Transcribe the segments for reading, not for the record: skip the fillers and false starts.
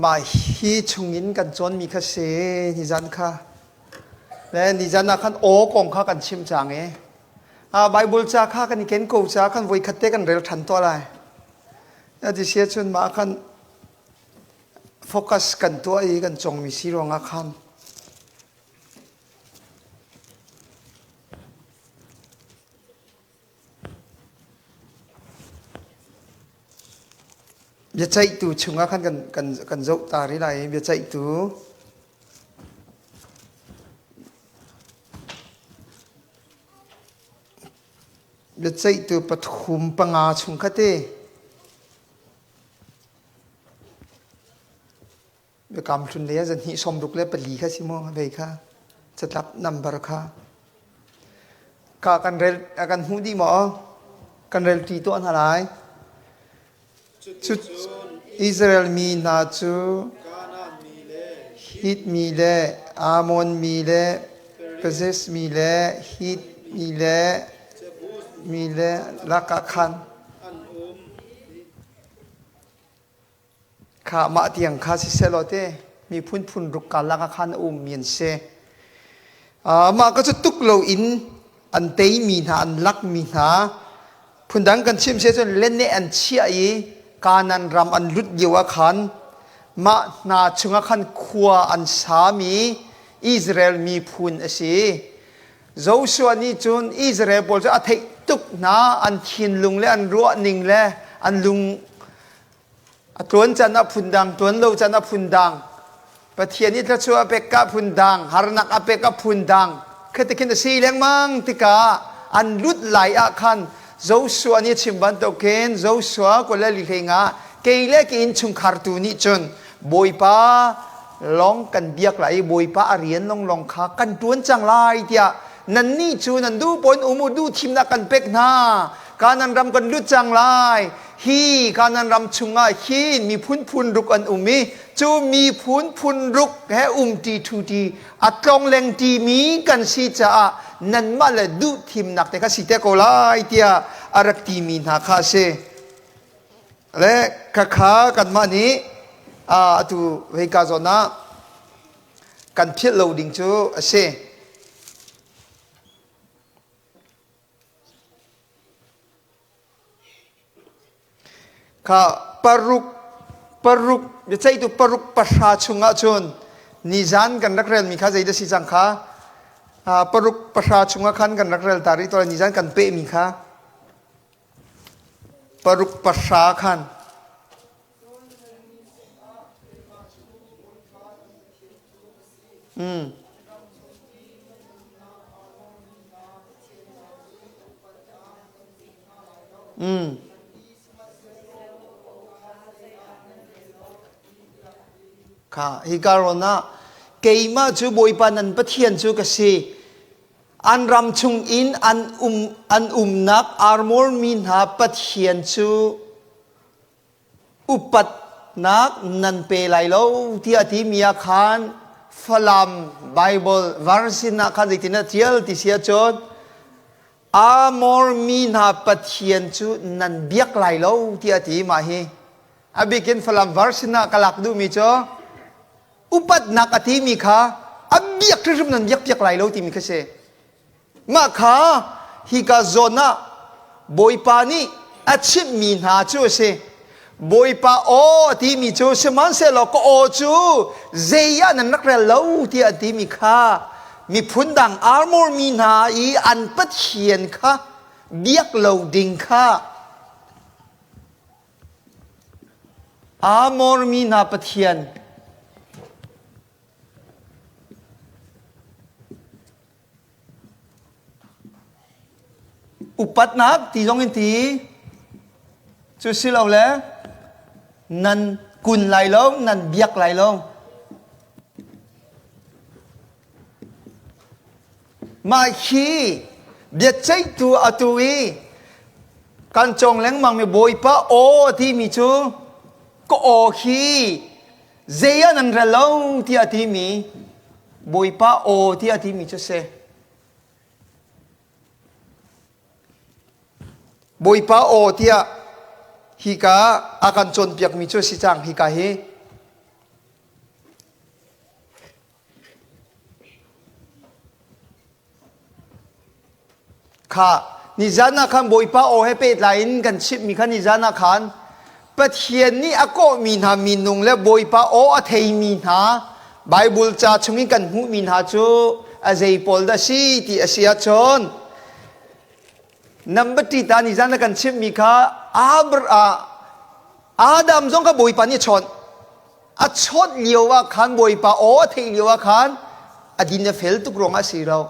Mah hi chungin kan cawnmi kha si nizan kha. Le nizan ah khan aw kong kha kan chim cang i Bible ca kha kan i ken ko ca khan voikhat te kan rel ṭhan tuah lai. Ti sia cun mah khan focus kan tuah i kan congmi si ruangah khan Biaceihtu chungah khan kan, kan, kan zoh ta rih lai i biaceihtu biaceihtu pathum panga chung kha te Biakam hlun lei ah zan 264 kha si maw vei kha catlap number kha ka kan rel kan hmuh dih maw kan rel ṭi tuah hna lai cu Israel mi hna cu Hit mi le Ammon mi le Pezes mi le Hit mi le mi le lakah khan Kha mah tiang kha siseh law te miphun phun ruk karlak ah khan a ummi an si. Mah ka cu tuk loin an teimi hna, an lakmi hna, phundang kan chim si ahcun leneh an chiah i Kanaan ram an lut lio ah khan mah hna chungah khan khua an sami Israel miphun a si. Joshua nih cun Israel pawl cu a theih tuk hna, an thinlung le an ruahning le an lung A tluan can a phundang, tluan lo can a phundang. Pathian i thluachuah a pek ka phundang, harnak a pek a phundang. Khati khin a si lengmang tikah an lut lai ah khan Joshua nih a chim bantukin Joshua kul le li hlei nga kei le ka innchungkhar tu nih cun Bawipa lawng kan biak lai i Bawipa a rian lawnglawng kha kan ṭuan cang lai tiah nannih cu nan duh pawn um u duh thimnak kan pek hna Kanan ram kan lut cang lai hi Kanan ram chungah hin miphun phun ruk an um i cu miphun phun ruk he umṭi ṭhuṭi a tlongleng ṭimi kan si caah nanmah le duh thimnak te kha si te ko lai tiah a rak timi hna kha a si. Le khakha kanmah nih atu hika zawn ah kan philh lo ding cu a si. Kha paruk paruk biaceihtu paruk pahra chungah cun nizan kan rak relmi kha zeidah si cang kha paruk pahra chungah khan kan rak rel ta rih to nizan kan pehmi kha paruk pahra khan Mm. Mm. Kha hi karon ah keimah cu Bawipa nan Pathian cu ka si. An ram chung in an um an umnak armor mi hna Pathian cu upatnak nan pe lai lo tiah a timi ah khan Falam Bible version ah khan zeitin a tial ti si ahcun Amor mi hna Pathian cu nan biak lai lo tiah a ti mah hi a bikin Falam version ah ka lak duhmi cu upatnak a timi kha a biak hrimhrim nan biak piak lai lo timi kha si Mah kha hika zawn ah Bawipa nih a chimhmi hna cu a si. Bawipa aw a timi cu sihmanhsehlaw ka aw cu zei ah nan rak rel lo tiah a timi kha miphun dang armor mi hna i an pathian kha biak lo ding kha Amor mi hna pathian Upatnak ti zong in ti. Cu si lo le nan kun lai lo, nan biak lai lo. Mah hi biaceihtu atu i kan cawng lengmang mi Bawipa aw a timi cu ka aw hi zei ah nan rel lo tiah a timi Bawipa aw tiah a timi cu a si. Bawipa aw tiah hika a kan cawnpiakmi cu a si cang hika hi. Kha nizan ah khan Bawipa aw he pehtlai in kan chimhmi kha nizan ah khan Pathian nih a kawhmi hna minung le Bawipa aw a theimi hna Bible ca chungin kan hmuhmi hna cu a zei pawl dah si ti a si ahcun number ṭi ta nizan ah kan chimhmi kha Adam zong kha Bawipa nih a chawnh. A chawnh lio ah khan Bawipa aw a theih lio ah khan a din a fel tuk ruangah a si lo.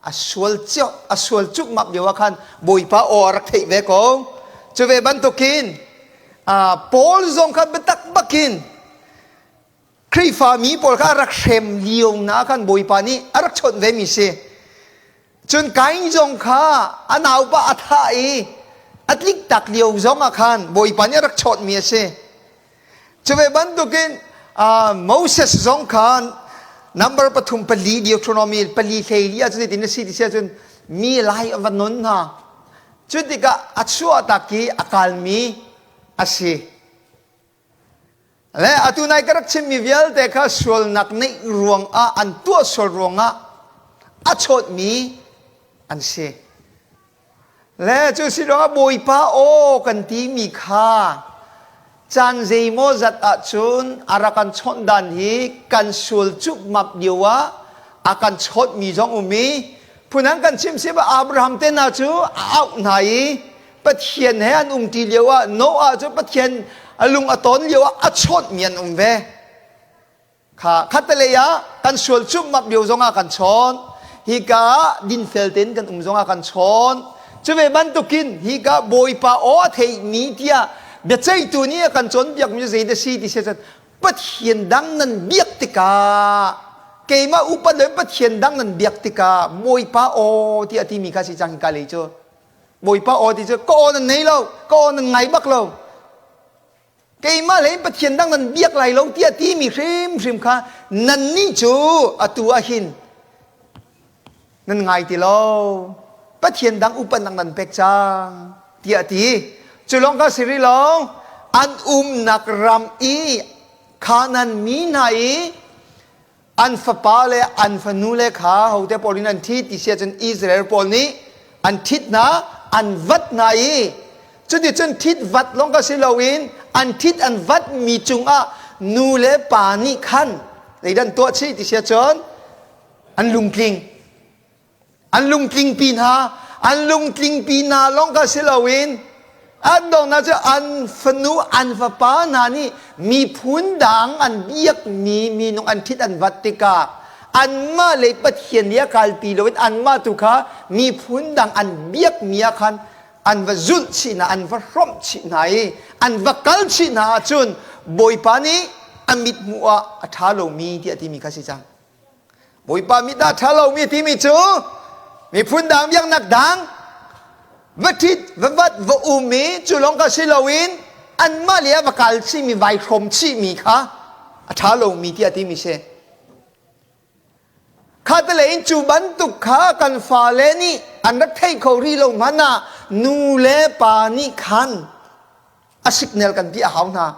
A sual cio a sual cukmak lio ah khan Bawipa aw a rak theih ve ko. Cu ve bantukin Paul zong kha biatak bakin Khrihfa mi pawl kha a rak hrem lio na khan Bawipa nih a rak chawnh ve mi si. Cun Kain zong kha a naupa a thah i a tlik tak lio zong ah khan Bawipa nih a rak chawnh mi a si. Cu ve bantukin Moses zong kha number pathum pali Deuteronomy pali hleili ah cun zeitin a si ti si ahcun mi lai a va non hna. Cu tikah a chuah tak i a kalmi a si. Le atu nai ka rak chimmi vialte kha sualnak neih ruangah an tuah sual ruangah a chawtmi an si. Le cu si ruangah Bawipa aw kan timi kha caan zeimaw zat ahcun a rak kan chawnh dan hi kan sual cupmap lio ah a kan chawnhmi zong um i phunang kan chim si Abraham te hna cu a auh hna i Pathian he an umṭi lio ah Noah cu Pathian a lung a ton lio ah a chawnhmi an um ve. Kha khattelei ah kan sual cupmap lio zongah kan chawn. Hika ah dinfel tein kan um zongah kan chawn. Cu ve bantukin hika Bawipa aw a theimi tiah biaceihtu nih a kan cawnpiakmi cu zeidah si ti si cun Pathian dang nan biak tikah keimah upat loin Pathian dang nan biak tikah Bawipa aw tiah a timi kha si cang hika lei cu. Bawipa aw ti cu ka aw nan nei lo, ka aw nan ngai bak lo. Keimah lei in Pathian dang nan biak lai lo tiah timi hrimhrim kha nannih cu atu ah hin nan ngai ti lo. Pathian dang upatnak nan pek cang tiah a ti. Cu lawng kha si rih lo, an umnak ram i Kanaan mi hna i an fapa le an fanule kha hote pawl in an ṭhit ti si ahcun Israel pawl nih an ṭhit hna an vat hna i cuticun ṭhit vat lawng ka si loin an ṭhit an vat mi cungah nu le pa nih khan zeidah an tuah chih ti si ahcun an lungtling An lungtlingpi hna, an lungtlingpi hna lawng kha si loin an donghnak cu an fanu an fapa hna nih miphun dang an biakmi minung an ṭhit an vat tikah anmah lei Pathian nih a kalpi loin anmah tu kha miphun dang an biakmi ah khan an va zulh chih hna an va hrawmh chih hna i an va kal chih hna ahcun Bawipa nih a mithmuh ah a ṭha lomi tiah timi kha si cang. Bawipa mit ah ṭha lomi timi cu miphun dang biaknak dang va ṭhit va vat va um i cu lawng kha si loin anmah le a va kal chihmi vai hrawm chihmi kha a ṭha lomi tiah timi si. Khatalei in cu bantuk kha kan fale nih an rak thei kho rih lo hmanh ah nu le pa nih khan a signal kan ti a hau hna.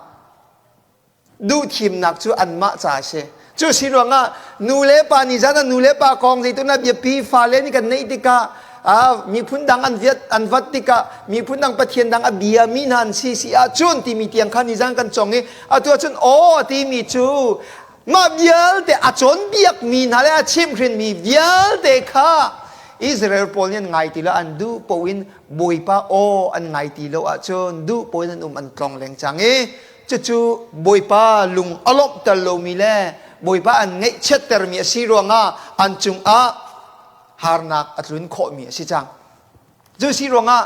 Duhthimnak cu anmah ca a si. Cu si ruangah nu le pa nih zan ah nu le pa kong zeitin ah biapi fale nih kan neih tikah miphun dang an viat an vat tikah miphun dang pathian dang a bia mi hna an si si ahcun timi tiang kha nizan kan cong i atu ahcun aw timi cu mah vialte a cawnpiak mi hna le a chimhhrin mi vialte kha Israel pawl nih an ngai ti lo an duh paoh in Bawipa aw an ngai ti lo ahcun duh paoh in an um an tlong leng cang i Cucu Bawipa lung a lawmhter lomi le Bawipa an ngaihchiattermi a si ruangah an cungah harnak a tlun khawhmi a si cang. Cu si ruangah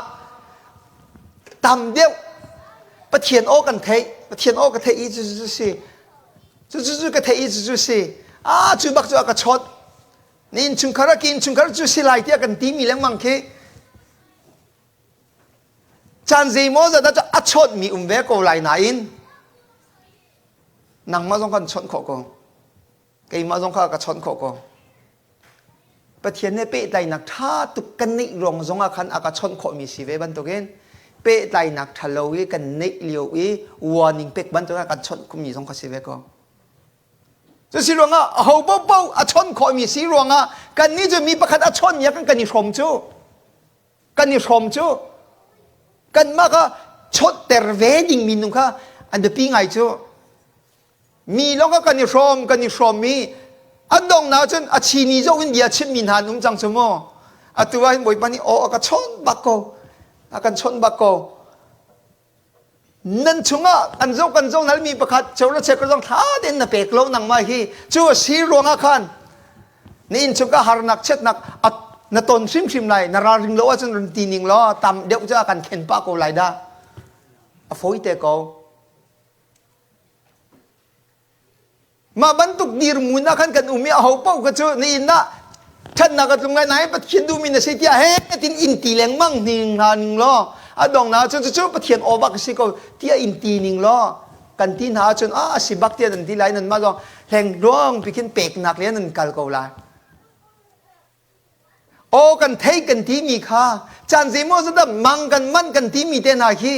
tam deuh Pathian aw kan theih, Pathian aw ka theih i cucu si, cucu cu ka theih i cucu si, ah cu bak cu a ka chawt. Na innchungkhar ah ka innchungkhar cu si lai tiah kan timi lengmang khi Caan zeimaw zat ah a chawnhmi um ve ko lai nain nangmah zong kan chawnh khawh ko. Keimah zong kha ka chawnh khawh ko. Pathian nih pehtlaihnak ṭha tuk kan neih ruang zong ah khan a ka chawnh khawhmi si ve bantukin pehtlaihnak ṭha lo i kan neih lio i warning pek bantuk ah kan chawnh khawhmi zong kha si ve ko. Cu si ruangah aho paohpaoh a chawnh khawhmi si ruangah kannih cu mi pakhat a chawnhmi ah kan kan i hrawm cu. Kan i hrawm cu. Kanmah kha chawtter ve ding mi nung kha an biapi ngai cu. Mi lawng kha kan i hrawm, kan i hrawm i an donghnak cun a chini zoh in bia chimmi hna an um cang cu mu. Atu ah hin Bawipa nih aw a ka chawnh bak ko. A kan chawnh bak ko. Nan chungah an zoh kan zoh nalmi pakhat cheu le chek zong thla tein na pek lo nangmah hi cu a si ruangah khan na inn chungah harnak chiatnak na ton hrimhrim lai na ralring lo ahcun run ti ning law tam deuh cu a kan khen pah ko lai dah a fawi te ko Mah bantuk dirhmun ah khan kan um i aho paoh kha cu na inn ah ṭhatnak a tlung lai nain Pathian duhmi na si tiah he tin in ti lengmang ning hna ning law a donghnak ahcun cucu Pathian aw bak a si ko tiah in ti ning law kan ti hna ahcun ah a si bak tiah nan ti lai nanmah zong hlengluang pi khin peknak le nan kal ko lai. Aw kan thei kan timi kha caan zeimaw zat mang kan man kan timi te hna khi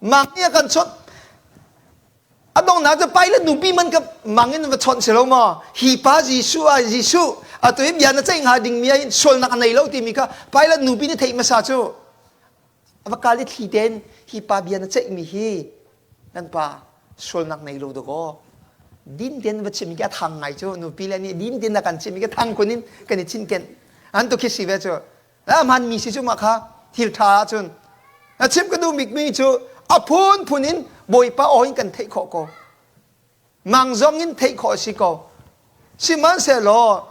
Mang nih a kan chawnh. A donghnak cu Pilate nupi man ka mang in va chawnh si lo maw? Hi pa Jesuh ah Jesuh atu hi bia na ceih hnga dingmi ah hin sualnak a nei lo timi kha Pilate nupi nih theih hmasa cu a va kal i thli tein hi pa bia na ceihmi hi nan pa sualnak nei lo dakaw din tein va chimmi khi a thang ngai cu nupi le nih din tein a kan chimmi khi thang kun in kan i cinken an tu khi si ve cu A hmanmi si cu mah kha thil ṭha ahcun a chim ka duh bikmi cu a phunphun in Bawipa aw in kan theih khawh ko. Mang zong in theih khawh a si ko. Sihmanhsehlaw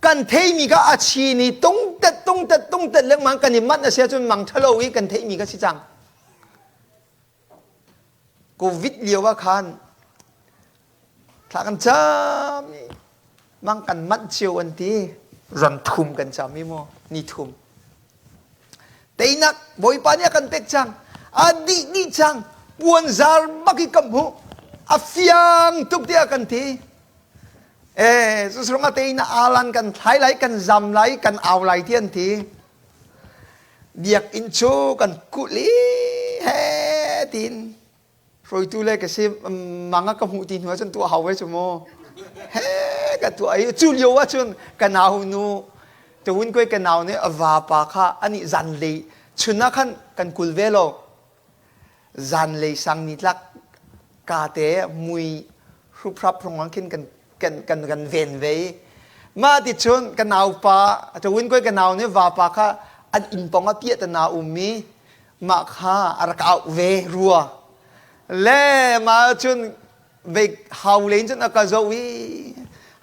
kan theimi kha a chi ni tungtet tungtet tungtet lengmang kan i manh a si ahcun mang ṭhalo i kan theihmi kha si cang. Covid lio ah khan thla kan cam i mang kan manh cio an ti ran thum kan cam i mu ni thum teinak bawipa nih a kan pek cang a dih dih cang puan zar bak i ka hmuh a fiang tuk tiah kan ti eh cu a tein alan kan thlai lai kan zam lai kan au lai ti an ti Biakinn cu kan kulh i he tiin hruaitu le ka si mang a ka hmuh ti hnu ahcun tuah hau ve cu mu. He ka tuah i cu lio ahcun ka nau nu tuun koi ka nau nih a vapa kha anih zanlei chun ah khan kan kul ve lo. Zanlei sang nitlak ka te mui hruphrap hrawng khin kan kan kan kan ven ve i mah ti cun ka naupa tuin koi ka nau nih vapa kha an inn pong ah piah tana um i mah kha a rak auh ve rua le mah cun ve hau len cun a ka zoh i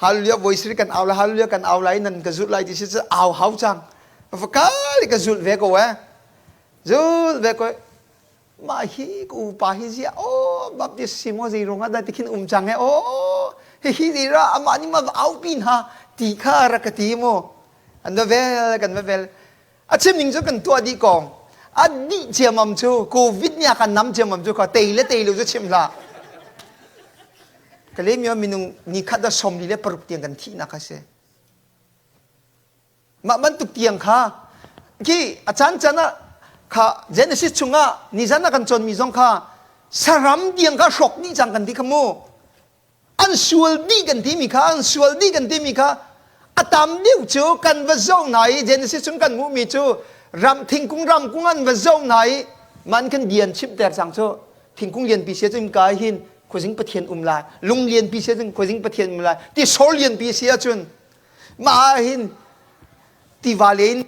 hallelujah voi sri kan au lai hallelujah kan au lai nan ka zulh lai ti si cu au hau cang va kal ka zulh ve ko eh zul ve ko mah hi ka upa hi ziah aw Baptist si maw zei ruangah dah tikhin um cang he aw hihi zei ra amah nih ma va aupi hna ti kha rak ka ti mu an va vel kan va vel a chim ning cu kan tuah dih kong a dih ciamam cu covid nih a kan nam ciamam cu kha tei le tei lo cu chim hlah ka le mi minung ni khat da som li le paruk tiang kan thihnak kha si Mah bantuk tiang kha khi a caan caan ah kha Genesis chungah nizan ah kan cawnmi zong kha saram tiang kha hrawk dih cang kan ti kha mu. An sual dih kan timi kha an sual dih kan timi kha a tam deuh cu kan va zoh hna i Genesis chung kan hmuhmi cu ram thingkung ramkung an va zoh hna i man kan bia an chimter cang cu thingkung lianpi sia cun ka hin khuazing pathian um lai lung lianpi sia cun khuazing pathian um lai ti sor lianpi si ahcun Mah ah hin tiva le in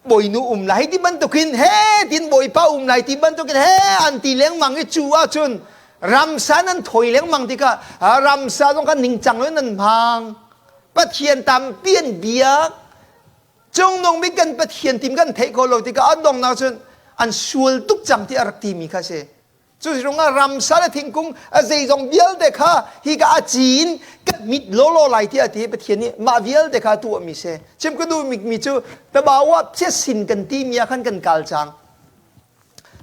bawinu um lai ti bantukin he tin bawipa um lai ti bantukin he an ti lengmang i cu ahcun ramsa nan thawi lengmang tikah ramsa zong kha ningcang lo in nan hmang Pathian tampi an biak cungnung bik kan Pathian tim kan theih kho lo tikah an donghnak cun an sual tuk cang ti a rak timi kha si Cu ruangah ramsa le thingkung a zeizong vialte kha hika a ci in kan mit lawlaw lai tiah ti Pathian nih mah vialte kha tuahmi si. Chim ka duhmi cu tabawa phiasin kan timi ah khan kan kal cang.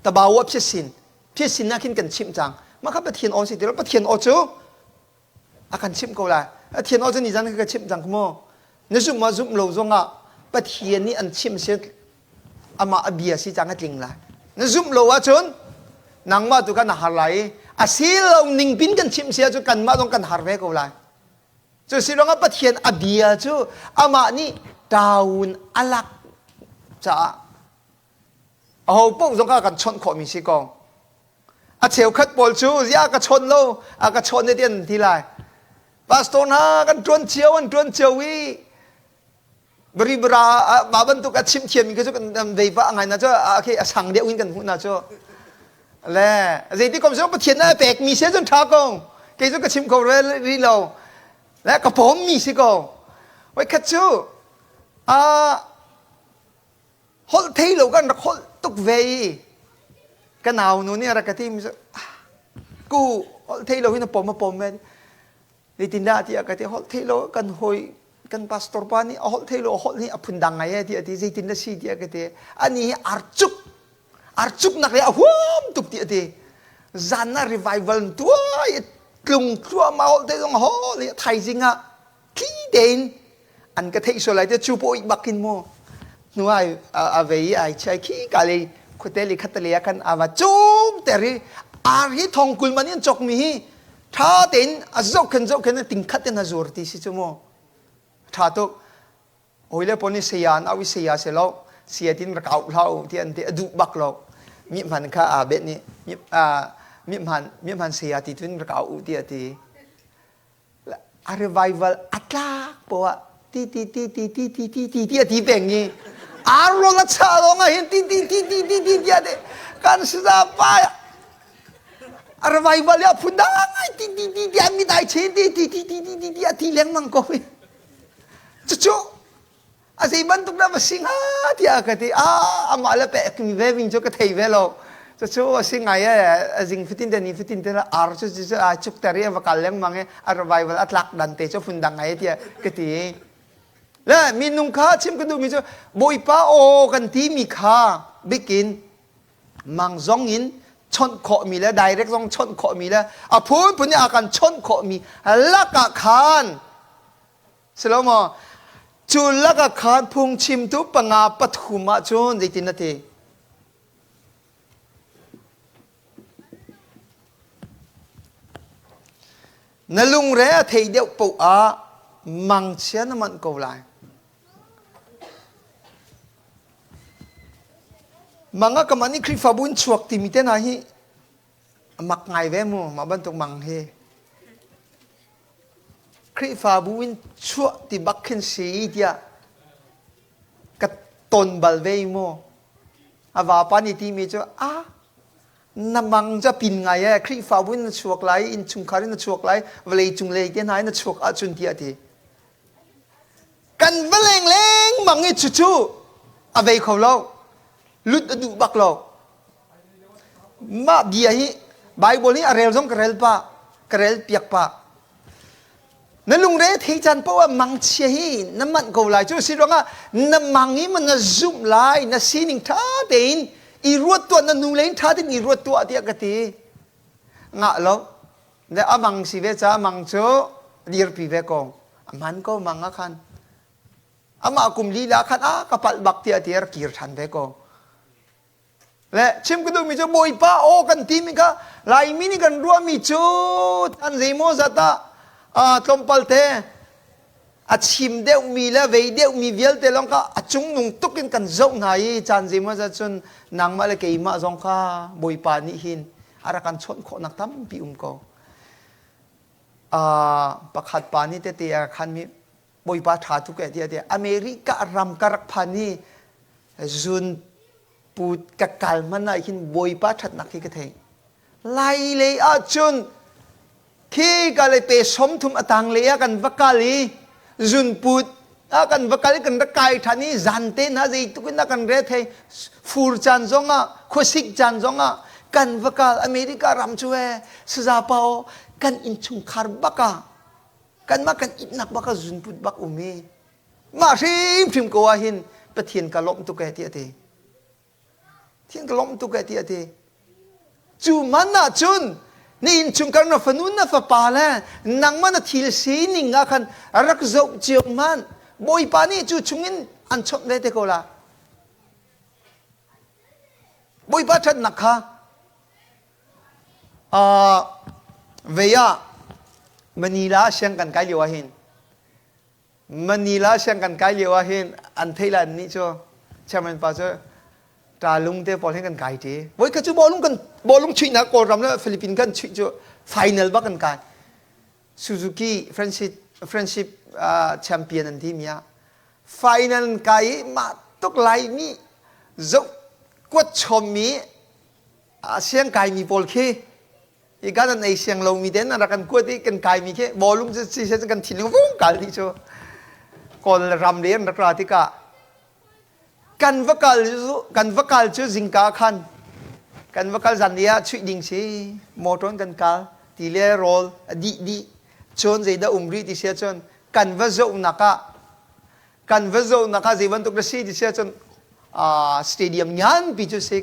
Tabawa phiasin phiasin ah khin kan chimh cang. Mah kha Pathian aw si ti lo. Pathian aw cu a kan chimh ko lai Pathian aw cu nizan ka chimh cang mu na zumh ma zumh lo zongah Pathian nih an chimh si amah a bia si cang a tling lai na zumh lo ahcun nangmah tu kan har lai i a si lo ning pin kan chimh si ahcun kanmah zong kan har ve ko lai cu si ruangah Pathian a bia cu amah nih taun a lak. caah aho paoh zong kha kan chawnh khawhmi si ko. A cheukhat pawl cu ziah ka chawn lo, a ka chawn ti an ti lai. Pastor hna kan ṭuan cio an ṭuan cio i bari bara mah bantuk a chim thiammi khi cu kan vei pah ngai na cu khi a sang deuh in kan hmuh na cu le zeiti kom cu Pathian a pekmi se cun ṭha ko kei cu ka chim kho rih lo le ka pawmmi si ko voikhat cu a holh thei lo kan rak holh tuk ve i ka nau nu nih a rak ka ti mi cu ku holh thei lo hin a pom a pom ve zeitindah tiah ka ti holh thei lo kan hawi kan pastor pa nih a holh thei lo a holh nih a phun dang ngai e tiah ti zeitin na si tiah ka ti ani hi arcuk arcuk nak le a huam tuk ti a ti zan ah revival tuai tlung thluahmah holh te zong hol i thaizing ah thli tein an ka theih sual lai te cu pawi bak in mu hnu ai a vei i ai chiai khi ka le khuate le khatale ah khan ava cung ter i ar hi thong kul man in chok mi hi tha tein a zohkhen zohkhen ting khat in a zur ti si cu mu tha tuk hawile pawl nih saya an au i saya si lo saya tin rak au hlah u ti an ti a duh bak lo mi hman kha aa bet nih mi hman mi hman saya ti tun rak au u ti a ti a revival a tlak poah ti ti ti ti ti ti ti ti ti a ti peng i arol a chah lawng ah hin ti ti ti ti ti ti ti a ti kan saza pa a revival a phun dang ngai ti ti ti ti an mit ai chen ti ti ti ti ti ti ti a ti lengmang ko hi cucu a zei bantuk dah va si hnga tiah ka ti ah amah le pek mi ve ming cu ka thei ve lo cucu a si ngai e a zing fatin te ni fatin te ar cu cu a cuk ter i a va kal lengmang i a revival a tlak dan te cu phun dang ngai tiah ka ti le minung kha chim ka duhmi cu bawipa aw kan ti mi kha bikin mang zong in chawnh khawhmi le direct zong chawnh khawhmi le a phunphun in a kan chawnh khawhmi lakah khan Si lo maw? Cu lakah khan phungchimtu panga pathum ahcun zeitin na ti? Na lungre a thei deuh paoh ah mangchia na manh ko lai. Mang a ka manh i Khrihfabu in chuak timi te hna hi a mak ngai ve mu mah bantuk mang hi. Khrihfabu in chuah ti bak khin si tiah ka ton bal ve mu. A vapa nih timi cu a na mang cu a pin ngai e Khrihfabu in na chuak lai innchungkhar in na chuak lai vawlei cung lei te hna in na chuak ahcun tiah a ti. Kan va leng lengmang i cucu a vei kho lo. Lut a duh bak lo. Mah bia hi Bible hi a rel zong ka rel pah, ka rel piak pah. Na lungre thei caan paoh ah mangchia hi na manh ko lai. Cu si ruangah na mang i maw na zumh lai, na sining ṭha tein i ruat tuah, na nu lei in ṭha tein i ruat tuah tiah ka ti. Ngah lo. Le a mang si ve caah mang cu dirpi ve ko. A hman ko mang ah khan. Amah kum lila khan a ka palh bak tiah ti a rak kir ṭhan ve ko. Le chim ka duhmi cu Bawipa aw kan timi kha Laimi nih kan ruahmi cu an zeimaw zat ah tlawmpal te a chim deuhmi le vei deuhmi vialte lawng kha a cungnung tuk in kan zoh hna i caan zeimaw zat cun nangmah le keimah zong kha Bawipa nih hin a rak kan chawnh khawhnak tampi um ko. Pakhat pa nih tete a khanmi Bawipa ṭha tuk eh tiah tiah America ram ka rak phan i zun put ka kal hmanh ah hin Bawipa ṭhatnak hi ka thei. Lai lei ahcun khi ka le pe 30 a tang lei ah kan va kal i zunput ah kan va kal i kan rak kai ṭhan i zan te hna zeituk in kan re thei fur caan zong ah khuasik caan zong ah kan va kal America ram cu e saza pao kan innchungkhar bak ah kanmah kan itnak bak ah zunput bak um i mah hrimhrim ko ah hin Pathian ka lawmh tuk eh ti a ti Pathian ka lawmh tuk eh ti a ti cu man ah cun na innchungkhar na fanu na fapa le nangmah na thil sining ah khan rak zoh cio hmanh Bawipa nih cu chungin an chawnh ve te ko la Bawipa ṭhatnak kha Vei ah Manila siang kan kai lio ahhin Manila siang kan kai lio ahhin an theih lai nih cu. Chairman pa cu ṭalung te pawl he kan kai ṭi. Voi khat cu bawlung kan bawlung chuihnak Kawlram le Philippines kan chuih cu final bak kan kai. Suzuki friendship friendship uh, champion an ti mi ah final kai i mah tuk Laimi zoh kuat chom mi siang kai mi pawl khi i kan an ei siang lomi ten an rak kan kuat i kan kai mi khi bawlung cu si kan thinlung vung kal dih cu Kawl ram le an rak ra tikah kan va kal cu kan va kal cu zingka khan kan va kal zan ah chuih ding si motor kan kal ti le rawl a dih dih cun zeidah um rih ti sia cun kan va zohnak ah kan va zohnak ah zei bantuk na si ti sia cun stadium nganpi cu si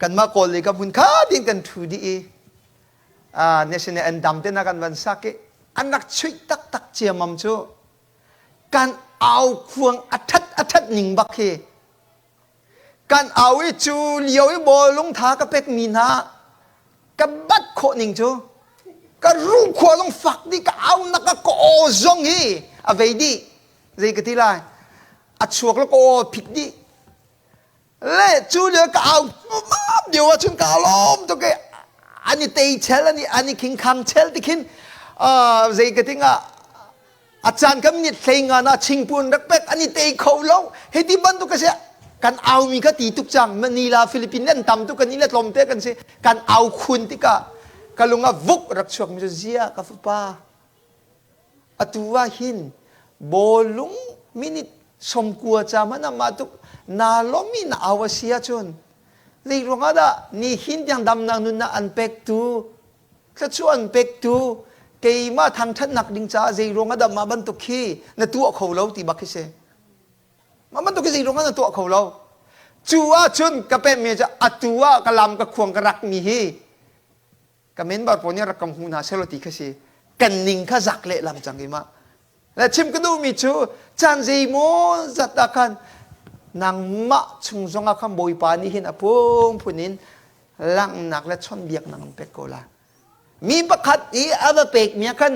kanmah kawl lei ka hmun kha ding kan thu dih i national anthem te na kan van sak i an rak chuih taktak ciamam cu kan au khuang a that a that ning bak hi kan au i cu lio i bawlung tha ka pek mi hna ka bat khawh ning cu ka rukhua zong fak dih ka au nak ka ka aw zong hi a vei dih zei ka ti lai a chuak le ka aw phit dih le cu lio ka au map lio ah cun ka lawm tuk i an i tei chel an i an i khingkhang chel ti khin zei ka ting ah a caan kan minute hlei nga na chingpun rak pek an i tei kho lo hei ti bantuk a si kan au mi kha ti tuk cang Manila Philippines an tam tuk kan i le tlawm te kan si kan au khun tikah ka lung ah vuk rak chuak mi cu zia ka fapa atu ah hin bawlung minute 90 ca man ah tuk na lomi na au a si ahcun zei ruangah dah ni hin tiang damnak nunnak an pek tu thluachuah an pektu keimah thangṭhatnak ding caah zei ruang ah dah mah bantuk khi na tuah kho lo ti bak khi si mah bantuk khi zei ruang ah na tuah kho lo cu ahcun ka pemmi cu atu ah ka lam ka khuang ka rak mi hi ka member pawl nih rak ka hmu hna selaw ti kha si kan ning kha zak lehlam cang i mah le chim ka duhmi cu caan zeimaw zat ah khan nangmah chung zongah khan Bawipa nih hin a phunphun in langhnak le chawnhbiaknak an pek ko la mi pakhat i a va pekmi ah khan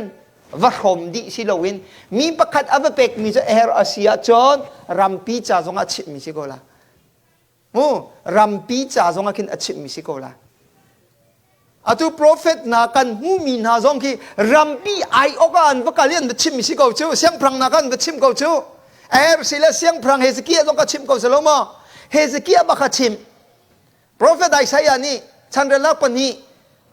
va hrawm dih si loin mi pakhat a va pekmi cu her a si ahcun rampi ca zongah chimhmi si ko la mu rampi ca zongah khin a chimhmi si ko la atu prophet hna kan hmuhmi hna zong khi rampi ai awk ah an va kal i an va chimmi si ko cu siangpahrang hna kha an va chim ko cu er si le siangpahrang Hezekiah zong ka chim ko si lo maw Hezekiah bak kha chim Profet Isaiah nih chanrelnak pahnih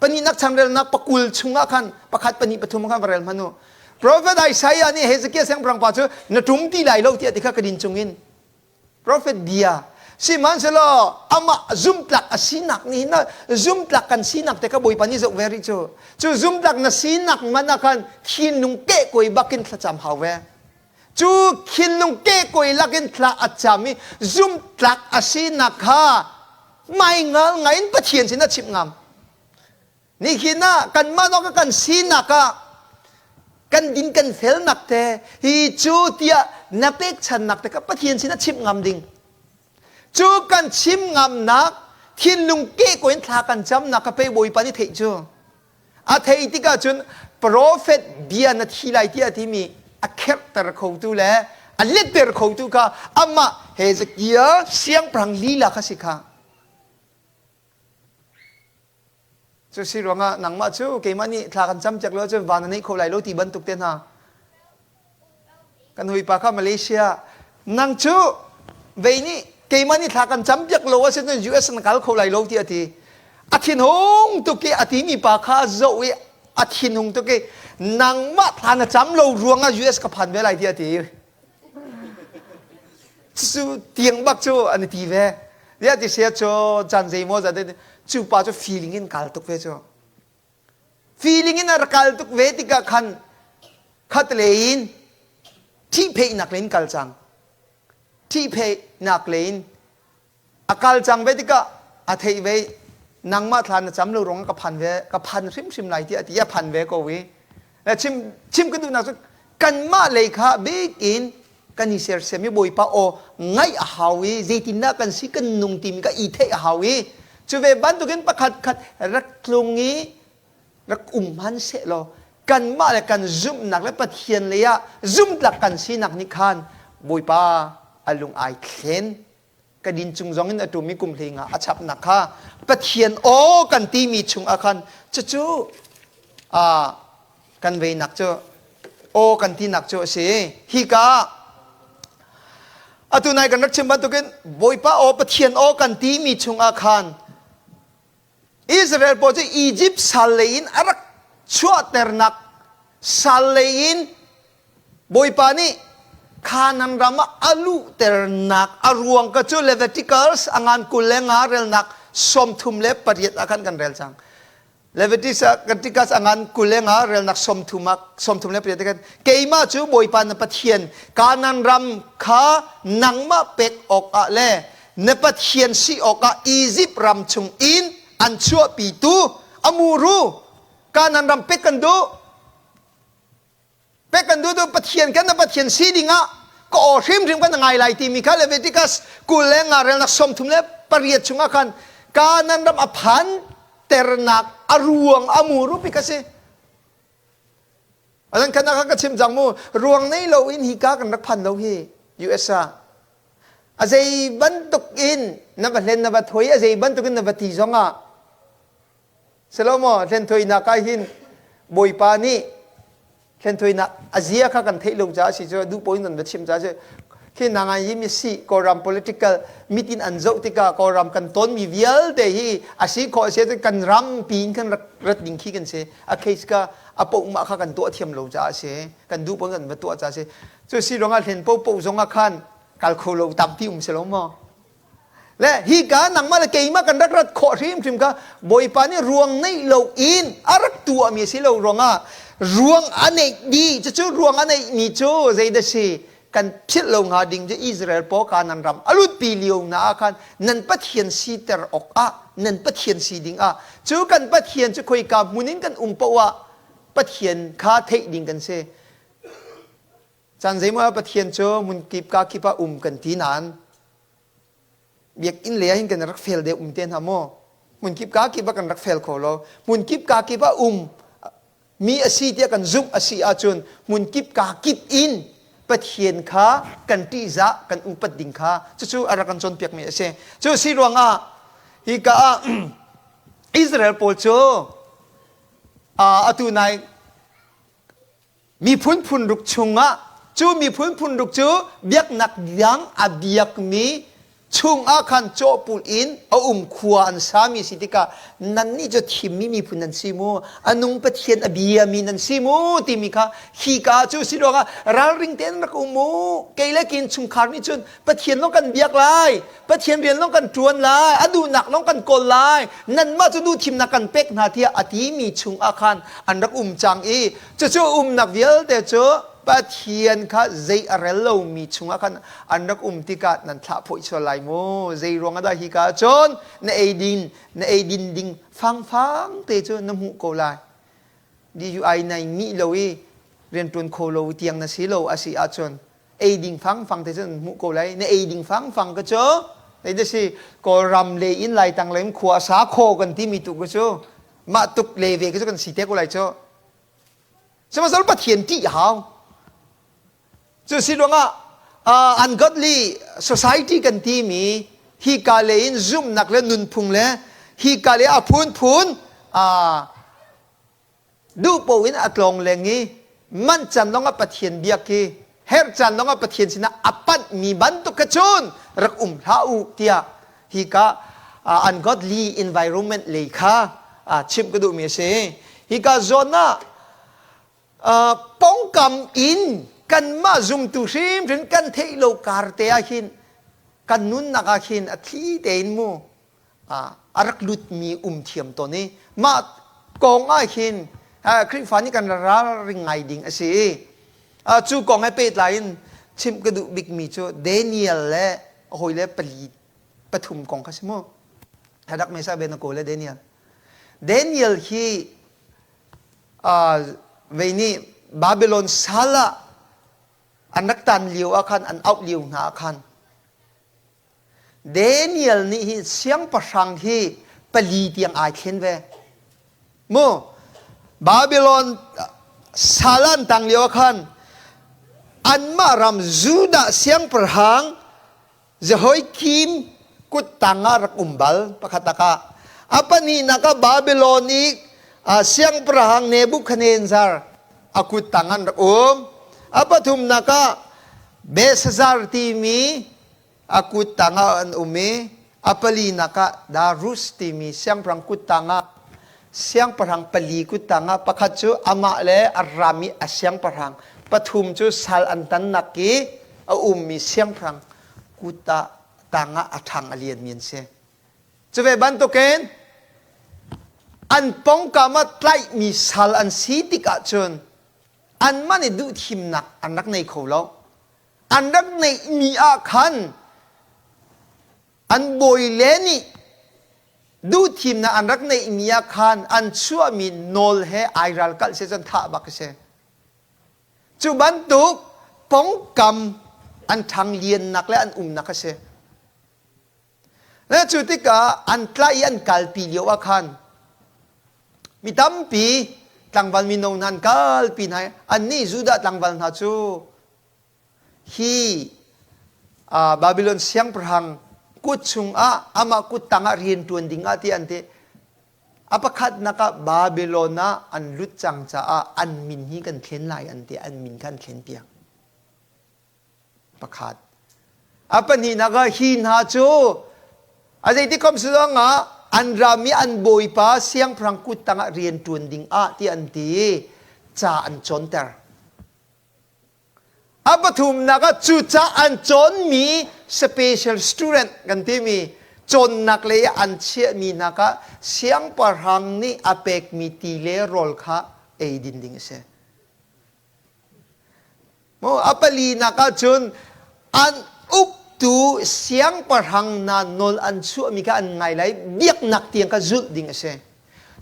pahnihnak chanrelnak pakul chungah khan pakhat pahnih pathum khan va rel hmanh u. Profet Isaiah nih Hezekiah siangpahrang pa cu na ṭum ti lai lo tiah ti kha ka din chungin profet bia sihmanhsehlaw amah zumtlak a sinak nih hin zumtlak kan sinak te kha Bawipa nih zoh ve rih cu cu zumtlak na sinak man ah khan thinlung kehkuai bakin thlacam hau ve Cu thinlung kehkuai lakin thla a cam i zumhtlak a sinak kha hmaingal ngai in Pathian sin a chimh ngam. Nihin ah kanmah zong kan sinak ah kan din kan felnak te hi cu tiah na pekchannak te kha Pathian sin a chimh ngam ding. Cu kan chim ngamnak thinlung kehkuai in thla kan camnak kha pei Bawipa nih theih cu. A thei tikah cun profet bia na thi lai tiah a timi a kherhter khotu le a letter khotu kha amah Hezekiah siangpahrang lila kha si kha. Cu si ruangah nangmah cu keimah nih thla kan cam piak lo cun van na nei kho lai lo ti bantuk te hna. Kan hawipa kha Malaysia nang cu vei nih keimah nih thla kan cam piak lo ahcun US na kal kho lai lo ti a ti. A thinhung tuk i a timi pa kha zoh i a thinhung tuk i nangmah thla na cam lo ruangah US ka phan ve lai ti a ti. Cu tiang bak cu an i ti ve. Ziah ti sia cu caan zeimaw zat cu pa cu feeling in kal tuk ve cu. Feeling in a rak kal tuk ve tikah khan khatlei in ṭhihpheihnak lei in kal cang. Ṭhihpheihnak lei in a kal cang ve tikah a theih ve nangmah thla na cam lo ruangah ka phan ve ka phan hrimhrim lai tiah a ti a phan ve ko i le chim chim ka duhnak cu kanmah lei kha bik in kan i sersiam i Bawipa aw ngaih a hau i zeitindah kan si kan nung timi kha i theih a hau i cu ve bantukin pakhat khat rak tlung i rak um hman seh law kanmah le kan zumhnak le Pathian lei ah zumtlak kan sinak nih khan Bawipa a lung ai thlen. Ka din chung zong in a ṭum i kum 15 a chapnak kha Pathian aw kan timi chung ah khan cucu kan veinak cu aw kan tinak cu a si. Hika atu nai kan rak chim bantukin Bawipa aw Pathian aw kan timi chung ah khan Israel pawl cu Egypt sal lei in a rak chuahternak sal lei in Bawipa nih Kanaan ram ah a luhternak a ruang ka cu Leviticus a ngan 25 relnak 38 ah khan kan rel cang. Leviticus a ngan 25 relnak 30 ah 38 kan keimah cu Bawipa na Pathian Kanaan ram kha nangmah pek awkah le na Pathian si awkah Izipt ram chung in an chuahpitu a muru Kanaan ram pek kan duh. Pek kan duh tu Pathian kan na Pathian si dingah ka aw hrimhrim kan ngai lai timi kha Leviticus 25 relnak 38 chungah khan Kanaan ram a phan ternak a ruang a muru pi ka si. Adan khan ka chim cang mu ruang nei lo in hi ka kan rak phan lo hi US ah a zei bantuk in na va hlen na va thoi a zei bantuk in na va ti zong ah Salomo hlenthawinak ah hin Bawipa nih hlenthawinak a zia kha kan theih lo caah si cu duh paoh in kan va chim caah si khi nangan yi mi si Kawlram political mitin an zoh tikah Kawlram kan tonmi vialte hi a si khawh si kan ram pi in kan rak rat ding khi kan si a case ka a pohmah kha kan tuah thiam lo caah si kan duh paoh kan va tuah caah si cu si ruangah hlen popo zong ah khan kal kho lo tampi um si lo maw Le hika nangmah le keimah kan rak rat khawh hrimhrim kha Bawipa nih ruang neih lo in a rak tuahmi a si lo ruangah ruang a neih dih cucu ruang a neihmi cu zeidah si kan philh lo hnga ding cu Israel pawl Kanaan ram a lutpi lio hna ah khan nan Pathian siter awkah nan Pathian si ding ah cu kan Pathian cu khoika hmun in kan um paoh ah Pathian kha theih ding kan si. Caan zeimaw ah Pathian cu hmunkip ka kip ah um kan ti nain biakinn lei ah hin kan rak fel deuh um te hna maw? Hmunkip ka kip ah kan rak fel kho lo. Hmunkip ka kip ah um mi a si tiah kan zumh a si ahcun hmunkip ka kip in Pathian kha kan ṭihzah kan upat ding kha cucu a rak kan cawnpiakmi a si. Cu si ruangah hika ah Israel pawl cu atu nai Miphun phun ruk chungah cu miphun phun ruk cu biaknak dang a biakmi chungah khan cawhpulh in a um khua an sami si tikah nannih cu thimmi miphun nan si mu a nung Pathian a biami nan si mu timi kha hika cu si ruangah ralring tein rak um mu kei le kin chungkhar nih cun Pathian lawng kan biak lai Pathian rian lawng kan ṭuan lai a duhnak lawng kan kawl lai nanmah cu duhthimnak kan pek hna tiah a timi chungah khan an rak um cang i Cucu umnak vialte cu Pathian kha zei a rel lomi chungah khan an rak um tikah nan thlah phawih sual lai mu. Zei ruangah dah hika ah cun na eidin na eidin ding fangfang te cu na hmuh ko lai. DUI nai mih lo i rianṭuan kho lo tiang na si lo a si ahcun ei ding fangfang te cu nan hmuh ko lai. Na ei ding fangfang ka cu zei da si Kawlram le in Laitang le in khua a sa kho kan timi tu ka cu mah tuk le ve ka cu kan si te ko lai cu. Sihmanhsehlaw Pathian ṭih a hau. Cu si ruangah ungodly society kan timi hika lei in zumhnak le nunphung le hika le a phunphun duh paoh in a tlawng leng i manh caan lawngah Pathian biak hi herh caan lawngah Pathian sinah a panhmi bantuk kha cun rak um hlah u tiah hika ungodly environment lei kha chimh ka duhmi a si. Hika zawn ah pongkam in kanmah zumtu hrimhrim kan theih lo kar te ah hin kan nunnak ah hin a thli tein mu a rak lutmi um thiam tawn i mah kong ah hin Khrihfa nih kan ralring ngai ding a si. Cu kong he pehtlai in chimh ka duh bikmi cu Daniel le a hawile pali pathum kong kha si mu. Hadak Mesa Abednego le Daniel. Daniel hi vei nih Babylon sal ah an rak tan lio ah khan an auh lio hna ah khan Daniel nih hi siangpahrang hi pali tiang ai thlen ve. Mu Babylon sal an tang lio ah khan anmah ram Judah siangpahrang. Jehoiakim kut tangah rak um bal pakhat ah. A pahnihnak ah Babylon i siangpahrang Nebuchadnezzar a kut tang an rak um. A pathumnak ah Belshazzar timi a kut tangah an um i a palinak ah Darius timi siangpahrang kut tangah siangpahrang pali kut tangah pakhat cu amah le a ram i a siangpahrang pathum cu sal an tannak i a ummi siangpahrang kut ah tangah a ṭhang a lianmi an si. Cu ve bantukin an pongkam ah tlaihmi sal an si tikah cun anmah nih duhthimnak an rak nei kho lo. An rak neihmi ah khan an bawile nih duhthimnak an rak neihmi ah khan an chuahmi nawl he ai ralkalh si cun thah bak a si. Cu bantuk pongkam an ṭhangliannak le an umnak a si. Le cu tikah an tlaih i an kalpi lio ah khan mi tampi tlangval mino hna an kalpi hna i annih Judah tlangval hna cu hi Babylon siangpahrang kut chungah amah kut tangah rian ṭuan ding ah ti an ti. A pakhatnak ah Babylon ah an lut cang caah an min hi kan thlen lai an ti an min kha an thlenpiak. Pakhat. A pahnihnak ah hi hna cu a zeiti kom si zongah an ram i an bawipa siangpahrang kut tangah rian ṭuan ding ah ti an ti i ca an cawnter. A pathumnak ah cuca an cawnmi special student kan timi cawnnak lei ah an chiahmi hna kha siangpahrang nih a pekmi ti le rawl kha ei din ding a si. A palinak ah cun an uktu siangpahrang hna nawl an chuahmi kha an ngai lai biaknak tiang kha zulh ding a si.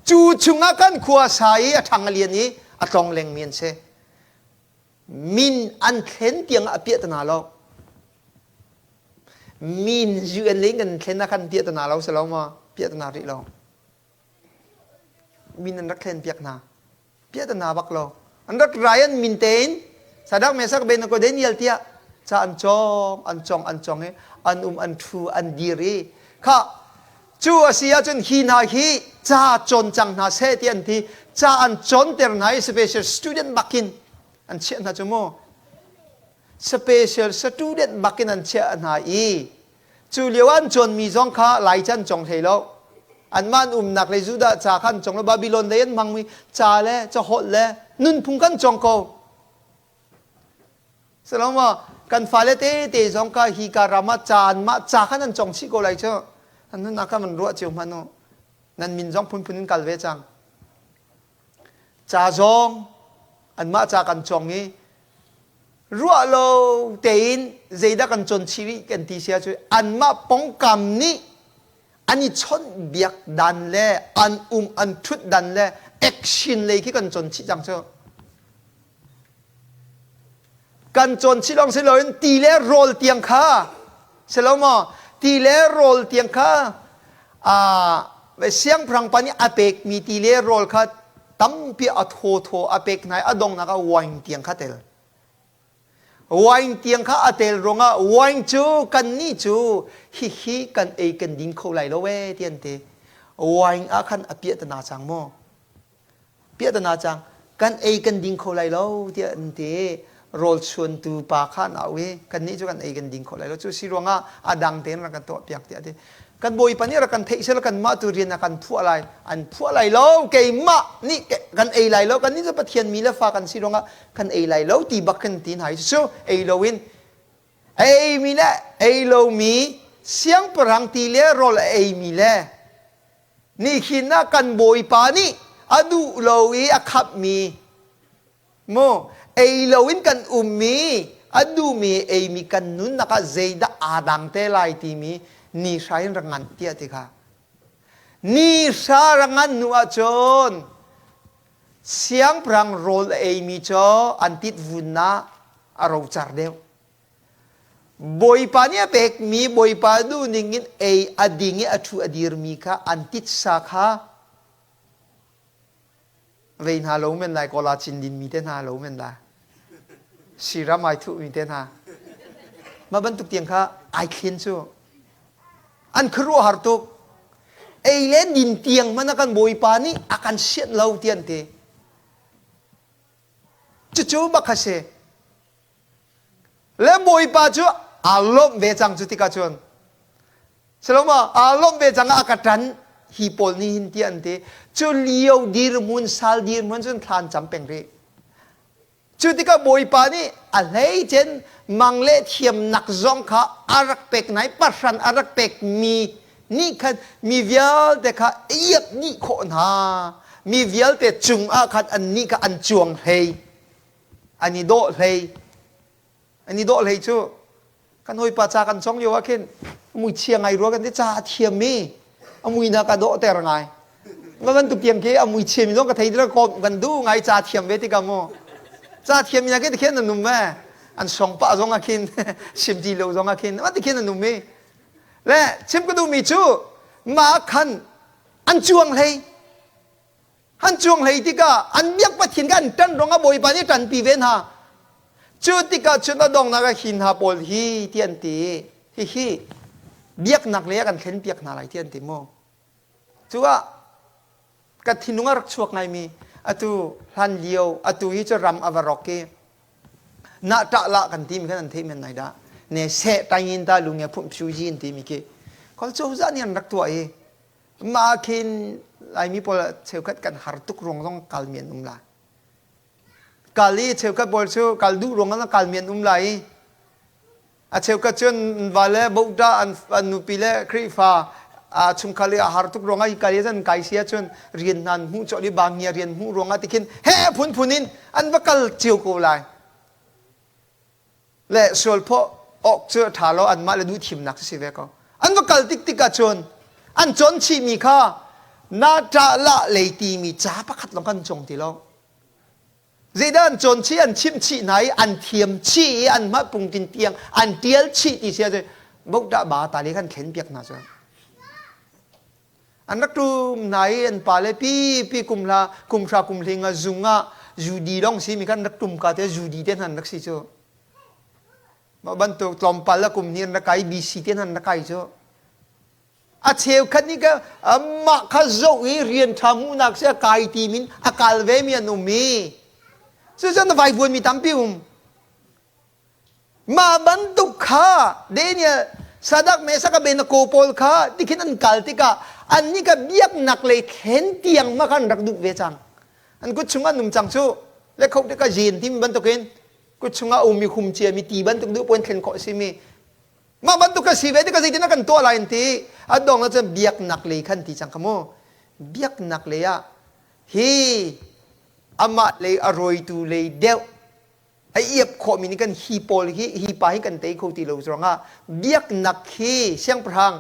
Cu chungah kan khua sa i a ṭhang a lian i a tlong lengmi an si. Min an thlen tiang ah a piah tana lo. Min UN lei kan thlen ah khan piah tana lo si lo maw? Piah tana rih lo. Min an rak thlen piak hna. Piah tana bak lo. An rak rai an min tein Sadak Mesak Abednego Daniel tiah ca an cawng an cawng an cawng i an um an thu an dir i kha Cu a si ahcun hi hna hi ca cawn cang hna seh ti an ti. Ca an cawnter hna i special student bakin an chiah hna cu mu. Special student bakin an chiah hna i cu lio an cawnmi zong kha Laica an cawng hlei lo. Anmah an umnak le Judah ca kha an cawng lo. Babylon lei an hmangmi ca le caholh le nunphung kan cawng ko. Saloma kan fale tete zong ka hi ka ram ah caan mah ca khan an cong chih ko lai cu. An nun ah man ruah cio hmanh u. Nan min zong phunphun in kal ve cang. Ca zong anmah ca kan cong i ruah lo tein zeidah kan cawn chih rih kan ti sia cu anmah pongkam nih an i chawnh biak dan le an um an ṭhut dan le action lei khi kan cawn chih cang cu. Kan cawn chih lawng si loin ti le rawl tiang kha si lo maw? Ti le rawl tiang kha siangpahrang pa nih a pekmi ti le rawl kha tampi a thawthaw a pek hna i a donghnak ah wine tiang kha tel. Wine tiang kha a tel ruangah wine cu kannih cu hihi kan ei kan ding kho lai lo ee ti an ti. Wine ah khan a piahtana cang maw? Piahtana cang kan ei kan ding kho lai lo tiah an ti. Rawl chuantu pa kha an au i kannih cu kan ei kan ding kho lai lo. Cu si ruangah a dang tein rak kan tuah piak tiah a ti. Kan bawipa nih rak kan theih sel kanmah tu rian a kan phuah lai. An phuah lai lo. Keimah nih kan ei lai lo. Kannih cu Pathian mi le fa kan si ruangah kan ei lai lo ti bak kan ti hna i cucu ei loin ei mi le ei lomi siangpahrang ti le rawl a eimi le Nihin ah kan Bawipa nih a duh lo i a khamhmi mu ei loin kan ummi a duhmi eimi kan nunnak ah zeidah aa dang te lai timi ni hra in rak ngan tiah ti kha ni hra rak ngan hnu ahcun siangpahrang rawl a eimi cu an tit vunnak a rocar deuh. Bawipa nih a pekmi Bawipa duhning in ei a ding i a ṭhu a dirmi kha an titsa kha vei hna lo men lai kawla cin dinmi te hna lo men lai siram ai thuhmi te hna. Mah bantuk tiang kha ai thlen cu. An khuaruahhar tuk. Ei le din tiang hmanh ah kan Bawipa nih a kan sianh lo ti an ti. Cucu bak kha si. Le Bawipa cu aa lawmh ve cang cu tikah cun. Silo ma aa lawmh ve cang ah a ka ṭan hi pawl nih hin ti an ti. Cu lio dirhmun sal dirhmun cun thla an cam peng rih. Cu tikah Bawipa nih a hleicen mang le thiamnak zong kha a rak pek nai pahran a rak pekmi nih khan mi vialte kha iap dih khawh hna. Mi vialte cungah khan annih kha an cuang hlei, an i dawh hlei. An i dawh hlei cu kan hawipa ca kan cong lio ah khin muichia ngai rua kan ti ca a thiam i a muinak a dawhter ngai. Ma bantuk tiang khi a muichia mi zong ka thei ti lo kan duh ngai ca thiam ve tikah mu. Ca thiam mi khi tikhin an um ve. An song pah zong ah khin sim ti lo zong ah khin ma tikhin an um i. Le chim ka duhmi cu mah khan an cuang hlei. An cuang hlei tikah an biak Pathian kha an ṭan ruangah Bawipa nih a ṭanpi ve hna. Cu tikah cun a donghnak ah hi hna pawl hi ti an ti. Hihi biaknak lei ah kan thlenpiak hna lai ti an ti mu. Cu ah ka thinlung a rak chuak ngaimi atu hlan lio atu hi cu ram a va rawk i nah ṭah lah kan timi khan an theih men nai dah ne seh taingin ta lu nge phumh phu yin timi khi kol cozah nih an rak tuah i Mah ah khin Laimi pawl cheukhat kan har tuk ruang zong kalmi an um lai. Kal i cheukhat pawl cu kal duh ruang ah kalmi an um lai i a cheukhat cun va le bohta an, an nupi le Khrihfa a chungkhar i a har tuk ruang ah hi kal i an kai si ahcun rian hna an hmuh cawlh i bangia rian hmuh ruang ah tikhin he phunphun in an va kal cio ko lai. Le sualphaw awk cu a ṭha lo anmah le duhthimnak cu si ve ko. An va kal tik tik ahcun an cawn chihmi kha na ṭah lah lei timi ca pakhat lawng kan cawng ti lo. Zeidah an cawn chih, an chimh chih hna i an thiam chih i an mah pungtin tiang an ṭial chih ti si ahcun bohṭah ba ta le kan thlen piak hna cu. An rak ṭum hna i an pale pipi kum hla kum hra kum hling ah zung ah Judi lawng si mi khan rak ṭum ka te Judi te hna an rak si cu. Mah bantuk tlawmpal a kum hnih an rak kai BC te hna an rak kai cu. A cheukhat nih ka mah kha zoh i rian ṭha hmuhnak si a kai ti min a kal ve mi an um i cucu na vaivuan mi tampi um. Mah bantuk kha Daniel, Sadak, Mesak, Abednego pawl kha tikhin an kal tikah annih kha biaknak lei thlen tiang ma khan rak duh ve cang. An kut chungah an um cang cu. Le kho te ka zen timi bantukin kut chungah a ummi hum ciami ti bantuk duh puan thlen khawh a simi. Mah bantuk ka si ve tikah zeitin kan tuah lai an ti. A dong ah cun biaknak lei khan ti cang kha mu. Biaknak lei ah hi amah lei a rawitu lei deuh a iap khawhmi nih kan hi pawl hi hi pa hi kan tei kho ti lo ruangah biaknak hi siangpahrang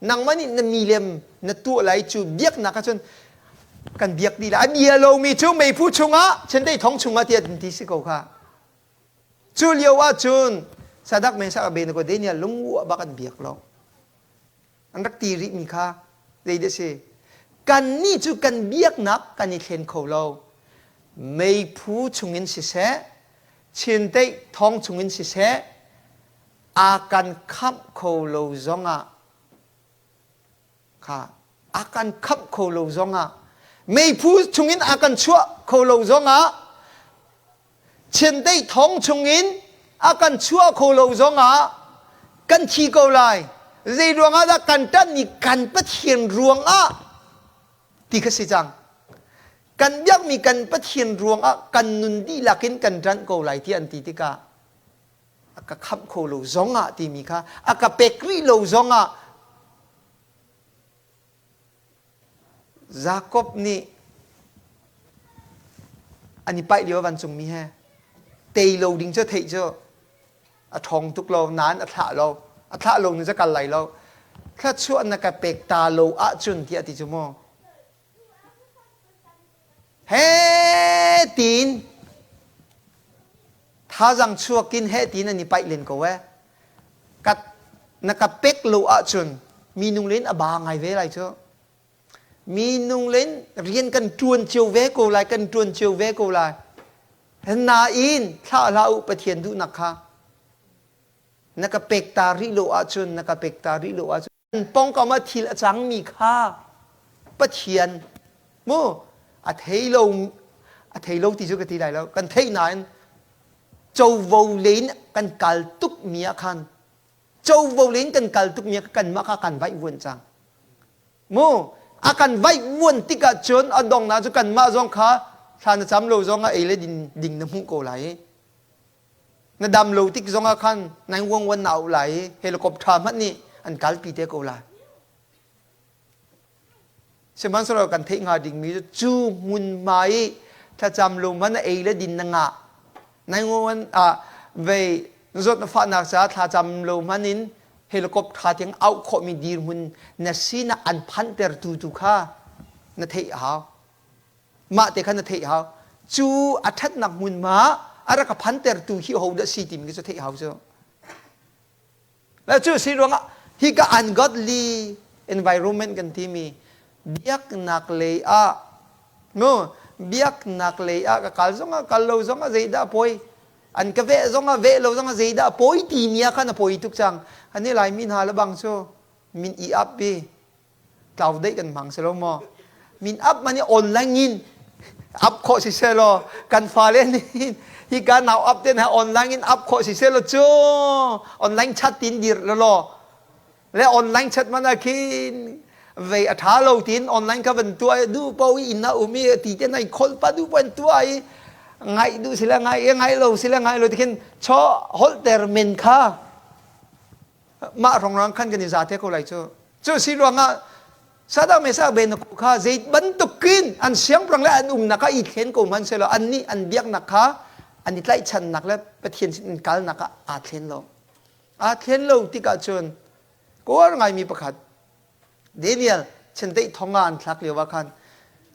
nangmah nih na milem na tuah lai cu biaknak ahcun kan biak dih lai a bia lomi cu meiphu chungah chiandeih thong chungah tiah an ti si ko kha cu lio ahcun Sadak Meshach Abednego Daniel lungua bak an biak lo an rak ti rihmi kha zeidah a si? Kannih cu kan biaknak kan i thlen kho lo. Meiphu chungin siseh, chindeih thong chungin siseh, a kan khamh kho lo zongah kha a kan khamh kho lo zongah meiphu chungin a kan chuah kho lo zongah Chiandeih thong chungin a kan chuah kho lo zongah kan thi ko lai. Zei ruangah dah kan ṭanhmi kan Pathian ruangah ti kha si cang. Kan biakmi kan Pathian ruangah kan nun dihlak in kan ṭanh ko lai ti an ti tikah a ka khamh kho lo zongah timi kha a ka pek rih lo zongah Jakob nih an i paih lio vancungmi he tei lo ding cu theih cu a ṭhawng tuk lo nain a thlah lo a thlah lo ni cu kal lai lo thluachuah na ka pek ta lo ahcun tiah ti cu mu he tiin thazang chuak in he tiin an i paih len ko eh ka na ka pek lo ahcun minung len a ba ngai ve lai cu minung len rian kan ṭuan cio ve ko lai kan ṭuan cio ve ko lai nain thlah hlah u Pathian duhnak kha. Na ka pek ta rih lo ahcun, na ka pek ta rih lo ahcun, pongkam ah thil a cangmi kha Pathian mu a thei lo a thei lo ti cu ka ti lai lo kan theih nain covo len kan kal tuk mi ah khan covo len kan kal tuk mi ah kanmah kha kan vaih vuan cang mu a kan vaih vuan tikah cun a dongnak cu kanmah zong kha thla na cam lo zong ah ei le din ding na hmuh ko lai Na dam lo tik zongah khan 911 na auh lai i helicopter hmanh nih an kalpi te ko lai. Sihmanhsehlaw kan theih hnga dingmi cu cu hmunhma i thlacam lo hmanh na ei le din na ngah. 911 ah vei zawt na fahnak caah thlacam lo hmanh in helicopter tiang auh khawhmi dirhmun na sinak an phanhtertu tu kha na theih a hau. Mah te kha na theih hau. Cu a ṭhatnak hmunhma a rak ka phantertu hi ho dah si timi cu theih hau cu. Le cu si ruangah hika ungodly environment kan timi biaknak lei ah mu biaknak lei ah ka kal zongah kal lo zongah zeidah poi an ka veh zongah veh lo zongah zeidah poi timi ah khan a poi tuk cang ani laimi hna le bang cu min i ap bi tlau deih kan hmang si lo maw min up man i online in up khawh si seh law kan fale nih hi ka nau up te na online in up khawh si seh law cu online chat tin dir lo law le online chat man ah khin vei a tha lo tin online ka van tua du po i inn ah um i ti te nai khol pa du pan tua i ngai du sila ngai ngai lo sila ngai lo ti khin cho holter men kha mah rongrang khan kan i za te ko lai cu cu si ruangah Saddam Mesa Abednego kha zei bantukin an siangpahrang le an umnak ah i thlen ko hmanh sehlaw annih an biaknak kha an i tlaihchannak le Pathian sin in kalnak ah aa thlen lo. Aa thlen lo tikah cun kawl ngaimi pakhat Daniel chiandeih thong ah an thlak lio ah khan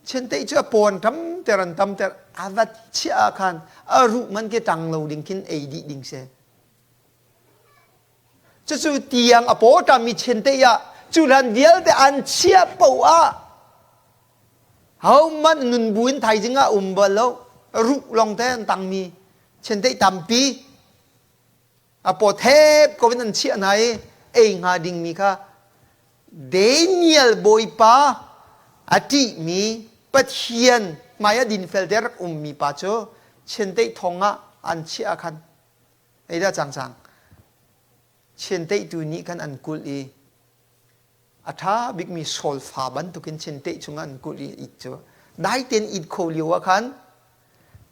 chiandeih cu a pawn tamter an tamter a vat chiah ah khan a ruh man ke tang lo ding khin ei dih ding si. Cucu tiang a pawṭammi chiandeih ah cu hlan vialte an chiah paoh ah hohmanh nun buin thaizing ah um bal lo ruh lawngte an tangmi chiandeih tampi a paw thep ko in an chiah hna i ei hnga dingmi kha Daniel Bawipa a ṭihmi Pathian hmai ah dinfel te rak ummi pa cu chiandeih thong ah an chiah ah khan Ei dah cangcang. Chianteihtu nih khan an kulh i a ṭha bikmi solfa bantukin chianteih chungah an kulh i it cu dai tein it kho lio ah khan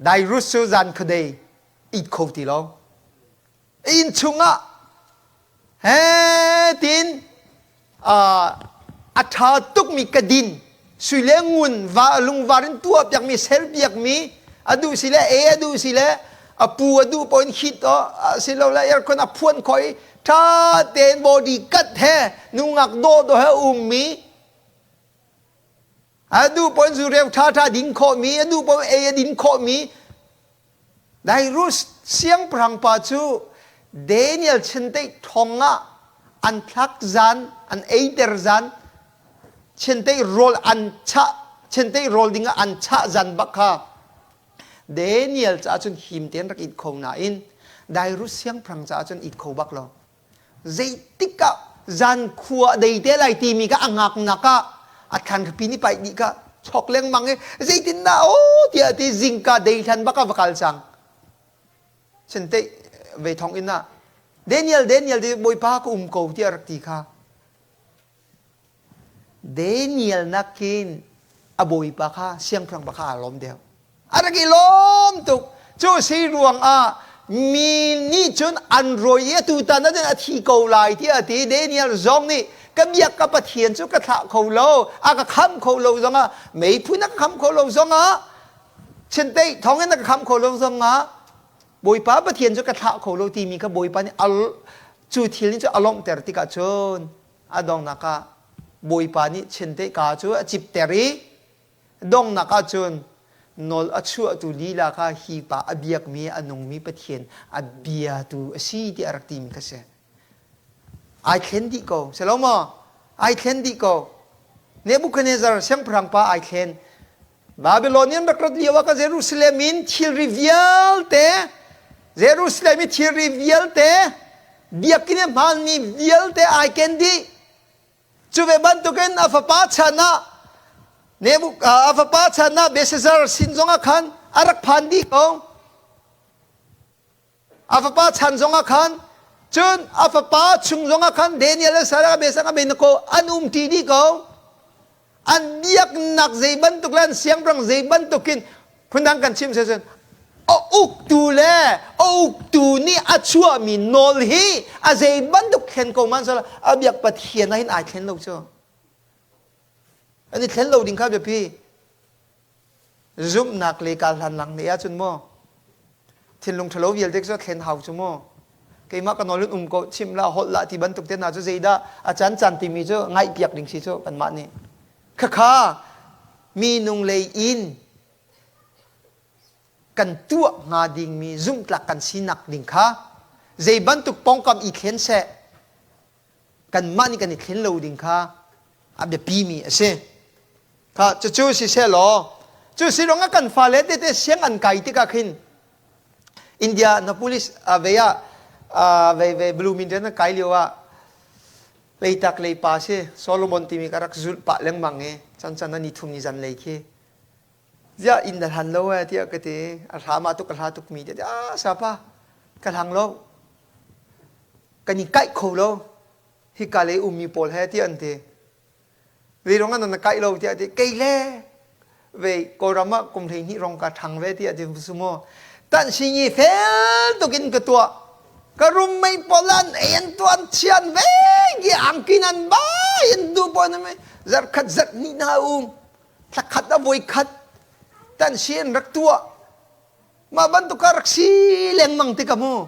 Dairus cu zan khuadei it kho ti lo. Inn chungah he tiin a ṭha tukmi ka din sui le ngun va lungvar in tuah piakmi ser piakmi a duh si le e a duh si le a pu a duh paoh in hit o silo le aircon a phuan khawh i ṭha tein body cut he nungak dawh dawh he ummi a duh paoh in zureu ṭha ṭha din khawhmi a duh paoh ei a din khawhmi Dairus siangpahrang pa cu Daniel chiandeih thong ah an thlak zan, an eiter zan, chiandeih rawl an chah, chiandeih rawl ding ah an chah zan bak kha Daniel caah cun him tein rak it kho nain Dairus siangpahrang caah cun it kho bak lo. Zeitik ah zan khua dei te lai timi kha a ngaknak ah a thlan khapi nih paih dih kha chok lengmang i zeitindah aw tiah ti zingka dei hlan bak ah va kal cang. Cinte ve thong inn ah Daniel Daniel ti Bawipa ka um ko tiah rak ti kha. Daniel nakin a bawipa kha siangpahrang pa kha aa lawm deuh. A rak i lawm tuk. Cu si ruangah mi nih cun an rawi i atu tan ahcun a thi ko lai tiah a ti. Daniel zong nih ka biak ka Pathian cu ka thlah kho lo, a ka khamh kho lo zongah, meiphu na ka khamh kho lo zongah, chiandeih thawngin na ka khamh kho lo zongah, Bawipa Pathian cu ka thlah kho lo timi kha Bawipa nih cu thil nih cu a lawmhter tikah cun a donghnak ah Bawipa nih chiandeih kaa cu a cipter i donghnak ah cun nawl a chuahtu lila kha hi pa a biakmi a nungmi Pathian a biatu a si tiah a rak timi kha si. Ai thlen dih ko. Si lo maw? Ai thlen dih ko. Nebuchadnezzar siangpahrang pa ai thlen. Babylonian rak rat lio ah ka Jerusalem in thilri vialte Jerusalem i thilri vialte. Biakinn i hmanmi vialte ai ken dih. Cu ve bantukin a fapa chan ah a fapa chan ah Belshazzar sin zongah khan a rak phan dih ko. A fapa chan zongah khan cun a fapa chung zongah khan Daniel le Sarah Meshach Abednego an um ṭi dih ko. An biaknak zei bantuk le an siangpahrang zei bantukin phundang kan chim cun a uktu le a uktu nih a chuahmi nawl hi a zei bantuk thlen ko man sala a biak Pathian ah hin ai thlen lo cu. An i thlen lo ding kha biapi. Zumhnak le kal hlan lang ne ahcun maw thinlung ṭhalo vialte cu thlen hau cu maw keimah ka nawl in um ko chim la holh la ti bantuk te hna cu zeidah a can can timi cu ngaihpiak ding si cu kanmah nih khakha minung lei in kan tuah hnga dingmi zumhtlak kan sinak ding kha zei bantuk pongkam i thlen seh kanmah nih kan i thlen lo ding kha a biapimi a si. Kha cucu siseh law cu si ruangah kan fale tete siang an kai tikah khin India na police ve ah ve ve Bloomington na kai lio ah leitak leipa si Solomon timi ka rak zulh pah lengmang i chan chan ni thum ni zan lei khi ziah inn na hlan lo eh tiah ka ti a hla ma tuk a hla tuk mi tiah ah sapa ka hlang lo kan i kaih kho lo hika lei ummi pawl he tiah an ti Zei ruangah nan kaih lo tiah ti kei le ve Kawlram ah kum 12 rong ka ṭhang ve tiah ti su mu tan singi fel tukin ka tuah ka rum mei polan en tuan chian ve gi angkin an bai in du pon me zar khat zat ni na um thlakhat a voi khat tan si an rak tuah Mah bantuk ah rak si lengmang tikah mu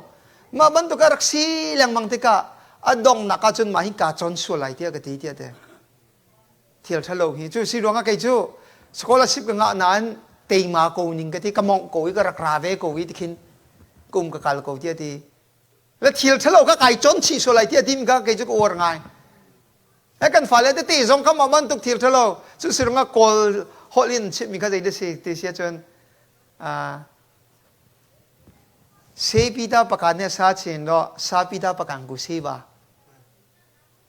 mah bantuk ah rak si lengmang tikah a donghnak ahcun mah hi kaa cawn sual lai tiah ka ti tiah te thil ṭhalo hi cu si ruangah kei cu scholarship ka ngah nain teima ko ning ka ti ka mongh ko i ka rak ra ve ko i tikhin kum ka kal ko tiah ti le thil ṭhalo ka kai cawn chih sual lai tiah tim ka kei cu ka uar ngai he kan fale tete zong kha mah bantuk thil ṭhalo cu si ruangah kawl holh in chimmi kha zei dah si ti si ahcun Sepita pakan nih sa chin ro sapita pakan ku se ba.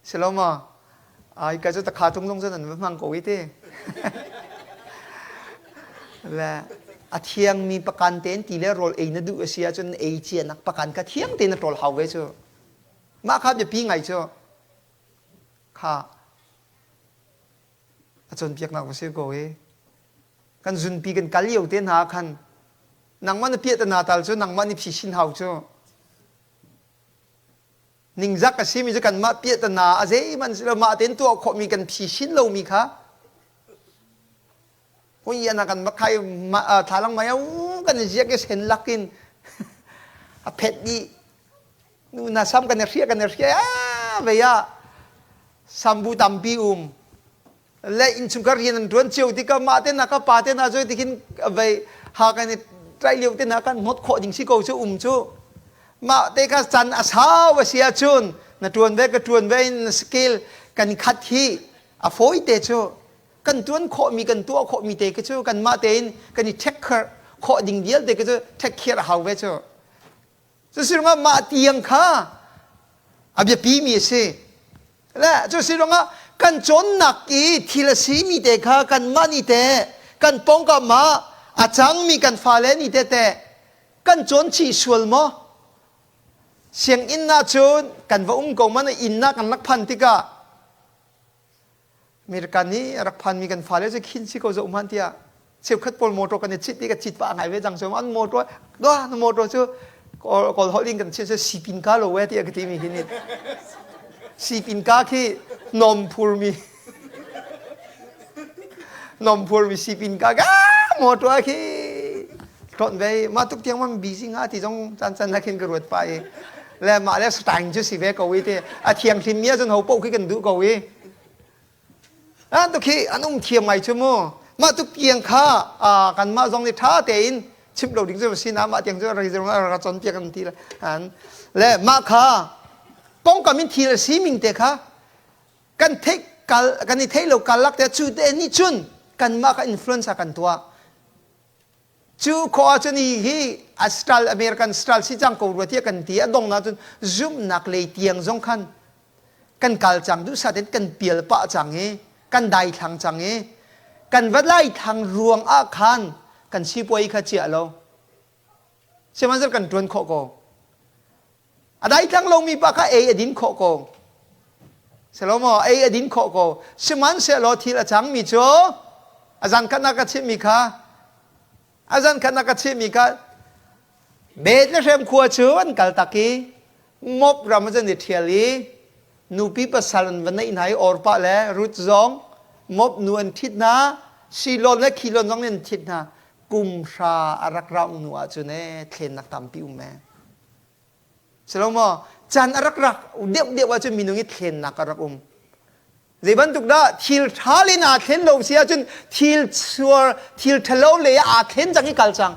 Silo ma ai ka chu takha tung zong nan va hmang ko i te. Le a thiang mi pakan ten ti le rawl ei na duh a si ahcun ei cia nak pakan kha thiang te na ṭawl hau ve cu. Mah kha biapi ngai cu. Kha a cawnpiaknak va si ko i. Kan zunpi kan kal lio te hna khan nangmah na piah na tal cu nangmah nih phisin hau cu ningzak a simi cu kanmah piah na a zeihmanh si lo mah tein tuah khawhmi kan phisin lomi kha hui ana kan makhai thlalang mai kan ziak i sen lakin a phet dih nu na sam kan i hria kan i hria vei ah sambu tampi um le innchungkhar rian an ṭuan cio tikah mah te na ka pa te na cu tikhin vei ha kan i ṭai lio te na kan hnawt khawh ding si ko cu um cu mah te kha can a sau a si ahcun na ṭuan ve ka ṭuan ve in skill kan khat hi a fawi te cu kan ṭuan khawhmi kan tuah khawhmi te khi cu kanmah tein kan i take care khawh ding vialte khi cu take care a hau ve cu Cusi ruangah mah tiang kha a biapimi a si. Le cusi ruangah kan cawnnak i thil a simi te kha kanmah nih teh kan pawngkam ah a cangmi kan fale nih teh teh kan cawn chih sual maw? Sianginn ah cun kan va um ko man inn ah kan rak phan tikah America nih a rak phanmi kan fale cu khin si ko zoh hmanh tiah cheukhat pawl motor kan i cit i ka cit pah ngai ve cang so an motor doh na motor cu kawl holh in kan chim cu sipin ka lo we tiah ka timi khi nih sipin ka khi nom phurmi nom phurmi sipin ka ka motor khi tlon ve ma tuk tiang man busy nga ti zong chan chan la khin ka ruat pa i le mah le stang cu si ve ko i te a thiang hlim mi ahcun ho poh khi kan duh ko i an tu khi an um thiam ngai chu mu mah tuk tiang kha kan mah zong nih tha tein chimh lo ding cu si na mah tiang cu rak ra chon piak an ti le an le mah kha pongkam in thil a si ming te kha kan theih kal kan i theih lo kal lak te cu te nih cun kan mah kha influence a kan tuah. Cu khawh ahcun hi hi a style American style si cang ko rua tiah kan ti. A donghnak cun zumhnak lei tiang zong khan kan kal cang, duhsah tein kan pial pah cang i kan daithlang cang i kan va laithlang ruang ah khan kan sipuai kha chiah lo. Sihmanhsehlaw kan ṭuan khawh ko. A daithlang lomi pa kha ei a din khawh ko. Salomo ei a din khawh ko. Sihmanhsehlaw thil a cangmi cu a zan khat na ka chimhmi kha a zan khat na ka chimhmi kha Bethlehem khua cu an kal tak i Moab ram ah cun i ṭhial i nupi pasal an va neih hna i Orpah le Ruth zong Moab nu an ṭhit hna, Silon le Khilon zong nih an ṭhit hna. Kum hra a rak rauh hnu ahcun ee thlennak tampi um ee. Silo maw? Caan a rak rak deuhdeuh ahcun minung i thlennak a rak um. Zei bantuk dah thil ṭha le naa thlen lo si ahcun thil suar thil ṭhalo le aa thlen cang i kal cang.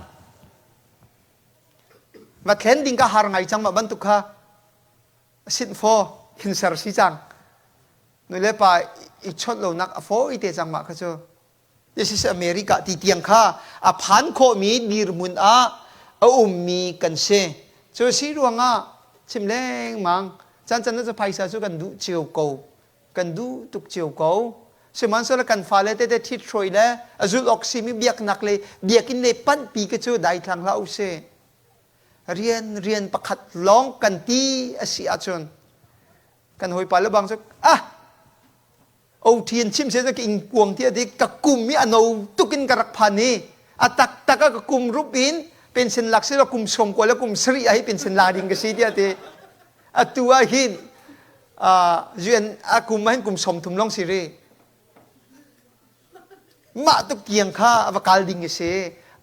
Va thlen ding ka har ngai cang mah bantuk kha sinh faw hin ser si cang. Nu le pa i chawnh lonak a fawi te cang mah kha cu. This is America ti tiang kha a phan khawhmi dirhmun ah a ummi kan si. Cu si ruangah chim lengmang caan can cu phaisa cu kan duh cio ko. Kan duh tuk cio ko. Sihmanhsehlaw kan fale tete ṭhit hruai le a zulh awk simi biaknak le biakinn le panhpi ka cu daithlang hlah usih. Rian rian pakhat lawng kan ti a si ahcun kan hawipa le bang cu ah OT in chim se ka ing kuang ti adi ka kum i ano tukin ka rak phan i a taktak a ka kum rup in pension lak si kum 90 le kum 70 a hi pension la ding ka si ti ati atu ah hin UN a kum ah hin kum 30 long si ri Mah tuk tiang kha a va kal ding a si.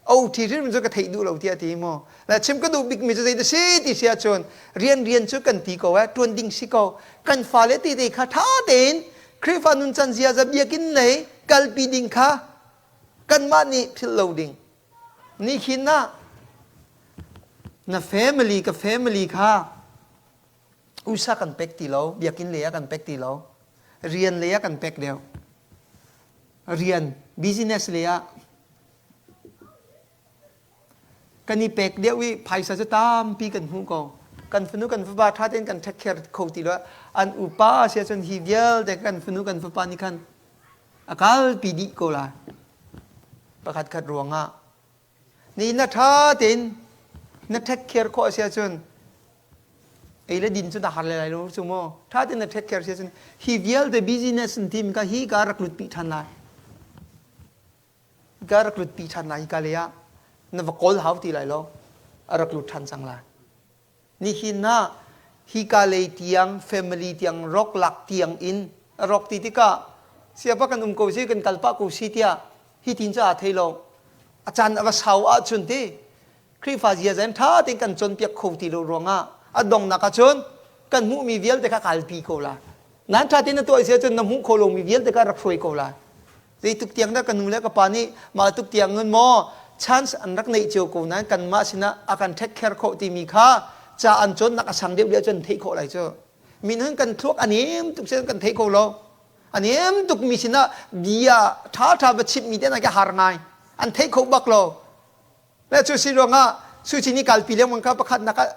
OT hrim cu ka theih duh lo tiah ti mu. Le chim ka duh bikmi cu zei si ti si ahcun rian rian cu kan ti ko eh, tuan ding si ko. Kan fale te te kha tha tein Khrihfa nuncan ziaza biakinn lei kalpi ding kha kanmah nih philh lo ding. Nihin ah na family ka family kha usa kan pek ti lo, biakinn lei ah kan pek ti lo, rian lei ah kan pek deuh. Rian, business lei ah kan i pek deuh i phaisa cu tampi kan hmuh ko. Kan fanu kan fapa ṭha tein kan take care kho ti lo. An upa si ahcun hi vialte kan fanu kan fapa nih khan a kalpi dih ko lai. Pakhat khat ruangah Ni na ṭha tein na take care khawh a si ahcun ei le din cu na har le lai lo cu mu. Ṭha tein na take care si ahcun hi vialte business an tim ka hi ka rak lut pi ṭhan lai. Ka rak lut pi ṭhan lai hi ka lei ah na va kawl hau ti lai lo. A rak lut ṭhan cang lai. Nihin ah hika lei tiang family tiang rawk lak tiang in a rawk ti tikah siapa kan um ko si kan kal pah ko si tiah hi tin cu aa thei lo. A caan a va sau ahcun ti Khrihfa ziaza in ṭha tein kan cawnpiak kho ti lo ruangah a donghnak ahcun kan hmuhmi vialte kha kalpi ko lai. Nan ṭha tein na tuah si ahcun na hmuh kho lomi vialte kha rak hruai ko lai. Zeituk tiang dah ka nu le ka pa nih mah tuk tiang in maw chance an rak neih cio ko nain kanmah sinah a kan take care khawh timi kha ca an cawnnak a sang deuh deuh cun theih khawh lai cu. Minung kan thluak a nem tuk sin kan thei kho lo. A nem tuk mi sinah bia ṭha ṭha va chimh mi te ka har ngai. An thei kho bak lo. Le cu si ruangah suci nih kalpi lengmang kha pakhat nak ah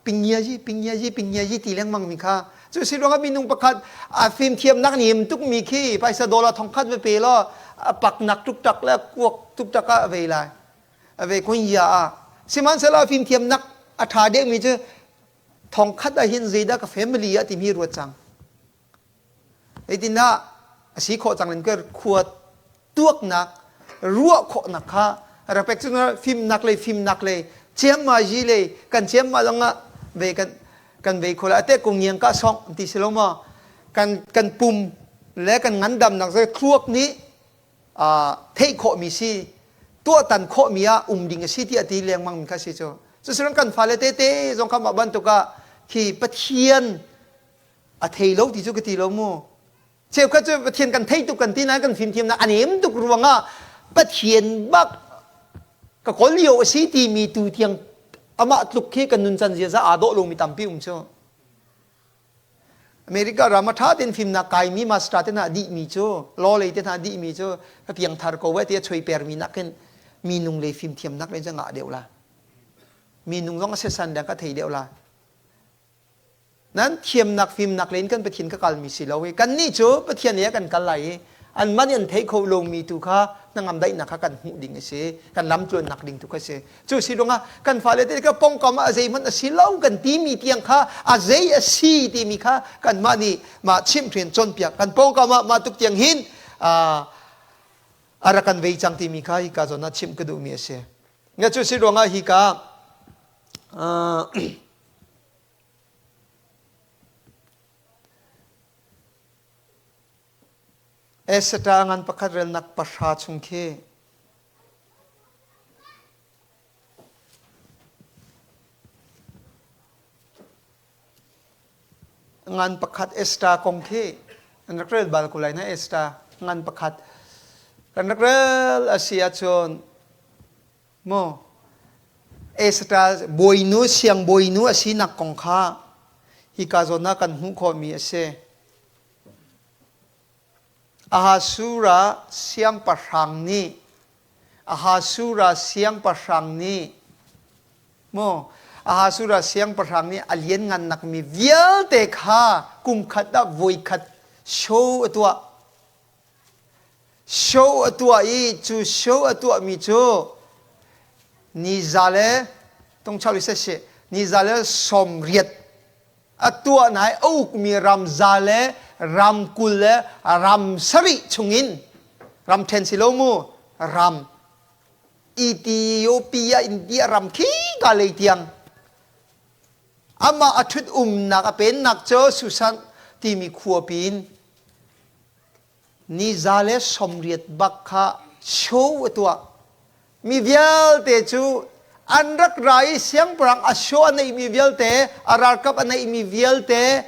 pingyaji pingyaji pingyaji ti lengmang mi kha cu si ruangah minung pakhat a fimthiamnak nim tuk mi khi paisa dollar thongkhat va pe law a paknak tuktak le kuak tuktak ah a vei lai a vei kun ya ah sihmanhsehlaw fimthiamnak a ṭha deuh mi cu thongkhat ah hin zeidah ka family ah timi ruat cang Zeitindah a si khawh cang in ka khua tuaknak ruah khawhnak kha rak pek cu fimnak lei fimnak lei ciamma yi lei kan ciamma longah ve kan kan ve kho la ate kung ngiang ka song ti si lo ma kan kan pum le kan ngandamnak zai thluak nih theih khawhmi si tuahtan khawhmi ah um ding a si ti a ti lengmang mi kha si cu cusilang kan fale tete zong kha mah bantuk ah khi Pathian a thei lo ti cu ka ti lo mu cheukhat cu Pathian kan thei tuk kan ti nain kan fimthiamnak a nem tuk ruangah Pathian bak ka kawl lio a si timi tu tiang amah tluk khi kan nuncan ziaza aa dawh lomi tampi um cu America ram a ṭha tein fimnak kaimi master te hna dihmi cu law lei te hna dihmi cu ka piangthar ko ve ti a choi permi nakin. Minung le fimthiamnak le cu ngah deuh la. Minung zong a sesan dang ka thei deuh la. Nan thiamnak fimnak le in kan Pathian ka kalmi si lo i kannih cu Pathian he kan kal lai i anmah nih an theih kho lomi tu kha hnangam daihnak kha kan hmuh ding a si, kan lamtluannak ding tu kha a si. Cu si ruangah kan fale te ka pongkam ah a zeihmanh a si lo kan timi tiang kha a zei a si timi kha kanmah nih mah chimhhrin cawnpiak kan pawngkam ah mah tuk tiang hin a rak kan vei cang timi kha hika zawn ah chimh ka duhmi a si. Nga cu si ruangah hika Esther ngan pakhat relnak pahra chung khi ngan pakhat Esther kong khi an rak rel bal ko lai na Esther ngan pakhat kan rak rel a si ahcun Maw Esther bawinu siangbawinu a sinak kong kha hika zawn ah kan hmuh khawhmi a si. Ahasura siangpahrang nih Ahasura siangpahrang nih maw Ahasura siangpahrang nih a lianngannak mi vialte kha kum khat ah voikhat show a tuah. Show a tuah i cu show a tuahmi cu niza le tungchau i seh niza le 80 a tuah na i a ukmi ram za le ram 20 le ram 7 chungin ram ṭhen si lo mu ram Ethiopia India ram khi ka lei tiang amah a ṭhut umnak a pennak cu Susan timi khua pin Ni 180 bak kha show a tuah. Mi vialte cu an rak ra i siangpahrang a show a neihmi vialte, a ralkap a neihmi vialte,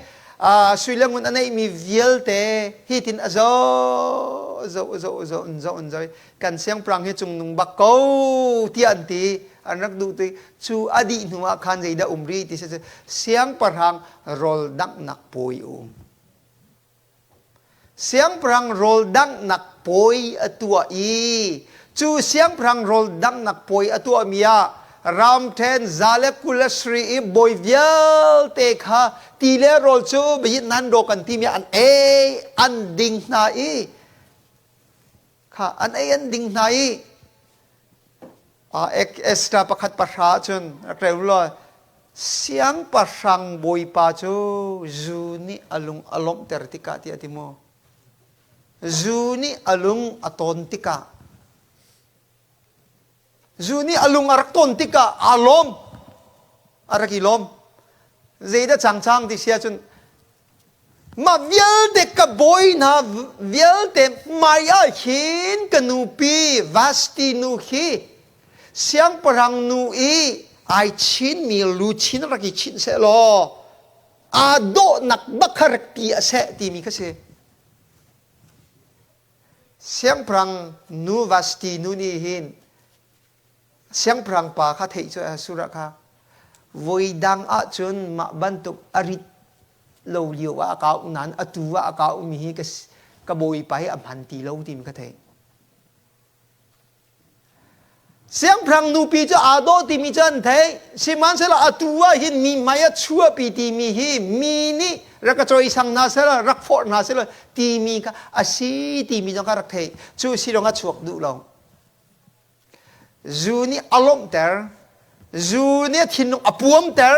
sui le ngun a neihmi vialte hitin a zoh, zoh, zoh, zoh, in zoh, in zoh. Kan siangpahrang hi cungnung bak ko tiah an ti. An rak duh ti. Cu a dih hnu ah khan zeidah um rih ti si siangpahrang rawl danghnak puai um. Siangpahrang rawl danghnak puai a tuah i cu siangpahrang rawl danghnak puai a tuahmi ah ramṭhen za le 20 le sarih i bawi vialte kha ti le rawl cu biayin nan raw kan timi an ei an ding hna i kha an ei an ding hna i Esther pakhat pahra cun rak rel law siangpahrang bawipa cu zu nih a lung a lawmhter tikah tiah a ti mu. Zu nih a lung a tawn tikah zu nih a lung a rak tawn tikah aa lawm a rak i lawm zeidah changchang ti si ahcun Mah vialte ka bawi hna vialte hmai ah hin ka nupi Vashti nu khi siangpahrang nu i ai chinmi luchin rak i chinh seh law aa dawhnak bak kha rak ti a seh timi kha si. Siangpahrang nu Vashti nu nih hin Siangpahrang pa kha theih cu Surah kha voidang ahcun mah bantuk a rit lo lio ah a kau nain atu ah a kaumi hi ka bawipa hi a hman ti lo timi ka theih. Siangpahrang nupi cu aa dawh timi cu an theih. Sihmanhsehlaw atu ah hin mi hmai a chuahpi timi hi mi nih rak ka cawisang hna sehla rak forh hna sehla timi kha a si timi zong kha rak theih. Cu si lawng a chuak duh lo. Zu nih a lawmhter. Zu nih a thinlung a puamter.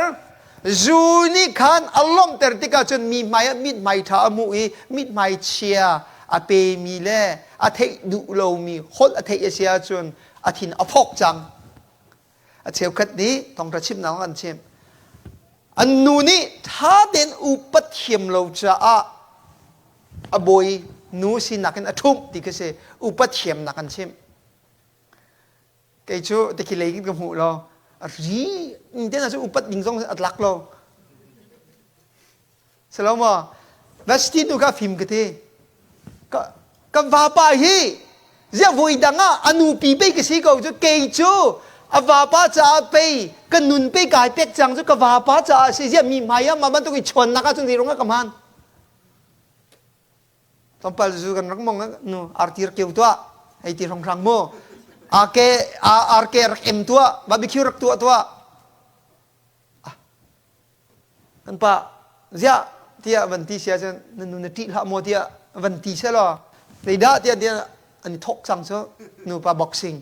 Zu nih khan a lawmhter tikah cun mi hmai ah mithmai ṭha a hmuh i mithmai chia a pemi le a theih duh lomi holh a theih a si ahcun a thin a phok cang. A cheukhat nih thawngṭha chimnak an chimh. An nu nih ṭha tein upat thiam lo caah a bawi nu sinak in a ṭhumh ti khi si. Upat thiamnak an chimh. Kei cu tikhi lei ka hmuh lo. A ri te hna cu upat ding zong a tlak lo. Silo maw? Vashti nu kha fim ka ti. Ka, ka vapa hi ziah voi dang ah a nupi pei ka si ko cu kei cu a vapa caah pei ka nun pei kai pek cang cu ka vapa caah si ziah mi hmai ah mah bantuk i chawnnak ah cun zei rung ah ka hman. Tlawmpal zu kan rak mong nu artir keu tuah hei ti hronghrang mu. AK RK rak em tuah, barbecue rak tuah tuah. Kan pa ziah tiah van ti sia cun na nu na ṭih hlah maw tiah van ti selaw zeidah tiah tiah an i thawk cang cu nupa boxing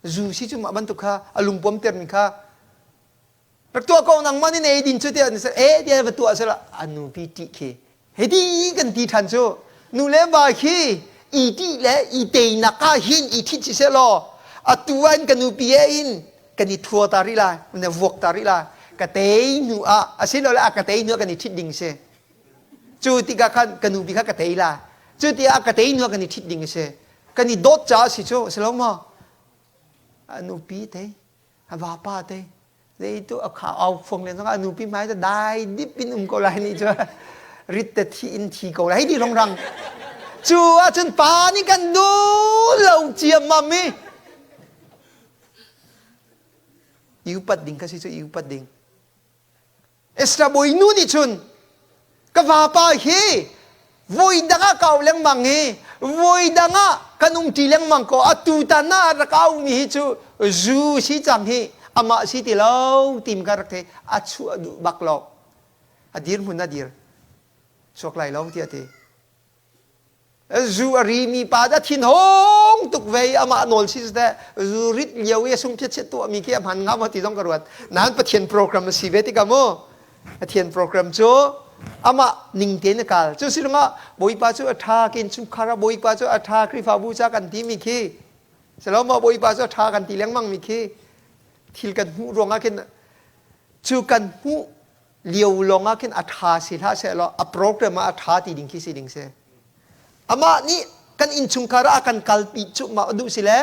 zu si cu mah bantuk kha a lungpuam termi kha rak tuah ko nangmah nih na ei din cu tiah an e tiah va tuah sela a nupi ṭih khi hiti kan ti ṭhan cu nu le va khi i ṭih le i teinak ah hin i ṭhit si selaw atu ah in ka nupi he in kan i thua ta rih lai na vuak ta rih lai ka tei hnu ah asilole a ka tei hnu ah kan i ṭhit ding si cu tikah khan ka nupi kha ka tei lai cu tikah ka tei hnu ah kan i ṭhit ding a si kan i dawt caah si cu si lo maw a nupi te a vapa te zei tu a kha au fuang len zong a nupi hmai te dai dip in um ko lai ni cu rit te thi in thi ko lai di rongrang cu ahcun pa nih kan duh lo ciammam i i upat ding kha si cu i upat ding Esther bawinu nih cun ka vapa hi voi dang ah ka au lengmang i voi dang ah kan umṭi lengmang ko atu tan ah rak aumi hi cu zu si cang hi amah si ti lo tim ka rak thei a chuah duh bak lo a dir hmun a dir chuak lai lo tiah ti Zu a rimi pa a thinhung tuk ve i amah nawl si teh zu rit lio i a sungphiat chiat tuahmi khi a hman hnga maw ti zong ka ruat. Nain Pathian program a si ve tikah mu Pathian program cu amah ning tein a kal. Cu si lungah Bawipa cu a ṭha ka innchungkhar ah Bawipa cu a ṭha Khrihfabu ca kan timi khi silo maw Bawipa cu a ṭha kan ti lengmang mi khi thil kan hmuh ruangah khin cu kan hmuh lio lawng ah khin a ṭha si hlah sehlaw a program ah a ṭha ti ding khi si ding si. Amah nih kan innchungkhar ah a kan kalpi cu mah duh si le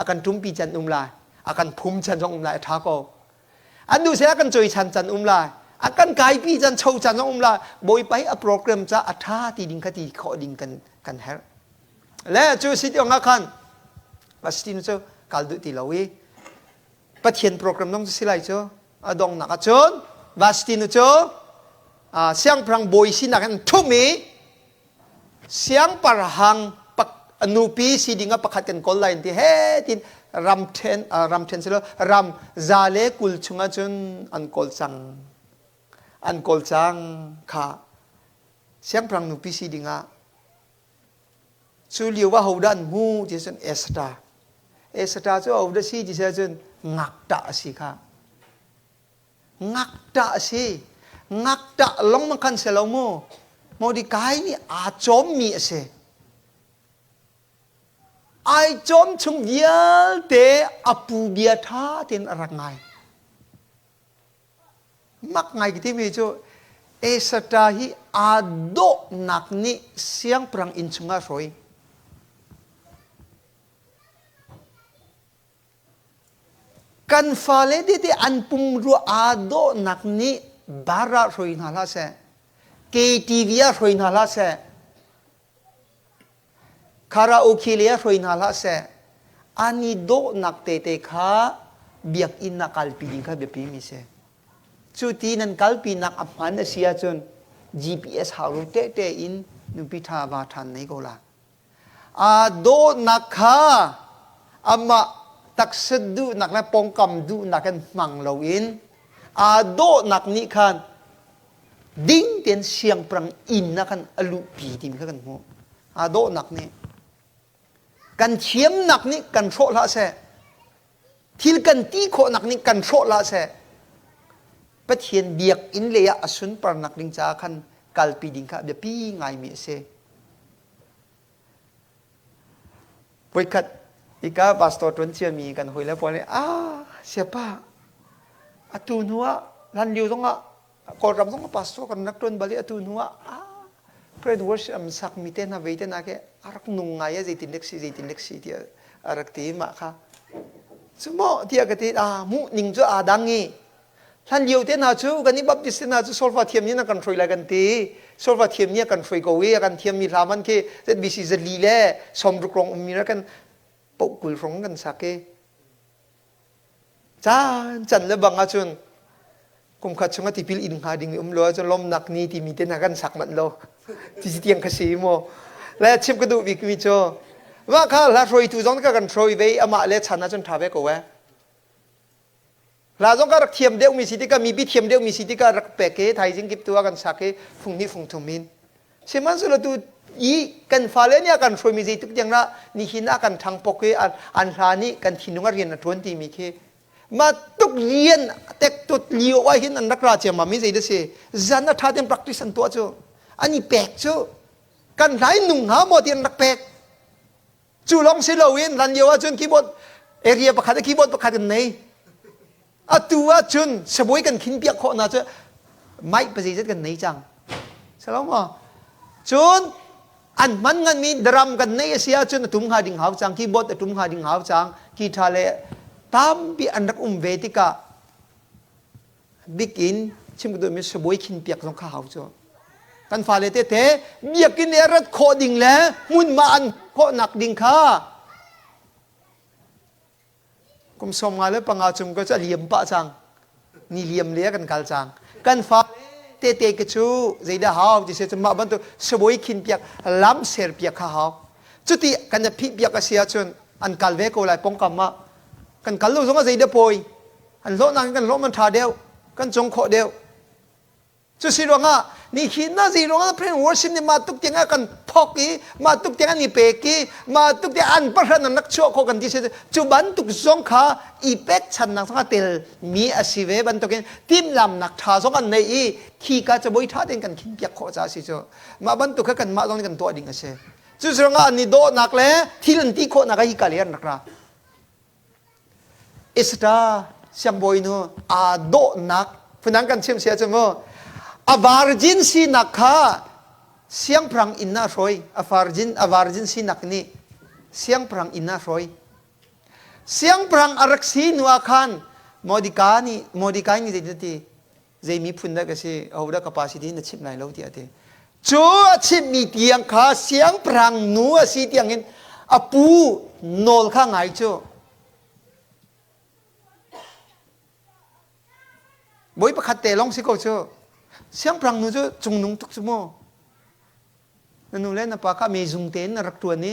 a kan ṭumpi can um lai, a kan phum chan zong um lai, a ṭha ko. An duh si a kan coi chan can um lai, a kan kaipi can cho can zong um lai. Bawipa hi a program ca a ṭha ti ding kha ti khawh ding kan kan herh. Le cu si ti ah khan Vastin cu kal duh ti lo i Pathian program zong cu si lai cu a donghnak ah cun Vashti nu cu siangpahrang bawi sinak in ṭhum i siangpahrang nupi si ding ah pakhat kan kawl lai an ti he tin ram ṭhen ram ṭhen si lo ram za le 20 chungah cun an kawl cang an kawl cang kha siangpahrang nupi si ding ah Cu lio ah hodah an hmu ti cun Esther. Esther cu hodah si ti cun ngakṭah a si kha. Ngakṭah a si. Ngakṭah lengmang khan si lo mu. Mordecai nih aa cawmmi a si. Ai cawm chung vialte a pu bia ṭha tein a rak ngai. Mak ngai ka timi cu Esata hi aa dawhnak nih siangpahrang inn chungah a hruai. Kan fale tete an pumrua aa dawhnak nih bar ah hruai hna hlah seh, KTV ah hruai hna hlah seh, Karaoke le ah hruai hna hlah seh, an i dawhnak tete kha biakinn ah kalpi ding kha biapi mi si. Cu ti nan kalpinak a hman a si ahcun GPS hau lo tete in nupi ṭha va ṭhan nei ko la. Aa dawhnak kha amah taksa duhnak le pawngkam duhnak in hmang loin aa dawhnak nih khan ding tein siangpahrang inn ah khan a luhpi timi kha kan hmuh. Aa dawhnak nih kan thiamnak nih kan hrawh hlah seh. Thil kan ti khawhnak nih kan hrawh hlah seh. Pathian biakinn lei ah a sunparnak ding caah khan kalpi ding kha biapi ngaimi a si. Voikhat hika pastor ṭuan ciami kan hawile pawl nih ah siapa atu hnu ah hlan lio zongah Kawlram zong pastor kan rak ṭuan bal i atu hnu ah ah praise worship am sak mi te hna vei te hna ke a rak nung ngai e zeitin lek si zeitin lek si tiah a rak ti mah kha cu maw tiah ka ti ah hmuh ning cu aa dang i hlan lio te hna cu kan i baptist te hna cu solfa thiam nih na kan hruai lai kan ti solfa thiam nih a kan hruai ko i a kan thiam mi hla man khi ZBC zali le 60 rong ummi ra kan poh 20 rong kan sak i Caan can le bang ahcun kum khat chung a tipil in hnga ding um lo ahcun lawmnak ni timi te hna kan sak manh lo. Ti tiang ka si mu. Le chim ka duh bikmi cu Mah kha hla hruaitu zong ka kan hruai ve amah le chan ahcun ṭha ve ko eh. Hla zong ka rak thiam deuhmi si tikah mipi thiam deuhmi si tikah rak pek i thaizing kip tu ah kan sak i fung hnih fung thum in. Sihmanhsehlaw tu i kan fale nih a kan hruaimi zeituk tiang dah nihin ah kan ṭhangpok i an hla nih kan thinlung ah rian a ṭuan timi khi mah tuk rian tektut lio ah hin an rak ra ciammam i zei dah si zan a ṭha tein practice an tuah cu an i pek cu kan hla in nung hnga maw ti an rak pek cu lawng si loin hlan lio ahcun keyboard area pakhat a keyboard pakhat kan nei atu ahcun sabuai kan khin piak khawh na cu mic pazeizat kan nei cang salo maw cun an hman nganmi drum kan neih a si ahcun a tum hnga ding hau cang keyboard a tum hnga ding hau cang guitar le tampi an rak um ve tikah bik in chim ka duhmi sabuai khin piak zong kha hau cu kan fale tete biakinn i rat khawh ding le hmunhma an khawhnak ding kha Kum 55 cung ka cu a liam pah cang. Ni liam le kan kal cang. Kan fa tete ka cu zeidah hau ti se cu mah bantuk sabawi khin piak lam ser piak kha hau. Cuti kan i phih piak a si ahcun an kal ve ko lai pongkam ah. Kan kal lo zong ah zeidah pawi. An hlawh nakin kan hlawh man ṭha deuh. Kan cung khawh deuh. Cu si ruangah nihin na zei ruangah prayer worship nih mah tuk tiangah kan thok i mah tuk tiang an i pek i mah tuk tiang an pahran an rak chuah khawh kan ti si cu bantuk zong kha i pekchannak zong a tel mi a si ve bantukin timhlamnak ṭha zong an nei i khi ka cabuai ṭha tein kan khin piak khawh caah si cu mah bantuk kha kanmah zong nih kan tuah ding a si cu ruangah an i dawhnak le thil an ti khawhnak ah hi ka le an rak ra Esther siangbawinu aa dawhnak phundang kan chim si ahcun mu a virgin sinak kha siangpahrang inn ah hruai a virgin a virgin sinak nih siangpahrang inn ah hruai siangpahrang a rak si hnu ah khan Mordecai nih Mordecai nih zeitin a ti Zei miphun dah ka si, ahodah ka pa si ti na chimh lai lo tiah a ti. Cu a chimhmi tiang kha siangpahrang nu a si tiangin a pu nawl kha ngai cu. Bawi pakhat te lawng si ko cu. Siangpahrang nu cu cungnung tuk cu mu. Na nu le na pa kha mezung tein na rak ṭuan i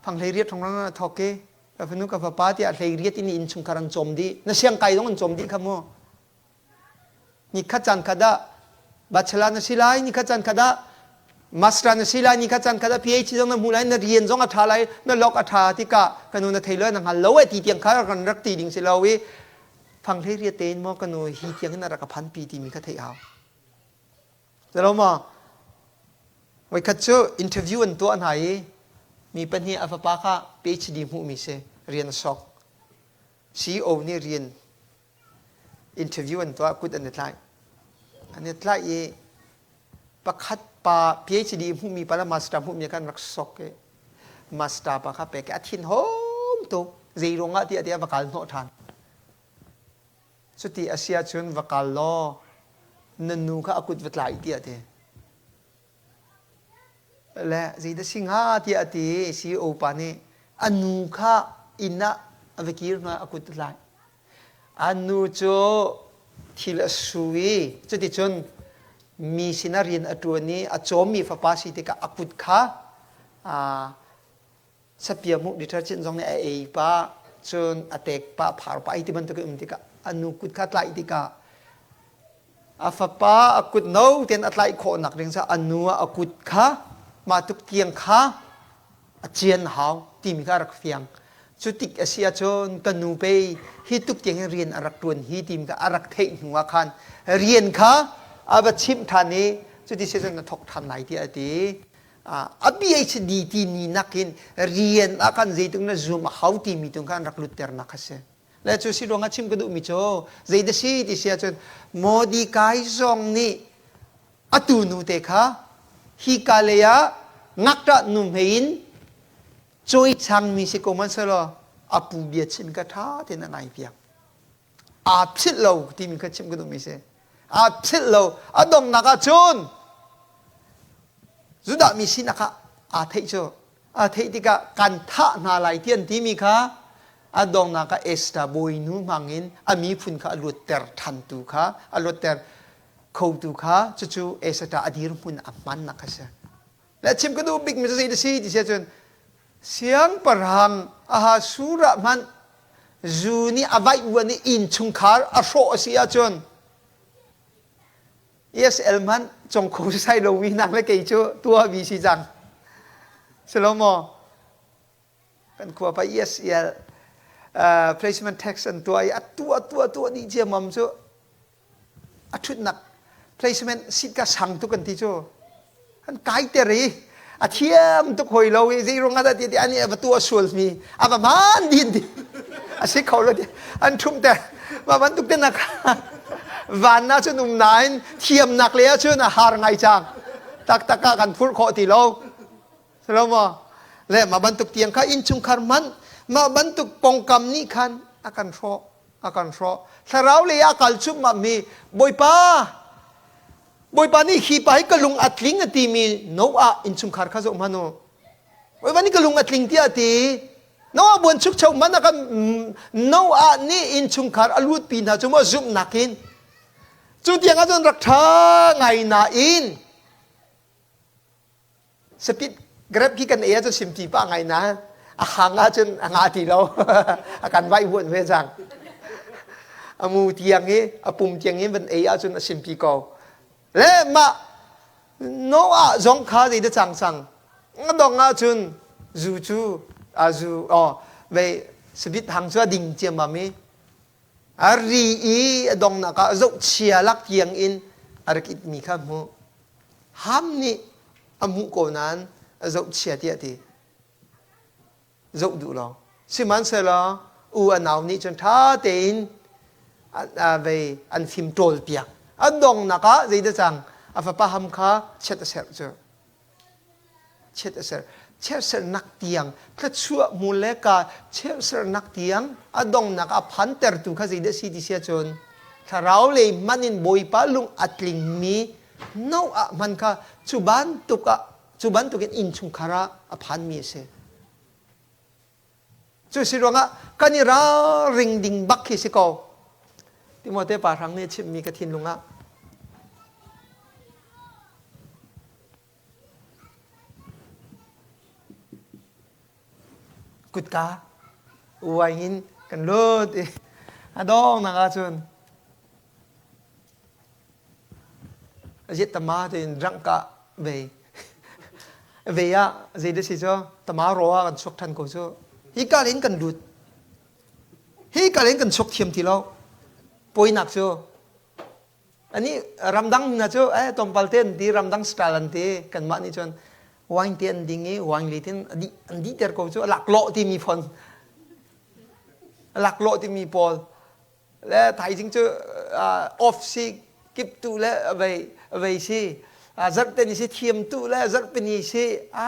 fanghlei riat hrawng na thawk i ka fanu ka fapa tiah hlei riat in innchungkhar an cawm dih. Na siangkai zong an cawm dih kha mu. Nikhat caan khat ah bachelor na si lai, nikhat caan khat ah master na si lai, nikhat caan khat ah PhD zong na hmu lai, na rian zong a ṭha lai, na lok a ṭha tikah ka nu na thei lo na hngal lo eh ti tiang kha kan rak ti ding si lo i fanghlei riat tein maw ka nu hi tiang in a rak ka phanpi timi kha theih hau. Zalo maw? Voikhat cu interview an tuah hna i mi pahnih a fapa kha PhD hmuhmi si rian a sok. CEO nih rian interview an tuah kut an i tlaih an i tlaih i pakhat pa PhD hmuhmi pa le master hmuhmi khan rak sok i master pa kha pek i a thin hom tuk zei ruangah tiah tiah va kal hnawh ṭhan cuti a si ahcun va kal law na nu kha a kut va tlai tiah ti Le zeidah si hnga tiah a ti i CEO pa nih a nu kha inn ah a va kir hna a kut a tlai. A nu cu thil a su i cuticun mi sinah rian a ṭuan i a cawmmi fapa si tikah a kut kha sapiahmuh detergent zong nih a ei pah cun a tek pah phar pah ti bantuk in um tikah a nu kut kha tlaih tikah a fapa a kut no tein a tlaih khawh nak ding a nu a kut kha mah tuk tiang kha a cian hau timi kha a rak fiang cu tik a si ahcun ka nu pei hi tuk tiang in rian a rak ṭuan hi timi kha a rak theih hnu ah khan rian kha a va chimh ṭhan i cuti si cun na thawk ṭhan lai tiah a ti a PhD ti ni nakin rian ah kan zeitung na zum a hau timi tung khan rak lutternak kha si. Le cu si ruangah chim ka duhmi cu zeidah si ti si ahcun Mordecai zong nih atu nu te kha hi ka lei ah ngakṭah nu hmei in cawi changmi si ko hmanhsehlaw a pu bia chim kha ṭha tein a ngai piak. Aa philh lo timi kha chim ka duhmi si. Aa philh lo. A donghnak ah cun Judah mi sinak ah aa theih cu. Aa theih tikah kan thah hna lai ti an timi kha a donghnak ah Esther bawinu hmangin a miphun kha a luatter ṭhantu kha a luatter khotu kha cucu Esther a dirhmun a hmannak kha si. Le chim ka duh bikmi cu zei a si ti si ahcun. Siangpahrang Ahasuerah hmanh zu nih a vaih uan i innchungkhar a hrawh a si ahcun ESL hmanh cong kho sai lomi nang le kei cu tuahmi si cang. Si lo maw? Kan khua pa ESL placement tax an tuah i a tuah tuah tuah dih ciammam cu a ṭhutnak placement seat ka sang tuk an ti cu an kaiter i a thiam tuk hoi lo i zei ruang ah dah ti ani a va tuah sual mi a va hmaan din ti a si kho lo ti an ṭhumh ter mah bantuk te nak van na cun um nain thiamnak le ahcun a har ngai cang taktak ah kan phurh khawh ti lo lo maw le mah bantuk tiang kha innchungkhar man mah bantuk pongkam nih khan a kan hrawh a kan hrawh thlarau lei ah kal cupmap mi bawipa bawipa nih hi pa hi ka lung a tling a timi Noah innchungkhar kha zoh hmanh u bawipa nih ka lung a tling tiah a ti Noah buan chukcho man a kan Noah nih innchungkhar a lut pi hna cu maw zumhnak in cu tiang ahcun rak ṭha ngai nain Sapit grep khi kan ei ahcun simpi pah ngai na a hang ahcun a nga ti lo a kan vaih vuan ve cang a mu tiang i a pum tiang in van ei ahcun a simpi ko le mah Noah zong kha zei da cang cang a dong ahcun zu cu a zu oh vei sabit hang cu a ding ciammam i a ri i a dongnak ah zohchia lak tiang in a rak itmi kha hmuh Ham nih a hmuh ko nain a zohchia tiah a ti. Zoh duh lo. Sihmanhsehlaw u a nau nih cun ṭha tein vei an fim ṭawl piak. A donghnak ah zeidah cang? A fapa Ham kha chiat a serh cu. Chiat a ser. Chiatserhnak tiang thluachuah hmu le ka chiatserhnak tiang a donghnak a phantertu kha zeidah si ti si ahcun thlarau lei hman in Bawipa lung a tlingmi Noah hman kha cu bantuk ah cu bantukin innchungkhar ah a phanmi a si. Cu si ruangah kan i ralring ding bak khi si ko. Timote pa hrang nih a chimhmi ka thinlung ah Kutka uai in kan lut i a donghnak ahcun a ziat tama tein rangka vei vei ah zei dah si cu tama ro ah kan chuak ṭhan ko cu hi ka in kan lut hi ka in kan chuak thiam ti lo poinak cu Ani ramdang hna cu eh tlawmpal te an ti ramdang style an ti kanmah nih cun wine te an ding i wine le tin an dihter ko cu a laklawh timi phone a laklawh timi pawl le thaizing cu off si kip tu le vei vei si zarhte ni si thiam tu le zarhpi ni si a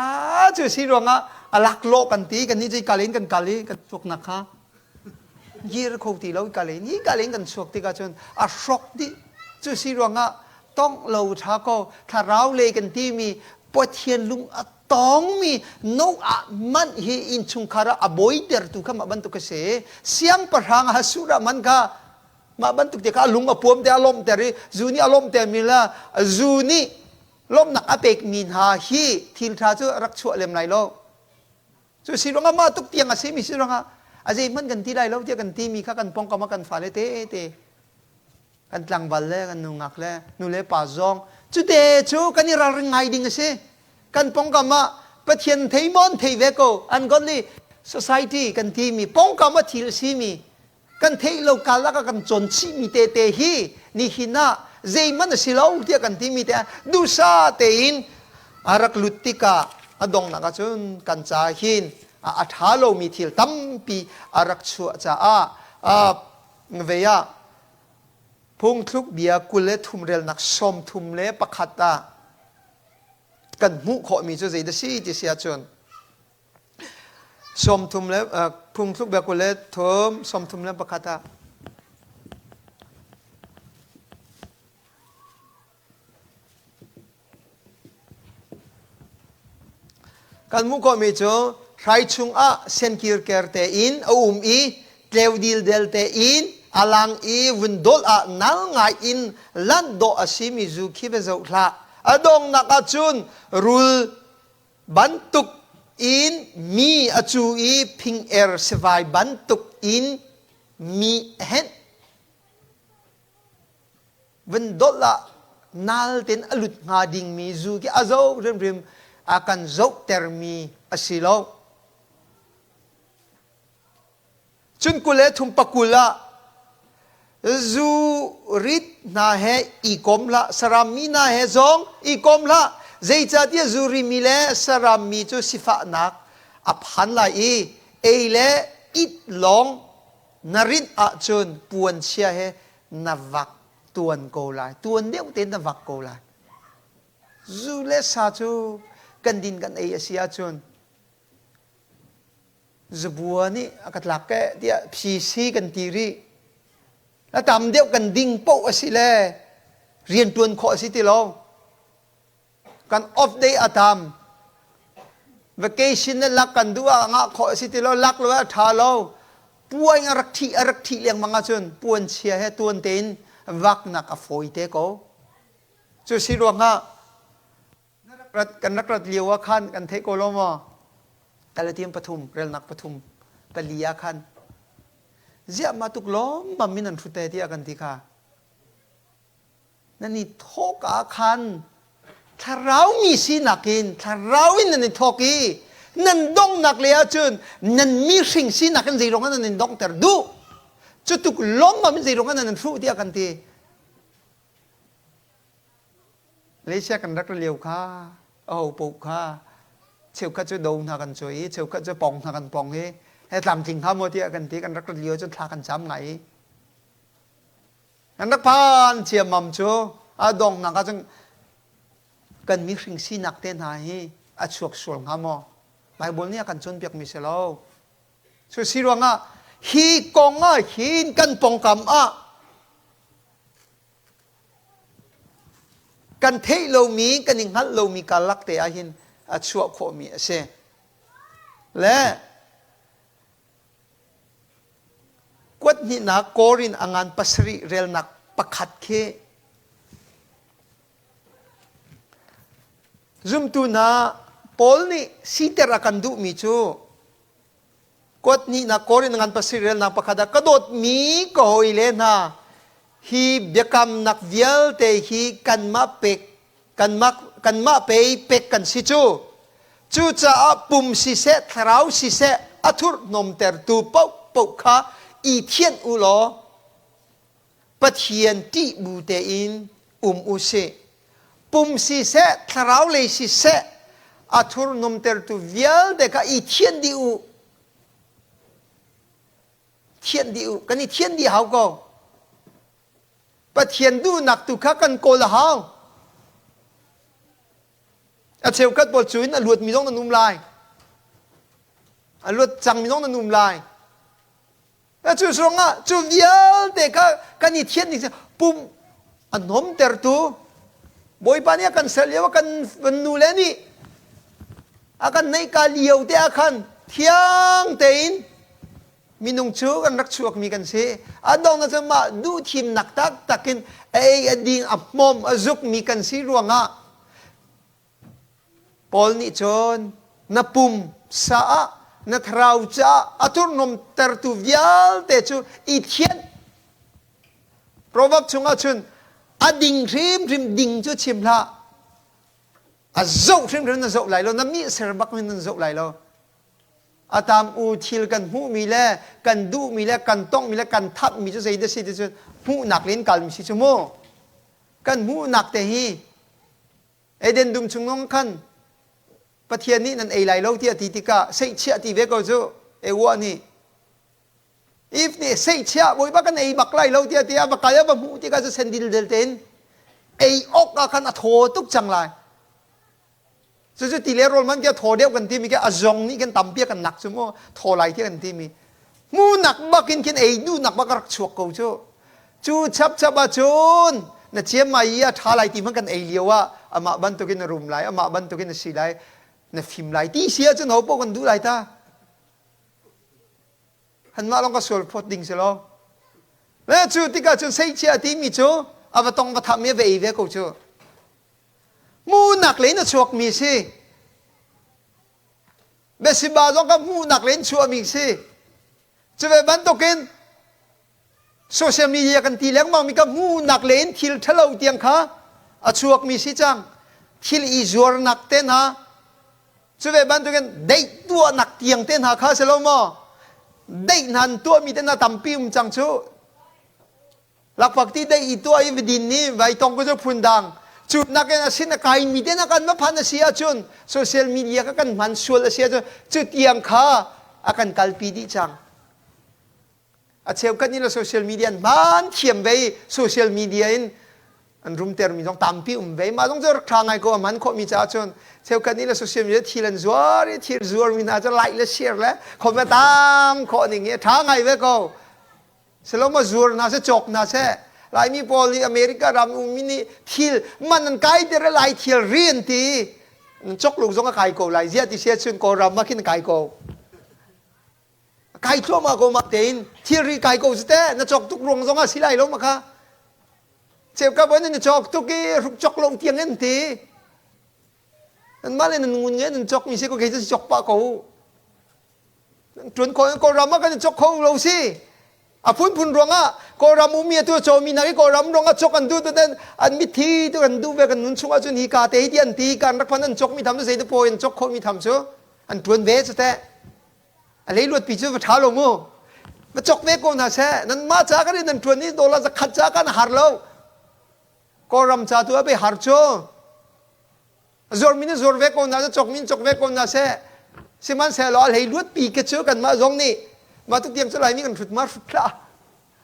cu si ruangah a laklawh kan ti kan nih cu kal in kan kal i kan tuaknak kha Gir kho ti lo ka le ni ka len kan chuak tikah cun a hrok dih cu si ruangah tongh lo tha ko thlarau le kan timi Pathian lung a tongmi Noah man hi innchungkhar ah a bawitertu kha mah bantuk a si siangpahrang Ahasuerah man kha mah bantuk te kha a lung a puam te a lawmhter i zu nih a lawmhter mi la zu nih lawmhnak a pekmi hna hi thil ṭha cu rak chuah lem lai lo Cu si ruangah mah tuk tiang a simi si ruangah a zeihmanh kan ti lai lo tiah kan timi kha kan pawngkam ah kan fale tete kan tlangval le kan nungak le nu le pa zong cute cu kan i ralring ngai ding a si. Kan pawngkam ah Pathian thei maw an thei ve ko ungodly society kan timi pawngkam ah thil a simi kan theih lo kalak ah kan cawn chihmi tete hi nihin ah zeihmanh a si lo tiah kan timi te duhsah tein a rak lut tikah a donghnak ahcun kan ca hin a ṭha lomi thil tampi a rak chuah caah vei ah phungthluk bia 23 relnak 31 ah kan hmuh khawhmi cu zei dah si ti si ahcun Sawmthum le phungthluk bia 23 31 ah kan hmuh khawhmi cu hrai chungah senkirker tein a um i tleu dildel tein a lang i vun dawlh ah nal ngai in lanh dawh a simi zu khi va zoh hlah. A donghnak ah cun rul bantuk in mi a cu i phing-er sivai bantuk in mi a henh. Vun dolh ah nal tein a lut hnga dingmi zu khi a zoh hrimhrim a kan zohtermi a si lo. Cun 23 pakul ah zu rit hna he i kom hlah, saram mi hna he zong i kom hlah. Zeicahtiah zu rimi le saram mi cu sifahnak a phan lai i ei le it lawng na rinh ahcun puanchia he na vak tuan ko lai. Tuan deuh tein na vak ko lai. Zu le sa cu kan din kan ei a si ahcun Zabua nih a ka tlak eh tiah PC kan ti rih. A tam deuh kan ding paoh a si le rianṭuan khawh a si ti lo. Kan off day a tam. Vacation na lak kan duh ah ngah khawh a si ti lo. Lak lo ah a ṭha lo. Puai a rak thih a rak thih lengmang ahcun puan chia he tuan tein vaknak a fawi te ko. Cu si ruangah Kan rak rat lio ah khan kan theih ko lo maw? Galatian pathum, relnak pathum, pali ah khan ziah mah tuk lawmmam in an hrut ee tiah kan ti kha. Nan i thawk ah khan thlarau mi sinak in thlarau in nan i thawk i nan donghnak lei ahcun nan mi hring sinak in zeiruang ah nan in donghter duh. Cu tuk lawmmam in zeiruang ah nan in hruh tiah kan ti. Malaysia kan rak lio kha aho paoh kha cheukhat cu do hna kan cuai i cheukhat cu pong hna kan pong i he tlamtling hnga maw tiah kan ti kan rak lio cun thla kan cam ngai i kan rak phan ciammam cu a donghnak ah cun kan mihring sinak te hna hi a chuak sual hnga maw Bible nih a kan cawnpiakmi si lo cu si ruangah hi kong ah hin kan pongkam ah Kan theih lomi, kan i hngalh lomi karlak te ahhin a chuah khawhmi a si. Le kuat hnihnak Korin a ngan pasarih relnak pakhat khi zumtu hna Paul nih siter a kan duhmi cu Kuat hnihnak Korin ngan pasarih relnak pakhat ah ka dawtmi ka hawile hna hi biakamnak vialte hi kanmah pek kanmah kanmah pei pek kan si cu. Cucaah pum siseh thlarau siseh a thurhnomtertu paohpaoh kha i thianh u law Pathian ṭih bu tein um u sih. Pum siseh, thlarau lei siseh, a thurhnawmtertu vialte kha i thianh dih u. Thianh dih u. Kan i thianh dih hau ko. Pathian duhnak tu kha kan kawl a hau. A cheukhat pawl cu in a luatmi zong nan um lai. A luat cangmi zong nan um lai. Cu ruangah cu vialte kha kan i thianh ding pum a hnawmtertu Bawipa nih a kan ser lio kan nu le nih a kan neihka lio te ah khan thiang tein minung cu kan rak chuakmi kan si. A dong na cu mah duh thimnak taktak in a ei a ding a hmawm a zukmi kan si ruangah Paul nih cun na pum sa ah na thlarau caah a thurhnawmtertu vialte cu i thianh. Proverb chungah cun a ding hrimhrim ding cu chim hlah. A zoh hrimhrim na zoh lai lo, na mi ser bak in nan zoh lai lo. A tam u thil kan hmuhmi le kan duhmi le kan tonghmi le kan thapmi cu zei dah si ti cun hmuhnak len kalmi si cu mu. Kan hmuhnak te hi Eden dum chung nong khan Pathian nih nan ei lai lo tiah ti tikah seihchiah ti ve ko cu Ewa nih Eve nih seihchiah bawipa kan ei bak lai lo tiah tiah va kal va hmuh tikah cu sen dildel tein ei awk ah khan a thaw tuk cang lai cucu ti le rawl man kia thaw deuh kan timi khi a zong nih kan tampi kan nak cu mu thaw lai ti kan timi Hmuhnak bak in khin ei duhnak bak a rak chuak ko cu. Cu chapchap ahcun na ciammai i a ṭha lai ti hmanh kan ei lio ah amah bantukin na rum lai, amah bantukin na si lai, na fim lai ti si ahcun ho paoh kan duh lai ta. Hanmah lawng ka sual phawt ding si lo. Le cu tikah cun seichia timi cu a va tong va tham i a va ei ve ko cu. Munak lei na chuakmi si. Biasiba zong ka hmuhnak len chuahmi si. Cu ve bantukin social media kan ti lengmang mi ka hmuhnak len thil ṭhalo tiang kha a chuakmi si cang. Thil i zuarnak te hna, cu ve bantukin deih tuahnak tiang te hna kha si lo maw? Deih hna an tuahmi te hna tampi um cang cu. Lakphak ti dei i tuah i vidin nih vaitong ku cu phundang cu nakin a sin a kaimi te nak an va phan a si ahcun social media ka kan hman sual a si ahcun cu tiang kha a kan kalpi dih cang. A cheukhat nih le social media an hman thiam ve i social media in an rumtermi zong tampi um ve. Mah zong cu rak ṭha ngai ko a hman khawhmi caah cun cheukhat nih le social media thil an zuar i thil zuarmi hna cu like le share le comment tam khawh ning hi a ṭha ngai ve ko. Silo zuar hna seh cawk hna seh Laimi pawl nih America ram ummi nih thil man an kai ter lai thil ri an ti cok lung zong a kai ko lai ziah ti sia cun Kawlram ah khin kai ko kai thluahmah ko mak tein thilri kai ko te na cawk tuk ruang zong ah si lai lo ma kha cheuka bon na cawk tuk i hruk cok lo tiang an ti nan mah le nan ngun nge nan cawk mi si ko kei cu cawk pah ko Ṭuan khawh Kawlram ah kan i cawk kho lo si. A phunphun ruangah Kawlram ummi atu cawmi nak i Kawlram ruangah cawk an duh tu an mitthi tu kan duh ve kan nun chungah cun hi ka te hi ti an ti kan rak phan an cawk mi tham cu zei te pawi an cawk khawh mi tham cu an ṭuan ve cu teh. A leiluat pi cu va ṭha lo mu. Va cawk ve ko hna seh. Nan mah ca kan in nan ṭuan i dollar zakhat ca kan har lo. Kawlram ca tu a pe har cu. Zuarmi nih zuar ve ko hna seh, cawkmi nih cawk ve ko hna seh. Sihmanhsehlaw a hleihluat pi ke cu kanmah zong nih mah tuk tiang cu Laimi kan hrut ma hrut hlah.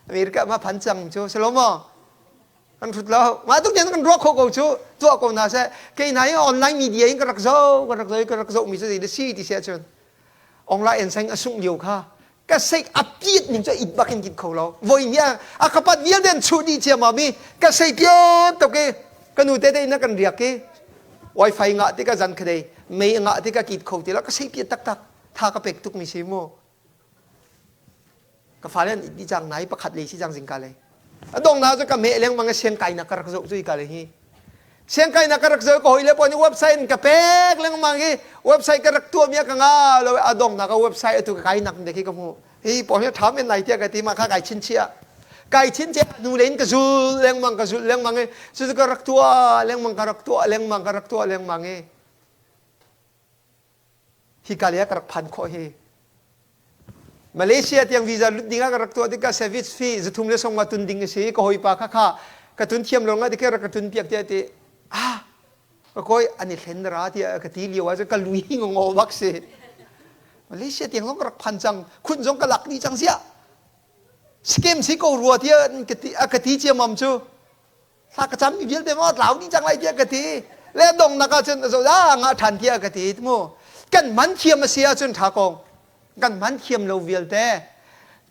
America ma phan cang cu si lo maw? Kan hrut lo. Mah tuk tiang kan ruah khawh ko cu tuah ko hna seh. Kei hna hi online media in ka rak zoh, ka rak zoh, ka rak zoh mi cu zei da si ti si ahcun online en seng a sungh lio kha ka seik a piat ning cu it bak in kit kho lo voi ni a kapat vialte an chuh dih ciammam i ka sei pian tuk i ka nu te te in kan riak i wifi ngah ti ka zan khadei mei ngah ti ka kit kho ti lo ka sei piat taktak tha ka pek tuk mi si mu ka fale an it dih cang nai pakhat le si cang zingka le a dong na cu ka meh lengmang i siang kainak ka rak zoh cu ka le hi siang kainak ka rak zoh ka hoi le pawl nih website in ka pek lengmang i website ka rak tuah mi ka nga lo a dong na ka website atu ka kainak de khi ka hmu hi pawl hi ṭha men lai tiah ka ti ma kha kai chinchiah kai chinchiah nu le in ka zul lengmang ka zul lengmang i cucu ka rak tuah lengmang ka rak tuah lengmang ka rak tuah lengmang i hika lei ah ka rak phan khawh hi Malaysia tiang visa lut ding ah ka rak tuah tikah service fee zathum le songma tun ding a si ka hawipa kha kha ka tun thiam lo nga tikah rak ka tun piak tiah ti ah ka koi an i thlen ra tiah ka ti lio ah ka lui ngo bak si Malaysia tiang zong ka rak phan cang khun zong ka lak dih cang sia scam si ko rua tiah ka ti ciamam cu thla ka cammi vialte maw tlau dih cang lai tiah ka ti le dongnak ahcun a zoh ah ngah ṭhan tiah ka ti mu kan man thiam a si ahcun ṭha ko kan man thiam lo vialte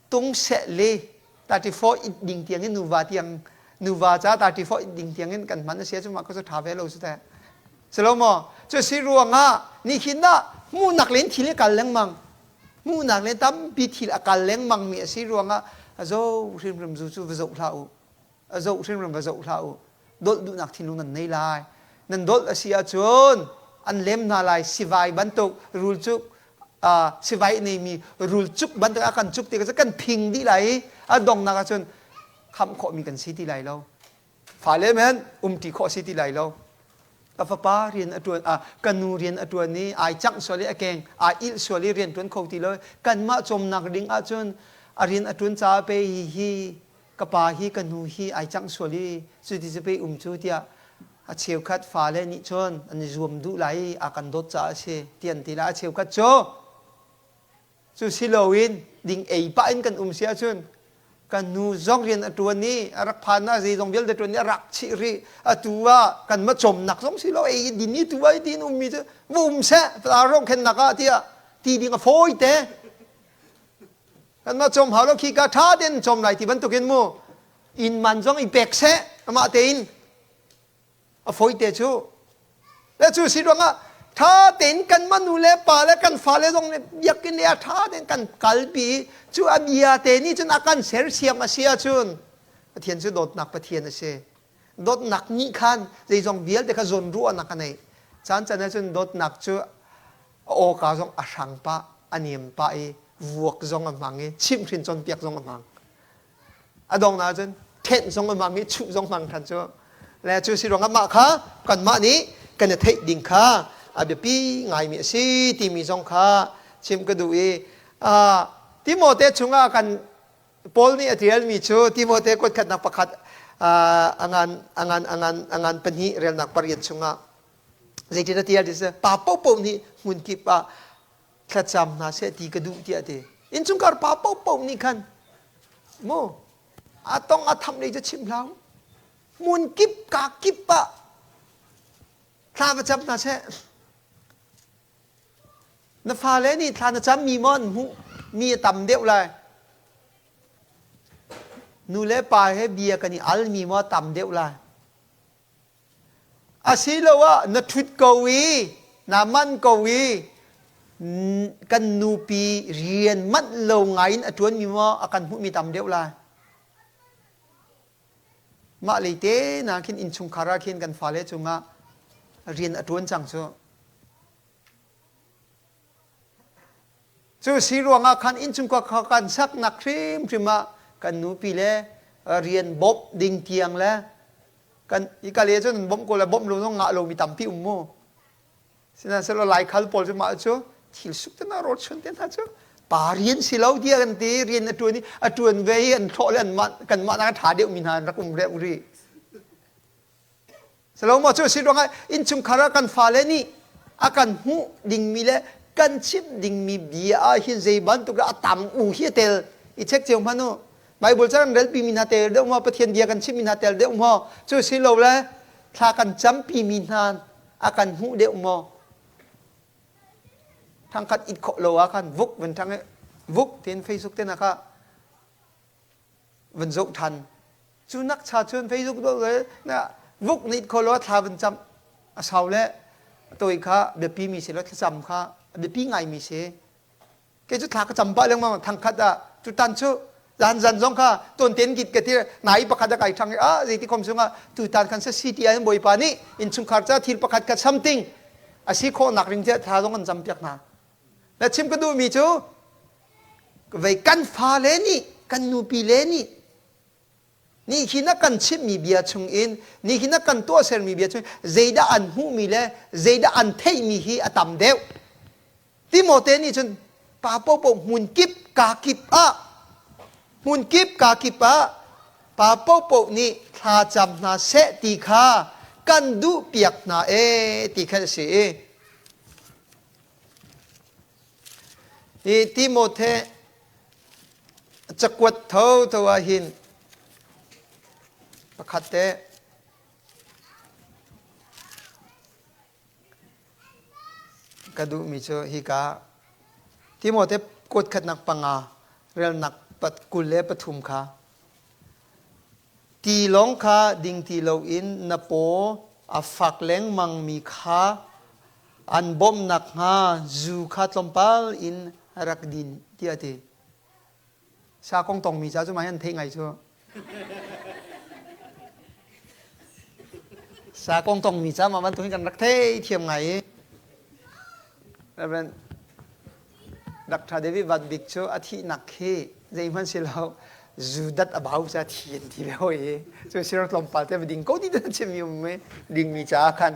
tung seh le 34 it ding tiang in nuva tiang nuva ca 34 it ding tiang in kan man a si ahcun mah ka cu ṭha ve lo su teh si lo maw cu si ruangah nihin ah hmuhnak len thil i kal lengmang hmuhnak len tampi thil a kal lengmang mi a si ruangah a zo hrimhrim zu cu va zoh hlah u a zoh hrimhrim va zoh hlah u dolh duhnak thinlung nan nei lai nan dolh a si ahcun an lem hna lai sivai bantuk rul cuk sivai neimi rul cuk bantuk a kan cuk ti kan phing dih lai i a donghnak ahcun khamh khawhmi kan si ti lai lo fale men umṭi khawh si ti lai lo ka fapa rian a ṭuan ka nu rian a ṭuan i ai cangh sual i a keng ai ilh sual i rian ṭuan kho ti lo kanmah cawmnak ding ahcun a rian a ṭuan caah pe hi hi ka pa hi ka nu hi ai cangh sual i cuti cu pei um cu tiah a cheukhat fale nih cun an i zuam duh lai i a kan dawt caah a si ti an ti lai a cheukhat cu cu si loin ding ei pah in kan um si ahcun kan nu zong rian a ṭuan i a rak phan ah zeizong vialte ṭuan i a rak chih rih atu ah kan ma cawmnak zong si lo ei din i tu ah din ummi cu va um seh rong khennak ah tiah ti ding a fawi te Kanmah cawm hau lo khi ka ṭha tein cawm lai ti bantukin mu inn man zong i pek seh amah tein a fawi te cu le cu si ruangah ṭha tein kan manu le pa le kan fale zong nih biakinn le a ṭha tein kan kalpi cu a bia te nih cun a kan sersiam a si ahcun Pathian cu dawtnak Pathian a si dawtnak nih khan zeizong vialte kha zawnruahnak a neih caan can ahcun dawtnak cu. A awka zong a hrang pah, a niam pah i vuak zong a hmang i chimhhrin cawnpiak zong a hmang. A donghnak ahcun thenh zong a hmang i chuh zong hmang ṭhan cu. Le cu si ruangah mah kha kanmah nih kan i theih ding kha a biapi ngaimi a si timi zong kha chim ka duh i Timote chungah kan Paul nih a ṭialmi cu Timote kuatkhatnak pakhat a ngan a ngan a ngan a ngan pahnih relnak pariat chungah zeitin a tial ti si pa paohpaoh nih hmun kip ah thlacam hna seh ti ka duh tiah a ti. Innchungkhar pa paohpaoh nih khan mu a tong a tham lei cu chim hlah hmun kip ka kip ah thla va cam hna seh. Na fale nih thla na cammi maw an hmuh mi a tam deuh lai. Nu le pa he bia kan i almi maw a tam deuh lai. Asiloah na ṭhut ko i naa manh ko i kan nupi rian manh lo ngai in a ṭuanmi maw a kan hmuhmi tam deuh lai. Mah lei te na khin innchungkhar ah khin kan fale cungah rian a ṭuan cang cu. Cu si ruangah khan innchungkhar kan saknak hrimhrim ah kan nupi le rian bawmh ding tiang le kan i ka le cun bawmh ko le bawmh lo zong ngah lomi tampi um mu. Sihmanhsehlaw Laikhal pawl cu mah cu thil suk te hna rawl chuan te hna cu pa rian si lo tiah kan ti rian a ṭuan i a ṭuan ve i an thlawh le anmah kanmah nak a ṭha deuhmi hna an rak um reuh rih. Salomo cu si ruangah innchungkhar ah kan fale nih a kan hmuh dingmi le kan chimh dingmi bia ah hin zei bantuk dah a tam u hi a tel i check cio hmanh u. Bible ca kan relpi mi hna tel deuh maw Pathian bia kan chimh mi hna tel deuh maw cu si lo le thla kan campi mi hna a kan hmuh deuh maw thangkhat it khawh lo ah khan vuk van thang vuk tin Facebook te na kha van zoh than cu nak cha cun Facebook do le na vuk nit kho lo thla van cam a sau le toi kha biapi mi si lo thlacam kha biapi ngai mi si kei cu thla ka cam pah lengmang thangkhat ah cu tan cu zan zan zong kha ton ten kit ka ti nai pakhat a kai thang a zeiti khom sungah tu tan khan sa city an bawipa nih innchungkhar ca thil pakhat kha something a si khawh nak ring che thla zong an cam piak hna na chim ka duh mi cu vei kan fale nih kan nupi le nih nihin a kan chimhmi bia chungin nihin a kan tuahsermi bia chungin zeidah an hmuhmi le zeidah an theihmi hi a tam deuh Timote nih cun pa popo hmun kip ka kip ah hmun kip ka kip ah pa popo nih thla cam hna seh ti kha kan duh piak hna e ti kha a si i Hi Timote cakuat thotho ah hin pakhat te ka duhmi cu hika Timote kuat khatnak panga relnak pat 23 kha Ti lawng kha ding ti loin na paw a fak lengmangmi kha an bawmh nakhnga zu kha tlawmpal in rak din tiah a ti. Sa kong tongmi ca cu mah hi an theih ngai cu. Sa kong tongmi ca mah bantuk hin kan rak thei thiam ngai i. Reverend Dr. David Van Bik cu a thihnak hi zeihmanh si lo zu dat a bau ca thi an ti ve hoi i cu sirang tlawmpal te va ding ko ti te chim mi um i dingmi caah khan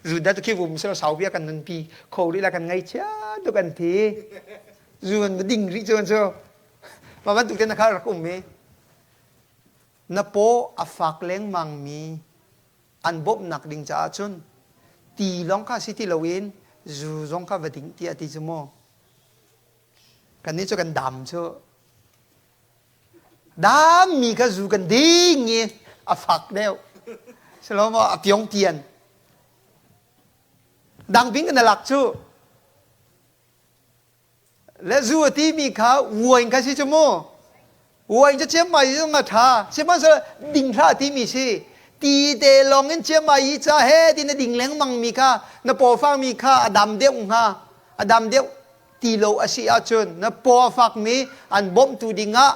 zu dat khi vum silo sau bia kan nunpi kho rih la kan ngei chia tuk an ti zu an va ding rih cu an cu mah bantuk te na kha rak um i na paw a fak lengmang mi an bawmhnak ding caah cun ti lawng kha si ti loin zu zong kha va ding tiah ti cu mu kannih cu kan dam cu dammi kha zu kan ding i a fak deuh silo maw a piong tian dangping kan lak cu Le zu a timi kha wine kha si cu mu. Wine cu chiammai zong a ṭha. Sihmanhsehlaw ding hlah timi si. Ti te lawng in chiammai i ca he ti na ding lengmang mi kha na paw mi kha a dam deuh hnga. A dam deuh ti lo a si ahcun na paw a fakmi an bawmhtu dingah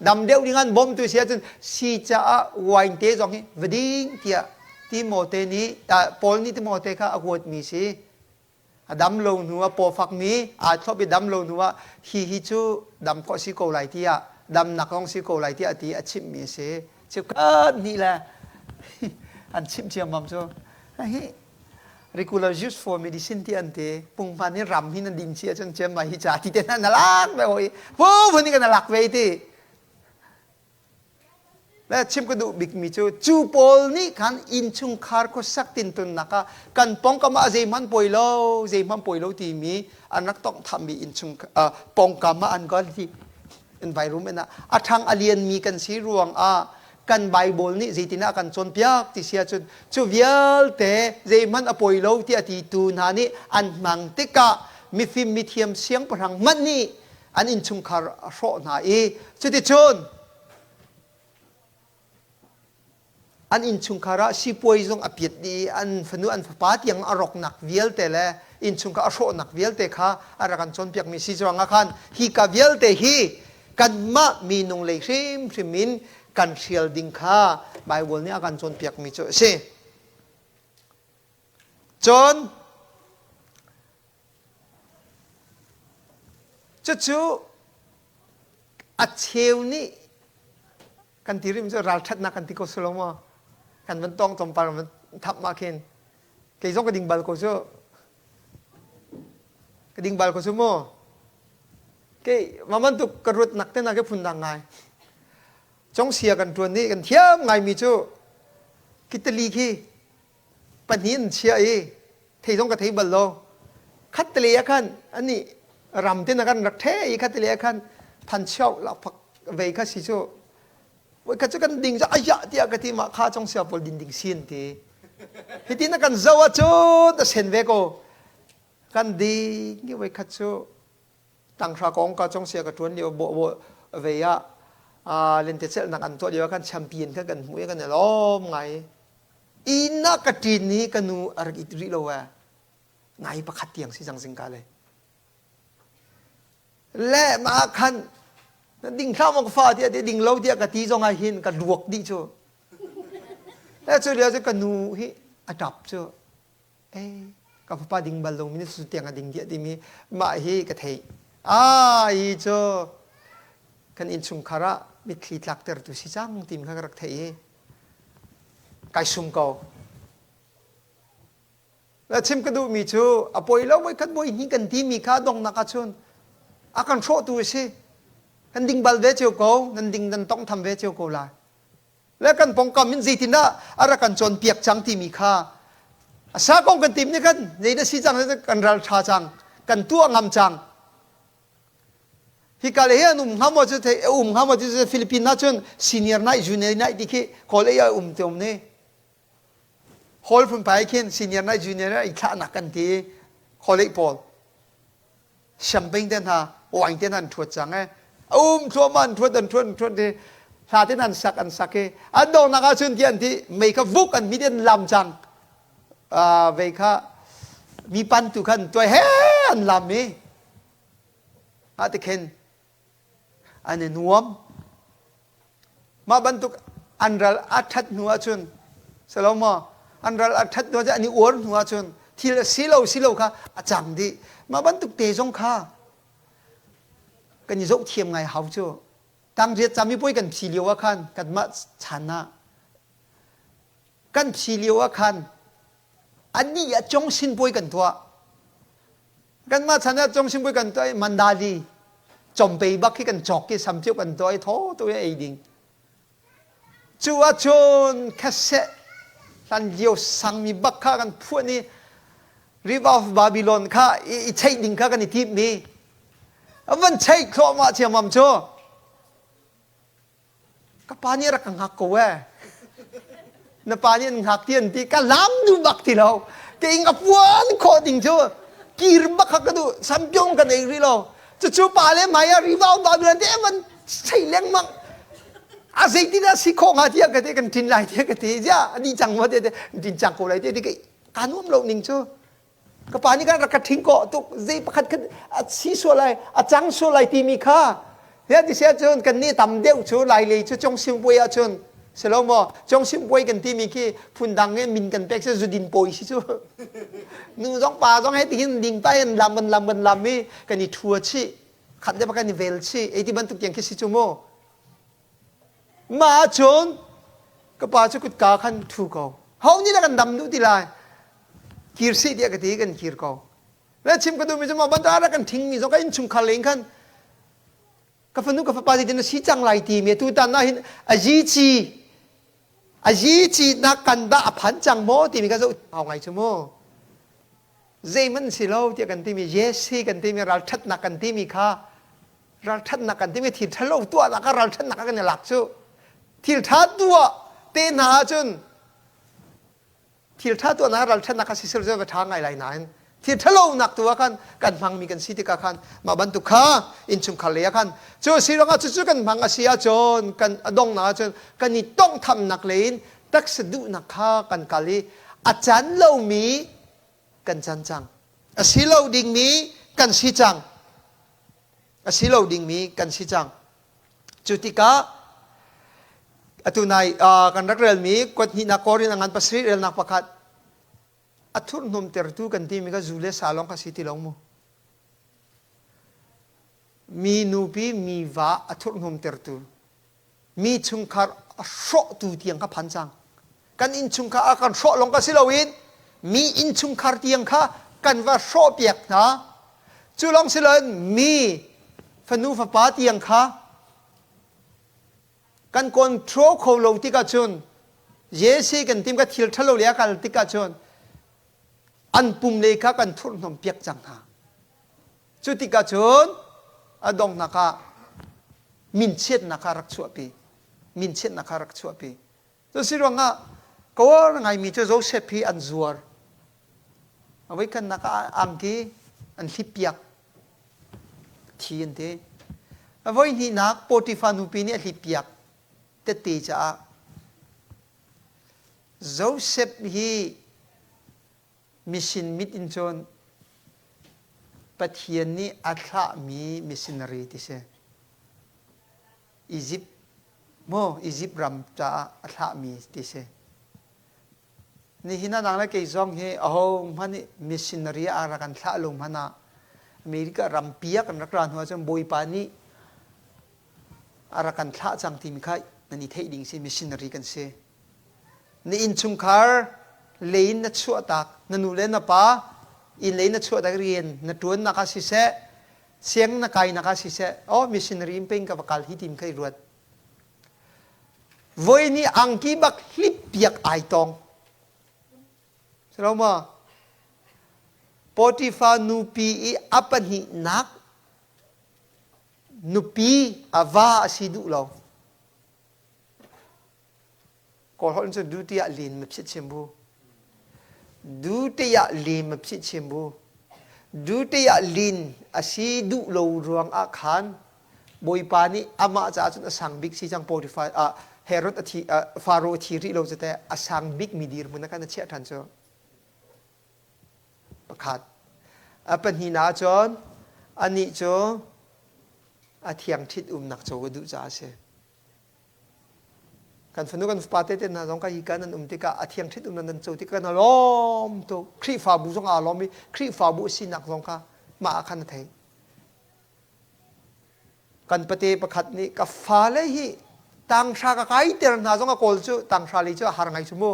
dam deuh ding an bawmtu si ahcun si caah wine te zong hi va ding tiah Timote nih Paul nih Timote kha a kuatmi si. A dam lo hnu ah pawfakmi aa thlop i dam lo hnu ah hi hi cu dam khawh si ko lai tiah damnak zong si ko lai tiah ti a chimhmi a si. Chikkhat hnih le an chimh ciammam cu. Hi regular use for medicine ti an ti. Punghman hi ram hi na din si ahcun ciammai hi ca ti te hna na lak ve hoi. Fu phun in kan lak ve ti. Le chim ka duh bikmi cu cu pawl nih khan innchungkhar khuasak tintunnak ah kan pawngkam ah zeihmanh pawi lo zeihmanh pawi lo timi an rak tawnghthammi innchung pawngkam ah an kan hi environment ah a ṭhang a lianmi kan si ruangah kan Bible nih zeitin ah kan cawnpiak ti si ahcun cu vialte zeihmanh a pawi lo tiah ti tu hna nih an hmang tikah mifim mithiam siangpahrang hmanh nih an innchungkhar a hrawh hna i cuticun an innchungkhar ah sipuai zong a piat dih i an fanu an fapa tiang a rawknak vialte le innchungkhar a hrawhnak vialte kha a rak an cawnpiakmi si ruangah khan hi ka vialte hi kanmah minung lei hrimhrim in kan hrial ding kha Bible nih a kan cawnpiakmi cu a si. Cun Cucu a cheu nih kan ti rim cu ralṭhatnak kan ti ko si lo maw? Kan van tawng tlawmpal kan van thap mah khin kei zong ka ding bal ko cu. Ka ding bal ko cu mu. Kei mah bantuk ka ruatnak te na ke phundang ngai. Congsia kan ṭuan i kan thiam ngaimi cu kitali khi pahnih an chiah i thei zong ka thei bal lo khattele ah khan anih ram te na kan rak the i khattele ah khan than chiao lakphak vei kha si cu voi khat cu kan ding cu ayah tiah ka ti mah kha chong sia pawl din ding sin ti hiti na kan zo ahcun a sen ve ko kan ding i voi khat cu tanghra kong ka chong sia ka tuan lio bo bo ve ah lentecelhnak an tuah lio ah khan champion kha kan hmu i kan i lawm ngai Inn ah ka ṭin i ka nu a rak it rih lo ee. Nai pakhat tiang si cang zingka le. Le mah khan na ding hlah maw ka fa tiah ti ding lo tiah ka ti zong ah hin ka luak dih cu. Le cu lio cu ka nu hi a ṭap cu. Eh ka fapa ding bal lo mi na su tiang a ding tiah timi mah hi ka theih. Ah hi cu kan innchungkhar ah mitthli tlaktertu si cang timi kha ka rak theih i kai sum ko. Na chim ka duhmi cu a poi lo voikhat voi hnih kan timi kha donghnak ahcun a kan hrawhtu a si. Kan ding bal ve cio ko, nan ding nan tongtham ve cio ko lai. Le kan pongkam in zeitindah a rak kan cawnpiak cang timi kha a sa kong kan tim nih khan zeidah si cang kan ral ṭha cang, kan tuah ngam cang. Hika le hi an um hnga maw cu thei um hnga maw ti cu Philippines ah cun senior night junior night ti khi kawl ei ah um te um ne. Hall phunphai khin senior night junior night i thlahnak kan ti college pawl. Champagne te hna wine te hna an thuat cang e. Um thluahmah an thuat an thuat an thuat ti hla te an sak an sak i an donghnak ah cun ti an ti mei kha vuk an mit in lam cang. Vei kha mi pan tu khan tuai he an lam i Mah ti khin an i nuam. Mah bantuk an ral a ṭhat hnu ahcun si lo maw? An ral a ṭhat hnu ahcun an i uar hnu ahcun thil a si lo si lo kha a cang dih. Mah bantuk te zong kha kan i zohthiam ngai hau cu. Tangriat camipuai kan phi lio ah khan kanmah chan ah kan phi lio ah khan anih ah congsin puai kan tuah. Kanmah chan ah congsimpui kan tuah i mandali compei bak khi kan cawk i samciu kan tuah i thaw tu i ei ding. Cu ahcun khaseh hlan lio sangmi bak kha kan phuan i River of Babylon kha i cheih ding kha kan i tim mi. A van cheih thluahmah ciammam cu. Ka pa nih rak ka hngak ko ee. Na pa nih an hngak ti an ti ka lam duh bak ti lo. Ka ing a puan khawh ding cu kir bak kha ka duh sampiong kan ei rih lo. Cucu pa le mai ah rivau Babylon te van chei lengmang. A zeitin ah si khawh hnga tiah ka ti kan ṭin lai tiah ka ti. Ziah a dih cang maw te te ṭin cang ko lai te ti ka nuam lo ning cu. Ka pa nih kan rak ka ṭhing kawh tuk zei pakhat khat a si sual lai a cang sual lai timi kha hian ti si ahcun kan nih tam deuh cu lai lei cu congsim puai ahcun. Si lo maw? Congsim puai kan timi khi phundang in min kan pek si zudin pawi si cu. Nu zong pa zong he tihin ding pa in lam kan lam kan lam i kan i thua chih. Khat le kan i vel chih. Ei ti bantuk tiang khi si cu mu. Mah ahcun ka pa cu kutka khan thu ko. Ho nih dah kan dam duh ti lai? Kir sih tiah ka ti kan kir ko. Le chim ka duhmi cu mah bantuk ah kan thingmi zong ka innchungkhar leng khan ka fanu ka fapa zeitin na si cang lai timi tutan ah hin a zici a zici nak kan dah a phan cang maw timi ka zoh hau ngai cu mu. Zeihmanh si lo tiah kan timi yes hi kan timi ralṭhatnak kan timi kha ralṭhatnak kan timi thil ṭhalo tuahnak ah ralṭhatnak ah kan i lak cu. Thil ṭha tuah te hna ahcun thil ṭha tuahnak ralṭhatnak kha sisel cu va ṭha ngai lai nain thil ṭhalonak tu ah khan kan hmangmi kan si tikah khan mah bantuk kha innchungkhar lei ah khan cu si ruangah cucu kan hmang a si ahcun kan a donghnak ahcun kan i tonghthamnak lei in taksa duhnak kha kan kal i a can lomi kan can cang a si lo dingmi kan si cang a si lo dingmi kan si cang. Cu tikah atu nai kan rak relmi kuat hnihnak Korin a ngan pasarih relnak pakhat a thurhnawmtertu kan timi kha zu le sa lawng kha si ti lo mu. Mi nupi mi va a thurhnawmtertu mi chungkhar a hrawhtu tiang kha phan cang. Kan innchungkhar a kan hrawh lawng ka si loin mi innchungkhar tiang kha kan va hrawhpiak hna. Cu lawng si loin mi fanu fapa tiang kha kan control kho lo tikah cun Jesse kan tim ka thil ṭhalo le a kal tikah cun an pum lei kha kan thurhhnawm piak cang hna. Cu tikah cun a donghnak ah minchiatnak kha rak chuahpi. Minchiatnak kha rak chuahpi. Cu si ruangah kawr ngaimi cu Joseph hi an zuar. A voikhatnak ah angki an hlippiak. Thi an ti. A voihnihnak Potiphar nupi nih a hlippiak tette caah Joseph hi misin mit in cun Pathian nih a thlahmi missionary ti si. Egypt maw Egypt ram caah a thlahmi ti si. Nihin ah nang le kei zong hi aho hmanh nih missionary ah rak kan thlah lo hmanh ah America rampi ah kan rak ra hnu ahcun Bawipa nih a rak kan thlah cang timi kha nan i theih ding si missionary kan si. Na innchungkhar lei in na chuahtak na nu le na pa inn lei na chuahtak rian na ṭuannak ah siseh siang na kainak ah siseh oh missionary in peng ka va kal hi tim kha i ruat voi ni angki bak hlip piak ai tong silo ma Potiphar nupi i a pahnihnak nupi a va a si duh lo Kawl holh in cun duty ah lin ma phit chim bu. Duty ah lin ma phit chim bu. Duty ah lin a si duh lo ruang ah khan Bawipa nih amah caah cun a sang bik si cang Potiphar ah Herod a thi Faro a thi rih lo cu teh a sang bik mi dirhmun ah khan a chiah ṭhan cu. Pakhat. A pahnihnak cun anih cu a thiang ṭhit umnak co a duh caah a si. Kan fanu kan fapa tete hna zong ka hi kan an um tikah a thiang ṭhit um nan co tikah kan lawm tuk. Khrihfabu zong aa lawm i Khrihfabu a sinak zong kha mah ah khan a thei. Kan pate pakhat nih ka fale hi tanghra ka kaiter hna zong a kawl cu tanghra li cu a har ngai cu mu.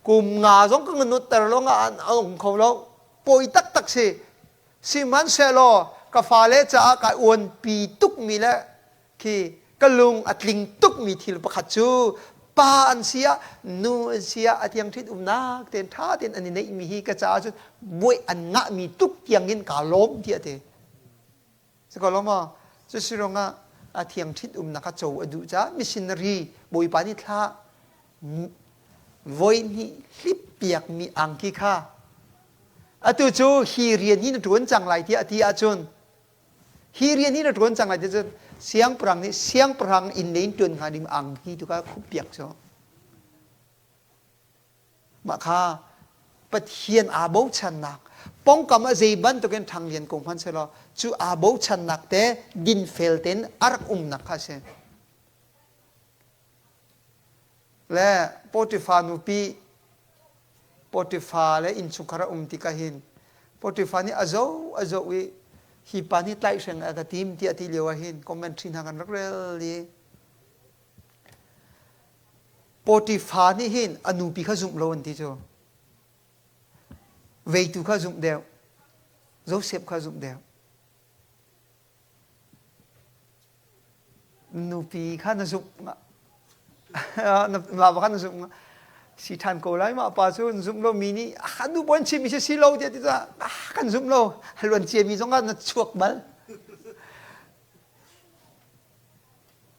Kum nga zong ka nutter lo nga an um kho lo. Poi taktak si. Sihmanhsehlaw ka fale caah ka uanpi tukmi le khi ka lung a tling tukmi thil pakhat cu pa an si ah nu an si ah a tiang ṭhit umnak tein ṭha tein an i neihmi hi ka caah cun buai an ngahmi tuk tiangin kaa lawm tiah ti. Si ko lo maw? Cu si ruangah a thiang ṭhit umnak a co a duh caah missionary Bawipa nih thla voi hnih hlip piakmi angki kha atu cu hi rian hi na ṭuan cang lai tiah a ti ahcun Hi rian hi na ṭuan cang lai ti cun siangpahrang nih siangpahrang inn lei in ṭuan hnga ding angki tu kha khup piak cu. Mah kha Pathian aa bochannak pongkam ah zei bantukin ṭhanglian ko hmanh sehlaw cu aa bochannak te dinfel tein a rak umnak kha a si. Le Potiphar nupi Potiphar le innchungkhar a um tikah hin Potiphar nih a zoh a zoh i hi pa nih tlaihhreng a ka tim tiah ti lio ah hin commentary hna kan rak rel i Potiphar nih hin a nupi kha zumh lo an ti cu. Veitu kha zumh deuh. Joseph kha zumh deuh. Nupi kha na zumh na va kha na zumh si ṭhan ko lai mah pa cu na zumh lomi nih a nu pawn chimmi si si lo tiah ti caah kan zumh lo a luan ciami zong ah na chuak bal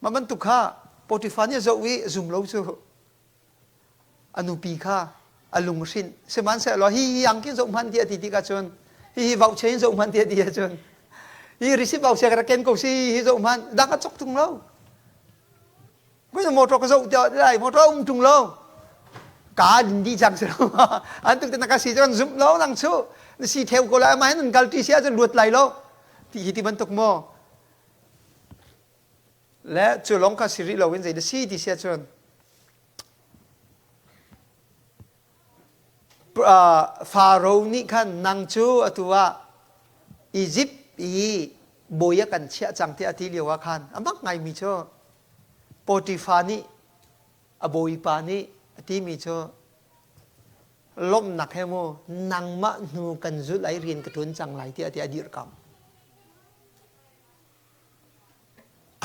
mah bantuk kha Potiphar nih a zoh i zum lo cu a nupi kha a lunghrinh. Sihmanhsehlaw hi hi angki zoh hmanh tiah ti tikah cun hihi vauche in zoh hmanh tiah ti ahcun hi receipt vauche ka rak ken ko si hi zoh hmanh dang a cok tung lo. Kun motor ka zoh tiah lai motor um tung lo. Ka din di cang si lo. An tuk te na ka si cun zumh lo nang chu na si theu ko lai amah hin nan kal ti si ahcun luat lai lo. Ti hi ti bantuk maw? Le cu lawng kha si rih loin zei na si ti si ahcun Faro nih khan nang cu atu ah Izipt i bawi a kan chiah cang tiah a ti lio ah khan a mak ngaimi cu Potifar nih a bawipa nih a timi cu lawmhnak he mu nangmah hnu kan zulh ai rian ka ṭuan cang lai tiah a ti a dirhkamh.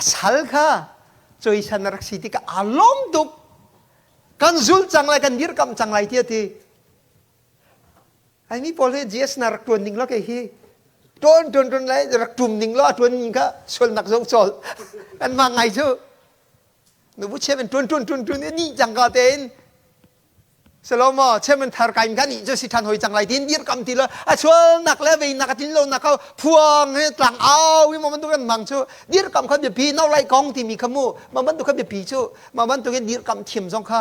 A sal kha cawisan a rak si tikah aa lawm tuk. Kan zul cang lai, kan dirkamh cang lai ti a ti. Ai mi pawl hi GS na rak tuan ning lo kei hi. Tuan tuan tuan lai rak tum ning lo a tuan ning kha sualnak zo chol. Kan ma ngai cu. Nubu chem in tuan tuan tuan tuan ni cang ka tein Salomo chairman thar kai kan nih cu si ṭhan hoi cang lai tin dirkam ti lo a sualnak le veinak a tlin lonak kha phuang he tlang au i ma bantuk kan mang cu dirkam kha biapi no lai kong timi kha mu ma bantuk kha biapi cu ma bantuk in dirkam thiam zong kha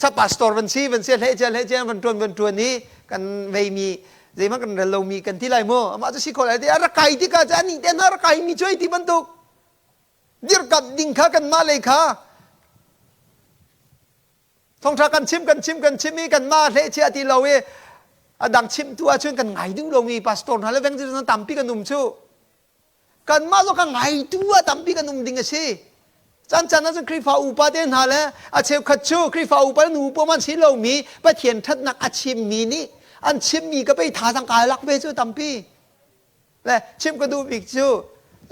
cha pastor van si van si hle cia hle cia van tuan van tuan i kan veimi zeihmanh kan rel lomi kan ti lai mu amah cu si kho lai ti a rak kai tikah cu anih te hna rak kai mi cu ai ti bantuk dirkamh ding kha kanmah lei kha thawngṭha kan chim kan chim kan chim i kanmah hlehchia ti lo i a dang chimtu ahcun kan ngai duh lomi pastor hna le evangelist hna tampi kan um cu kanmah zong kan ngaitu ah tampi kan um ding a si caan caan ahcun Khrihfa upa te hna le a cheukhat cu Khrihfa upa le nu upa man si lomi Pathian ṭhatnak a chimmi nih an chimmi ka pei thazaang kaa lak ve cu tampi Le chim ka duh bik cu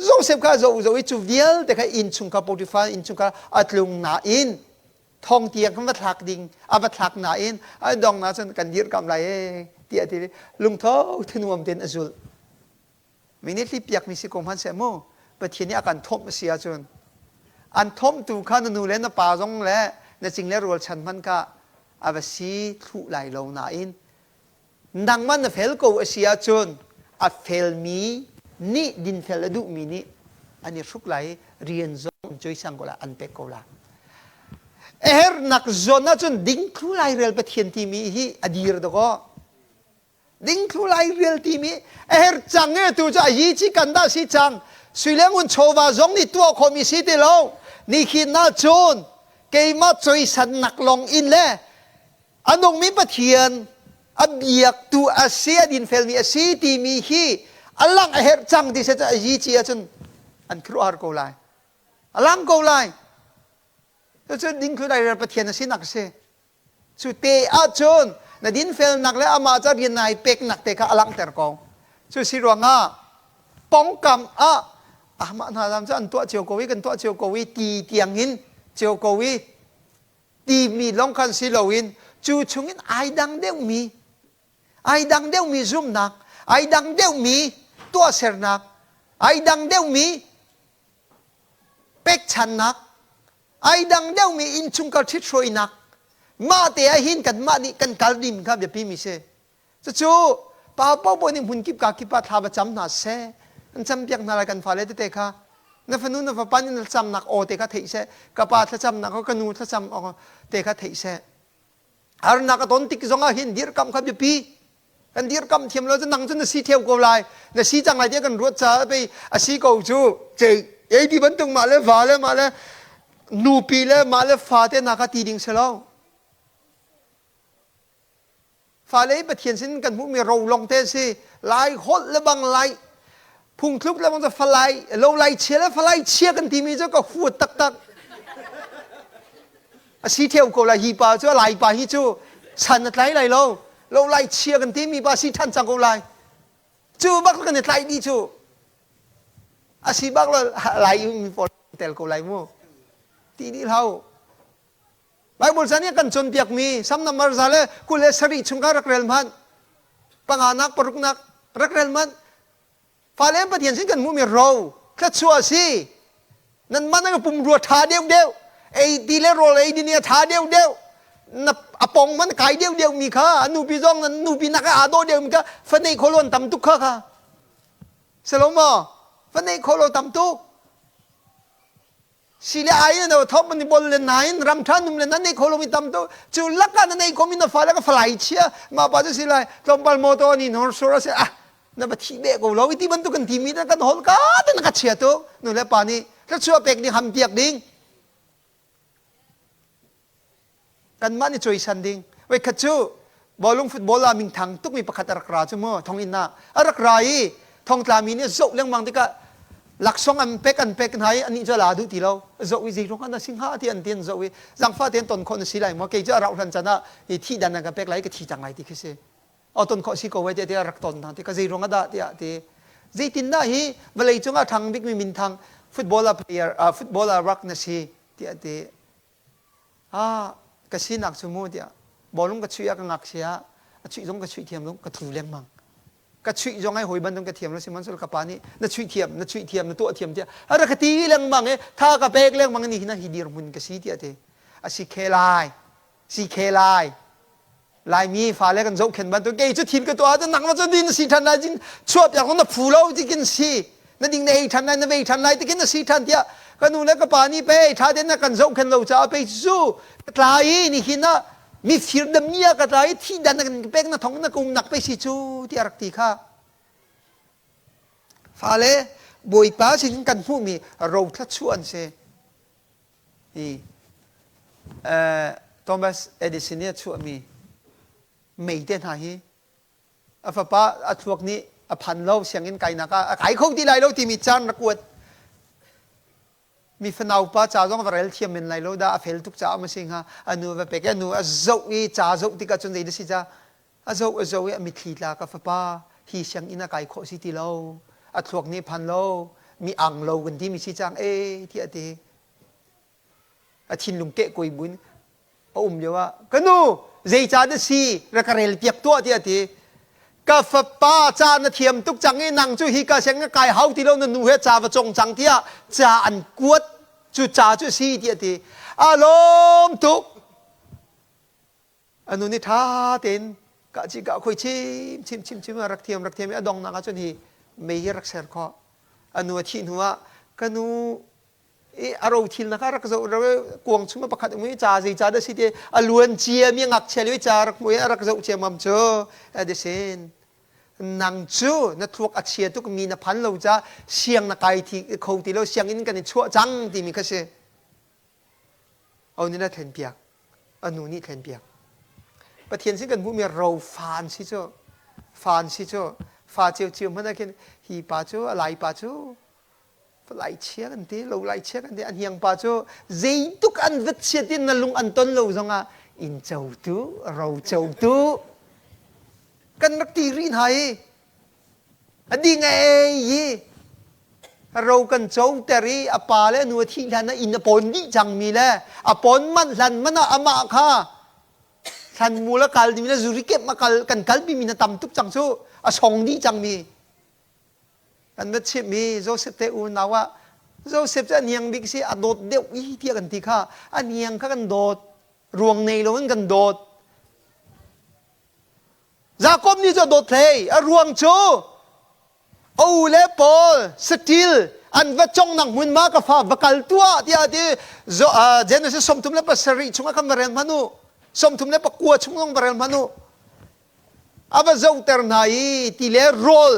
Joseph kha zoh zoh i cu vialte kha innchungkhar Potiphar innchungkhar a tlung nain thong tiang kan va thlak ding a va thlak nain a dong na cun kan dirhkamh lai ee tiah ti lungtho thanuam tein a zulh. Mi nih hlippiakmi si ko hmanhseh mu Pathian nih a kan thawmh a si ahcun an thawmhtu kha na nu le na pa zong le na cing le rualchan hmanh kha a va si thluh lai lo nain Nangmah na fel ko a si ahcun a felmi nih dinfel a duhmi nih an i hruk lai i rian zong an cawisang ko lai, an pek ko lai. A hernak zawn ahcun dingthlu lairel Pathian timi hi a dir dakaw. Dingthlu lairel timi a her cang e tu cu a hi ci kan dah si cang. Sui le ngun chawva zong nih tuah khawhmi si ti lo. Nihin ahcun keimah cawisannak lawng in le A nungmi Pathian a biaktu a si a dinfelmi a si timi hi a langh a herh cang ti se a yi ci ahcun an khuaruahhar ko lai. A lang ko lai. Cucun dingthlu dairel Pathian a sinak a si. Cu te ahcun na dinfelnak le amah ca rian nai peknak te kha a langhter ko. Cu si ruangah pongkam ah amah hna lam cu an tuah cio ko i kan tuah cio ko i ti tiangin cio ko i timi lawng khan si loin cu chungin ai dang deuhmi ai dang deuhmi zumhnak ai dang deuhmi tuahsernak ai dang deuhmi pekchannak ai dang deuhmi innchungkhar ṭhithruainak mah te ah hin kanmah nih kan kal ding kha biapi mi si Cucu pa paohpaoh nih hmun kip ka kip ah thla va cam hna seh. An campiak hna lai kan fale tete kha. Na fanu na fapa nih na thlacamnak aw te kha theih seh. Ka pa thlacamnak aw ka nu thlacam aw te kha theih seh. Harnak a ton tik zongah hin dirhkamh kha biapi. Kan dirhkamh thiam lo cu nang cu na si theo ko lai. Na si cang lai tiah kan ruat caah pei a si ko cu. Cei ei ti bantuk mah le va le mah le Nupi le mah le fate hna kha ti ding si lo. Fale hi Pathian sin kan hmuhmi ro lawng te si. Lai holh le bang lai phungthluk le bang cu falai lo lai chia le falai chia kan timi cu ka huat taktak. A si theo ko lai hi pa cu lai pa hi cu san a tlai lai lo. Lo lai chia kan timi pa si than cang ko lai. Cu bak kan i tlai dih cu. A si bak lo lai mi pawl tel ko lai mu. Ti dih hlah. Bible ca nih a kan cawnpiakmi Sam nambar 127 chung kha rak rel hmanh. Panganak, paruknak rak rel hmanh. Fale Pathian sin kan hmuhmi ro thluachuah a si. Nan man ka pumrua ṭha deuhdeuh. Ei ti le rawl ei ding a ṭha deuhdeuh. Na a pong man kai deuhdeuh mi kha a nupi zong nan nupi nak aa dawh deuh mi kha fanei khawlawn tam tuk kha kha. Salomo, fanei khawlo tam tuk. Si le ai na thop ni bol le nain ram tha num le nan nei kho lomi tam tu cu laka na nei khomi na fa le ka falai chia ma pa cu si lai tlawmpal motor ni nor sur ase ah na ba thi be ko lo ti bantuk kan ti mi na kan hol ka te na ka chia tu nu le pa nih thluachuah pek ding ham piak ding kanmah nih cawisan ding voikhat cu bawlung football ah minthang tukmi pakhat a rak ra cu mu thonginn ah a rak ra i thongtlami nih zoh lengmang tikah laksawng an pek an pek hna i anih cu a la duh ti lo zoh i zeiruang ah na si hnga ti an ti an zoh i zangfah tein ton khawh na si lai maw kei cu a rauh hlan can ah i thih dan an ka pek lai ka thi cang lai ti khi si o ton khawh si ko wei tiah tiah rak ton hna ti ka zeiruang ah dah tiah ti zeitindah hi vawlei cungah thang bikmi minthang footballer player footballer rak na si tiah ti Ah, ka sinak cu mu tiah bawlung ka chuih ah ka ngakchia ah a chuih zong ka chuih thiam lo ka thu lengmang. Ka chuih zong ai hawi bantuk ka thiam lo sihmanhsehlaw ka pa nih na chuih thiam na chuih thiam na tuah thiam tiah a rak ka ti lengmang i tha ka pek lengmang ni hin hi dirhmun ka si tiah ti a si khe lai si khe lai Laimi fale kan zohkhenh bantuk kei cu thil ka tuah ahcun nangmah cu din na si ṭhan lai cin chuahpiak na phu lo tikin si na ding na ei ṭhan lai na vei ṭhan lai tikin na si ṭhan tiah ka nu le ka pa nih pei ṭha tein na kan zohkhenh lo caah pei cu ka tla i nihin ah mifir dami ah ka tla i thi dan na kan pek na thong na ka umnak pei si cu tiah rak ti kha fale Bawipa sin kan hmuhmi ro thluachuah an si Hi Thomas Edison nih a chuahmi mei te hna hi a fapa a thluak nih a phan lo sianginn kainak ah a kai kho ti lai lo timi caan rak kuat mi fanau pa ca zong va rel thiam men lai lo dah a fel tuk caah ma si hnga a nu va pek i a nu a zoh i ca zoh tikah cun zei da si ca a zoh a zoh i a mitthli tla ka fapa hi sianginn a kai khawh si ti lo a thluak nih phan lo mi ang lo kan ti mi si cang e tiah ti A thinlung kehkuai buin a um lio ah ka nu zeicah na si rak ka rel piak tuah tiah a ti. Ka fapa ca na thiam tuk cang i nang cu hi ka siang na kai hau ti lo na nu he ca va cong cang tiah ca an kuat cu ca cu a si tiah a ti. A lawm tuk. A nu nih ṭha tein kah ci kah khoi chim chim chim chim rak thiam rak thiam i a donghnak ah cun hi mei hi rak ser khawh. A nu a thih hnu ah ka nu i a rothil na kha rak zoh kuang chung pakhat um i ca zei ca dah si ti a luan cia mi ngakchia lio ca rak hmu i a rak zoh ciammam cu Edison nang cu na thluak a chia tuk mi na phan lo ca siang na kai thi kho ti lo sianginn kan i chuah cang timi kha si au nih na thlen piak a nu nih thlen piak Pathian sin kan hmuhmi ro fa an si cu fa an si cu fa cio cio hmanh ah khin hi pa cu a lai pa cu Lai chia kan ti, lo lai chia kan ti. A hniang pa cu zeituk an vat chiat in na lung an ton lo zongah inn cotu, ro cotu kan rak ti rih hna i a ding a ei i ro kan coter i a pa le a nu a thih hlan ah inn a pawn dih cangmi le a pawn manh hlan man ah amah kha thlan mul a kal dimi le zuri kep a kal kan kalpi mi na tam tuk cang cu a song dih cangmi Kan va chimh i Joseph te unau ah Joseph cu a niang bik si a dawt deuh i tiah kan ti kha a niang kha kan dawt ruang nei loin kan dawt Jakob nih cu a dawt hlei a ruang cu a u le pawl saṭil an va congnak hmunhma ka fa va kal tuah tiah a ti Genesis 37 chungah khan va rel hmanh u 39 chung zong va rel hmanh u A va zohter hna i ti le rawl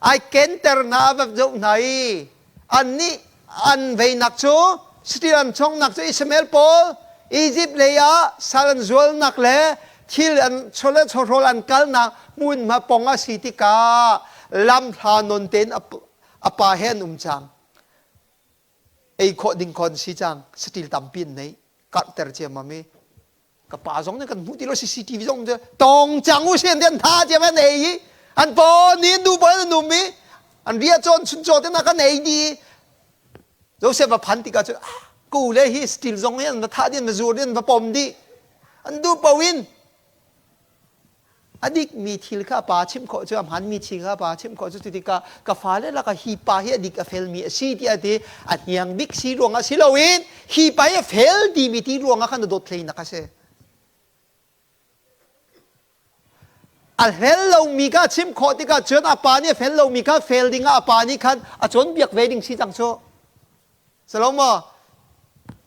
ai kenter hna a va zoh hna i annih an veinak cu Saṭil an chongnak cu Ishmael pawl Egypt lei ah sal an zualnak le thil an chawleh chawhrawl an kalnak hmunhma pong a si tikah lam hla nawn tein a pa he an um cang. Ei khawh ding khon si cang. Saṭil tampi an nei. Karhter ciammam i ka pa zong nih kan hmuh ti lo CCTV zong cu tong cang u sin an tha ciam an ei i an paw ni an duh paw an um i an ria cawn chun caw te na kan ei di Joseph a phan tikah cun ku le hi steel zong hi an va thah dih an va zur dih an va pom dih an duh paoh in A dikmi thil kha a pa chimh khawh cu, a hmaanmi thil kha a pa chimh khawh cu ti tikah ka fale lakah hi pa hi a dik a felmi a si tiah a ti. A hniang bik si ruangah si loin hi pa hi a fel timi ti ruangah khan a dawt hleinak a si. A fel lomi kha a chimh khawh tikah cun a pa nih a fel lomi kha fel dingah a pa nih khan a cawnpiak ve ding si cang cu. Si lo maw?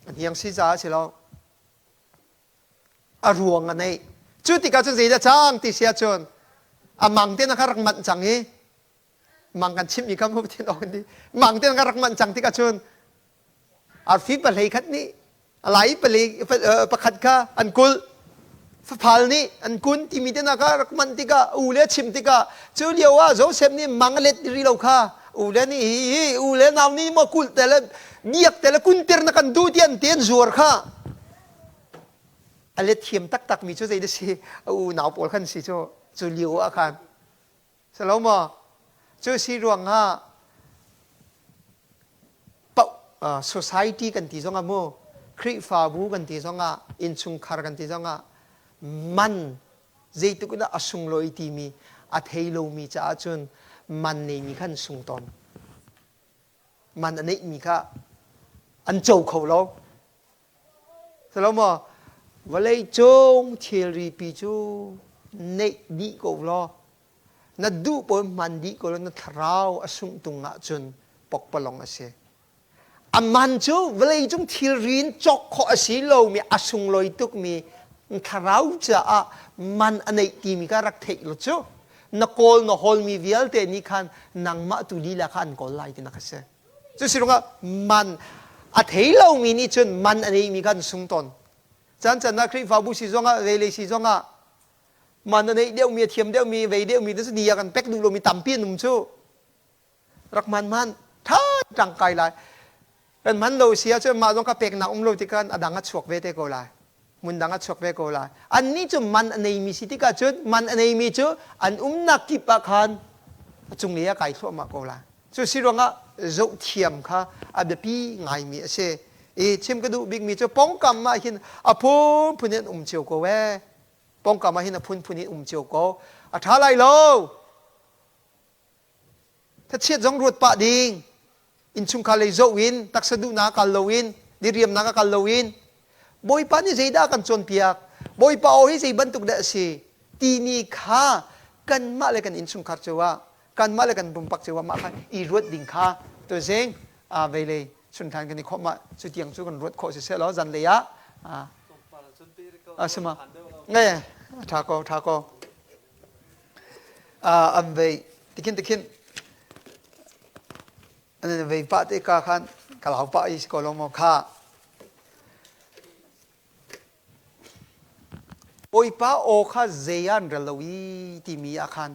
A hniang si caah si lo. A ruang a neih. Cu tikah cun zeidah cang ti si ahcun a mang te na kha rak manh cang i mang kan chimhmi kha mu thin awk di mang te na kha rak manh cang tikah cun arfi pahlei khat nih a lai pali pakhat kha an kulh faphal nih an kun timi te na kha rak manh tikah u le chim tikah cu lio ah Joseph nih mang a let ri lo kha u le nih hi hi u le nau nih maw kulh te le biak te le kuntir na kan duh ti an ti an zuar kha A let thiam taktakmi cu zei si a unau pawl khan si cu cu lio ah khan si lo maw cu si ruangah society kan ti zongah mu Khrihfabu kan ti zongah innchungkhar kan ti zongah man zeitluk in a sunglawi timi a thei lomi caah cun man neimi khan sung tawn man a neihmi kha an co kho lo Salomaw, vawleicung thilripi cu neih dih ko law, na duh pawl hman dih ko law na thlarau a sungh tung ahcun pokpalong a si. A man cu vawleicung thilri in cawk khawh a si lomi a sunglawi tukmi thlarau caah man a neih timi kha rak theih law cu na kawl na hawlmi vialte nih khan nangmah tu lila kha an kawl lai tinak a si. Cu si ruangah man a thei lomi nih cun man a neimi kha an sung tawn. Caan can ah Khrihfabu si zongah velei si zongah man a neih deuhmi a thiam deuhmi vei deuhmi cu ni ah kan pek duh lomi tampi an um cu. Rak man man tha tangkai lai. Kan man lo si ahcun mah zong ka peknak um lo tikhan a dang a chuak ve te ko lai. Hmun dang a chuak ve ko lai. Annih cu man a neimi si tikah cun man a neimi cu an umnak kip ah khan a cunglei ah kai thluahmah ko lai. Cu si ruangah zohthiam kha a biapi ngaimi a si. I chim ka duh bikmi cu pongkam ah hin a phunphun in an um cio ko ee. Pongkam ah hin a phunphun in um cio ko. A ṭha lai lo. Thachiat zong ruat pah ding. Innchungkhar lei zoh in, taksa duhnak kal loin, diriamnak a kal loin, Bawipa nih zeidah a kan cawnpiak? Bawipa aw hi zei bantuk dah a si? Timi kha kanmah le kan innchungkhar cio ah kanmah le kan pumpak cio ah mah kha i ruat ding kha tuzing veilei chunhlan kan i khawmh ah cu tiang cu kan ruat khawh si seh law zanlei ah a si ma nge tha ko tha ko an vei tikhin tikhin an vei pah te ka khan ka lau pah i si ko lo maw kha Bawipa aw kha zei ah an rel lo i timi ah khan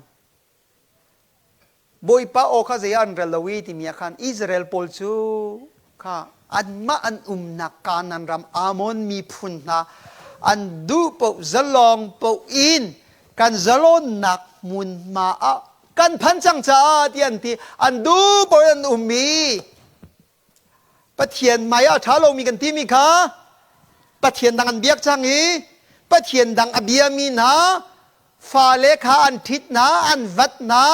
Bawipa aw kha zei ah an rel lo i timi ah khan Israel pawl cu kha anmah an umnak Kanaan ram Ammon miphun hna an duh paoh zalong paoh in kan zalawnnak hmunhma ah kan phan cang caah tiah an ti an duh paoh in an um i Pathian hmai ah a ṭha lomi kan timi kha Pathian dang an biak cang i Pathian dang a biami hna fale kha an ṭhit hna, an vat hna.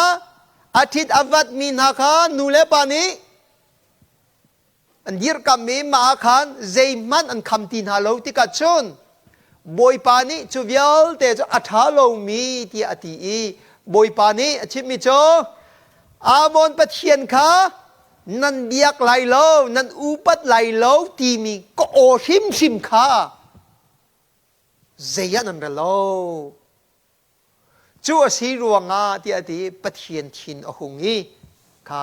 A ṭhit a vatmi hna kha nu le pa nih an dirkamh i mah ah khan zeihmanh an kham ti hna lo tikah cun Bawipa nih cu vialte cu a ṭha lomi tiah a ti i Bawipa nih a chimmi cu Ammon Pathian kha nan biak lai lo, nan upat lai lo timi ka aw hrimhrim kha zei ah nan rel lo. Cu a si ruangah tiah a ti Pathian thin a hung i kha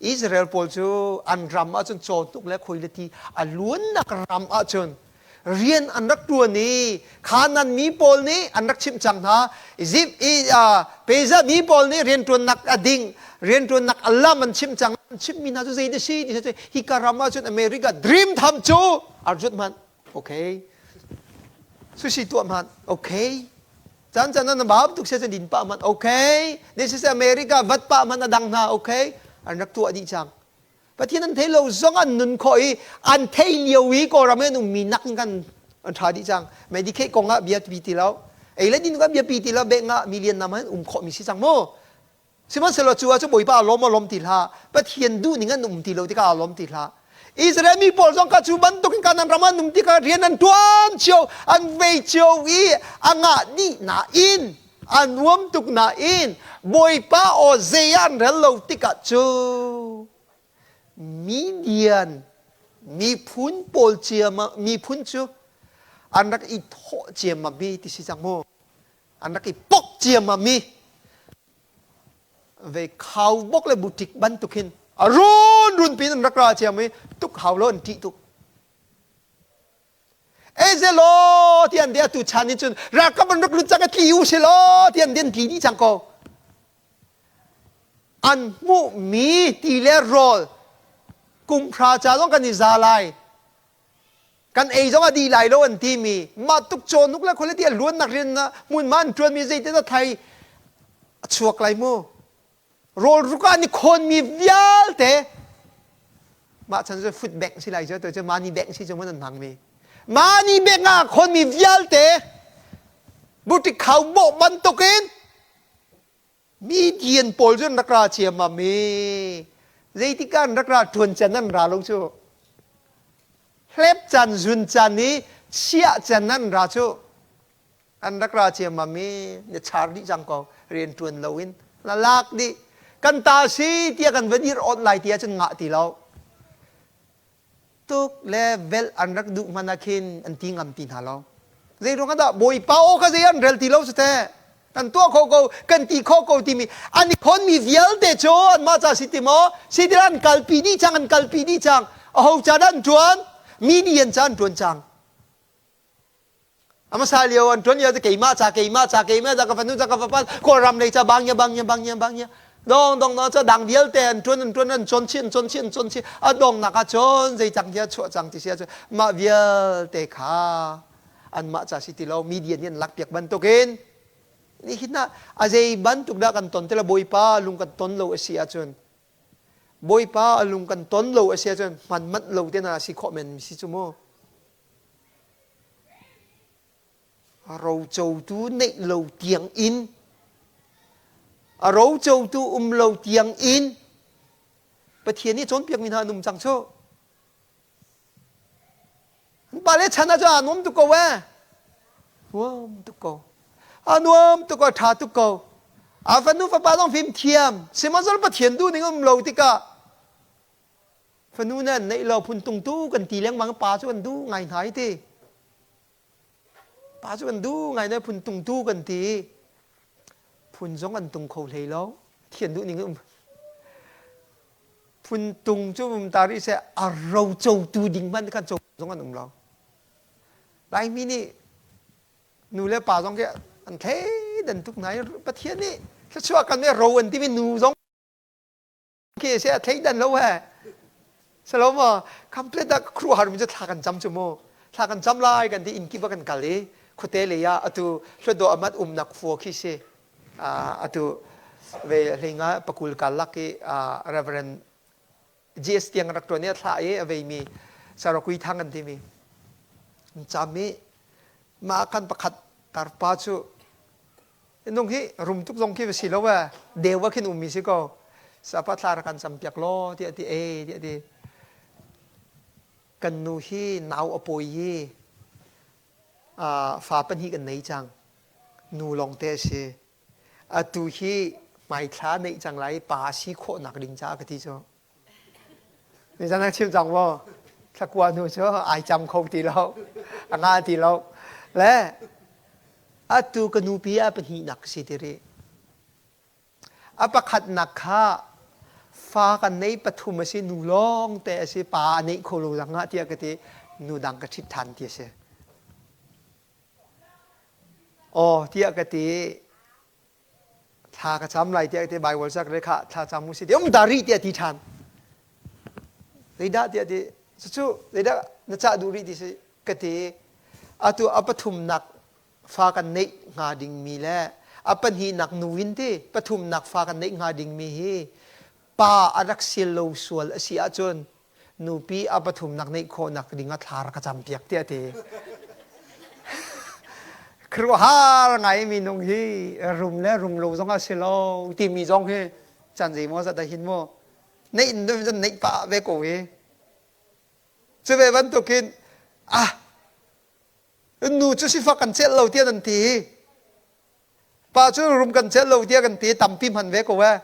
Israel pawl cu an ram ahcun cawhnuk le khuailati a luannak ram ahcun rian an rak ṭuan i Khanan mi pawl nih an rak chimh cang hna. Egypt i Pezah mi pawl nih rianṭuannak a ding, rianṭuannak a lam an chimh cang. An chimhmi hna cu zei dah si ti cu hika ram ahcun America dream tham cu arjut hmanh. Okay. Sushi tuah hmanh. Okay. Caan caan na bab tuk se cun din pah hmanh. Okay. This is America vat pah hmanh a dang hna. Okay. An rak tuah dih cang. Pathian an thei lo zong an nun khawh i an thei lio i Kawlram i an ummi nak in kan an ṭha dih cang. Medicaid kong ah bia pi ti lo. Ei le din kong ah bia pi ti lo. Bek nga million nam an um khawh mi si cang mu. Sihmanhsehlaw cu ah cu Bawipa a lawm a lawm ti hlah. Pathian duh ning an um ti lo tikah a lawm ti hlah. Israel mi pawl zong kha cu bantuk in Kanaan ram an um tikah rian an ṭuan cio, an vei cio i a ngah dih nain a nuam tuk nain Bawipa aw zei ah an rel lo tikah cu Midian miphun pawl ciama miphun cu an rak i thawh ciammam mi ti si cang mu an rak i pok ciammam mi ve khaubok le butik bantuk hin a run run pin an rak ra ciam i tuk hau lo an ṭih tuk Ezelaw ti an ti atu chan in cun ralkap an rak lut cang i tli u si law ti an den tli dih cang ko. An hmuhmi ti le rawl kum hra ca zong kan i za lai. Kan ei zong a dih lai lo an timi mah tuk cawnuk le khualeti a luannak rian hmunhma an ṭuanmi zeitin a thai a chuak lai mu. Rawl ruk ah an i khawnmi vialte mah chan cu food bank si lai cu tu cu money bank si cu mun an hmangmi money bank ah khawnmi vialte butik khau bawh bantukin median pawl cu an rak ra ciammam i zeitik ah an rak ra ṭuan can an ra lo cu hlep can zun can i chiah can an ra cu An rak ra ciammam i na char dih cang ko rian ṭuan loin na lak dih kan ta si tiah kan va dir awt lai ti ahcun ngah ti lo tuk le velh an rak duh hmanh ah khin an ti ngam ti hna lo zei ruang ah dah bawipa aw kha zei an rel ti lo cu teh kan tuah kho ko kan ti kho ko timi an i khonmi vialte cu anmah ca si ti maw si ti an kalpi dih cang an kalpi dih cang aho ca dah an ṭuan mi nih an ca an ṭuan cang A hmasa lio an ṭuan lio cu keimah ca keimah ca keimah ca ka fanu ca ka fapa Kawlram lei ca bangya bangya bangya bangya dong dong dong ca dang vialte an ṭuan an ṭuan an cawn chih an cawn chih an cawn chih a dongnak ah cun zei cang tiah chuah cang ti si ahcun mah vialte kha anmah ca si ti lo media nih an lakpiak bantukin nihin ah a zei bantuk dah kan ton ti lo Bawipa lung kan ton lo a si ahcun Bawipa a lung kan ton lo a si ahcun hman manh lo te hna si khawh men si cu mu Rocotu neih lo tiang in a rocotu um lo tiang in Pathian nih cawnpiakmi hna an um cang cu. An pale chan ah cun aa nuam tuk ko ee. Nuam tuk ko. A nuam tuk ko, a ṭha tuk ko. A fanu fapa zong fimthiam. Sihmanhsehlaw Pathian duhning um lo tikah Fanu nan neih lo phuntung tu kan ti lengmang pa cu kan duh ngai hna hi ti. Pa cu kan duh ngai na phuntung tu kan ti. Phun zong an tung kho hlei lo. Thian duh ning um. Phuntung cu um ta rih seh a ro cotu ding hmanh khan co zong an um lo. Laimi nih nu le pa zong khi an thleidan tuk hna i Pathian nih thluachuah kan ro an timi nu zong khi se a thleidan lo he salo ma complete ah khuaruahhar mi cu thla kan cam cu mu thla kan cam lai kan ti inn kip ah kan kal i khuate lei ah atu hluatdaw amat umnak khua khi si atu ve hleinga pakul kalak i Reverend GS tiang rak tuan i a thlah i a veimi Sarakui thang an timi cam i mah kan pakhat tarpa cu Nung hi rum tuk zong khi va si lo ee. Deu ah khin ummi si ko. Sapa thla rak kan cam piak law tiah ti ee tiah ti. Kan nu hi nau a pawi i fa pahnih kan nei cang. Nu lawng te a si. Atu hi hmaithla neih cang lai pa si khawhnak ding caah ka ti cu. Nizan ah chim cang maw? Thlakua hnu cu ai cam kho ti lo. A nga ti lo. Le atu ka nupi ah pahnihnak ka si ti rih. A pakhatnak kha Fa kan nei pathum a si, nu lawng te a si, pa a neih kho lo dang ah tiah ka ti, nu dang ka ṭhit ṭhan ti a si. Aw tiah ka ti, thla ka cam lai tiah ka ti, Bible ca ka kha thla cam u si ti, um da rih tiah ti ṭhan. Zeidah tiah ti, cucu zeidah na cah duh rih ti si ka ti. Atu a pathumnak fa kan neih hnga dingmi le a pahnihnak nu in ti pathumnak fa kan neih hnga dingmi hi pa a rak sial lo sual a si ahcun nupi a pathumnak neih khawhnak ding ah thla rak ka campiak tiah ti. Khuaruahhar ngai minung hi rum le rum lo zong a si lo timi zong hi chan zei maw zat ah hin mu neih in neih pah ve ko hi. Cu ve bantukin ah Nu cu sifak kan celh lo tiah nan ti. Pa cu rum kan celh lo tiah kan ti. Tampi hman ve ko eh.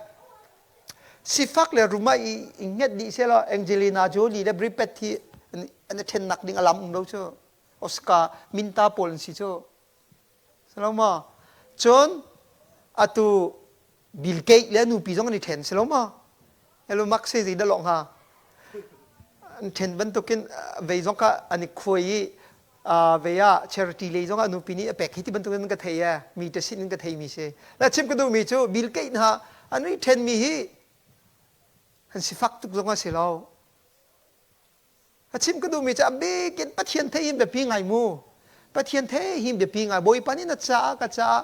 Sifak le rum ah i nget dih selaw Angelina Jolie le Brad Pitt hi an i ṭhennak ding a lam um lo cu. Oscar minta pawl an si cu. Si lo maw? Cun atu Bill Gates le a nupi zong an i ṭhen si lo maw? Elon Musk hi zeidah lawh hnga? An ṭhen bantukin vei zong kha an i khuai i vei ah charity lei zong ah nupi nih a pek hi ti bantukin ka thei e mi te sin in ka theimi si. Le chim ka duhmi cu Bill Gates hna an i ṭhenmi hi an sifak tuk zong a si lo. A chim ka duhmi cu a bik in Pathian thei hin biapi ngai mu. Pathian thei hin biapi ngai. Bawipa nih na caah ka caah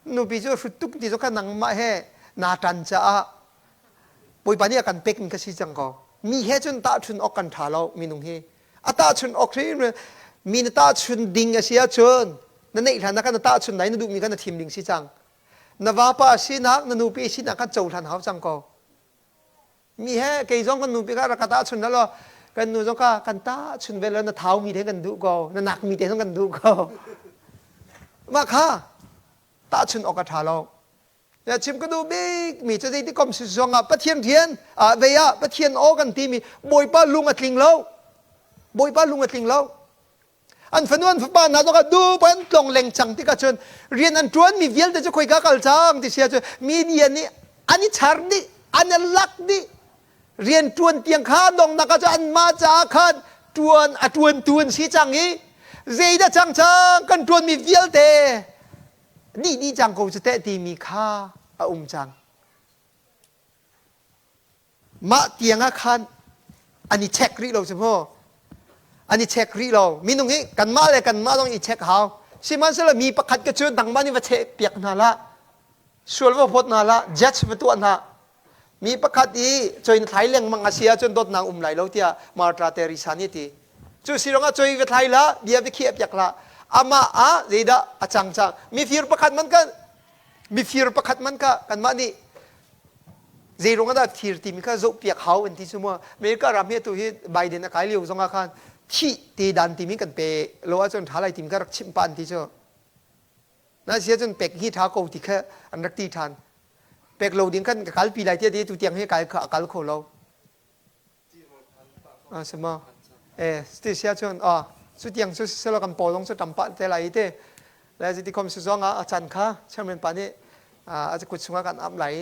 nupi cu hrut tuk ti cu ka nangmah he naa ṭan caah Bawipa nih a kan pek in ka si cang ko. Mi he cun tahchun awk kan ṭha lo minung hi. A tahchun awk hrim mi na tahchun ding a si ahcun na neih hlan ah khan na tahchun lai na duhmi kha na thim ding si cang. Na vapa sinak na nupi sinak khan cohlan hau cang ko. Mi he kei zong kan nupi kha rak ka tahchun hlah law kan nu zong kha kan tahchun ve lo na thau mi te kan duh ko na nak mi te zong kan duh ko mah kha tahchun awk a ṭha lo ya chim ka duh bik mi cu zeiti kom si zong ah Pathian rian vei ah Pathian aw kan ti mi Bawipa lung a tling lo Bawipa lung a tling lo An fanu an fapa hna zong ah dup an tlong leng cang tikah cun rian an ṭuanmi vialte cu khoika kal cang ti si ahcun media nih an i char dih, an i lak dih. Rian ṭuan tiang kha donghnak ah cun anmah caah khan ṭuan a ṭuantu an si cang i zeidah cang cang kan ṭuanmi vialte dih dih cang ko cu teh timi kha a um cang. Mah tiang ah khan an i check rih lo cu mu. An i check rih lo. Minung hi kanmah le kanmah zong i check hau. Sihmanhsehlaw mi pakhat ka cu nangmah nih va cheh piak hna hlah. Sual va phawt hna hlah. Judge va tuah hna. Mi pakhat i choi na thlai lengmang a si ahcun dawtnak um lai lo tiah Martha Teresa nih a ti. Cu si ruangah choi va thlai hlah, bia va khiah piak hlah. Amah ah zeidah a cang cang. Mifir pakhat man kan mifir pakhat man kha kanmah nih Zeiruang ah dah thir timi kha zohpiak hau an ti cu mu. America ram hi atu hi Biden a kai lio zong ah khan thih te dan timi kan pe lo ahcun ṭha lai timi kha rak chimh pah an ti cu. Na si ahcun pek hi ṭha ko ti kha an rak ti ṭhan. Pek lo ding khan ka kalpi lai tiah ti tu tiang hi kai kha a kal kho lo. A si maw? Eh, ti sia cun ah cu tiang cu siselaw kan paw zong cu ṭam pah te lai i ti. Le ti khom si zong ah a can kha chairman pa nih a kut chungah kan amh lai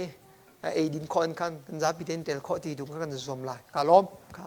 i eidin khawh in khan kan zapi tein tel khawh ti dung kha kan zuam lai. Ka lawm. Ka.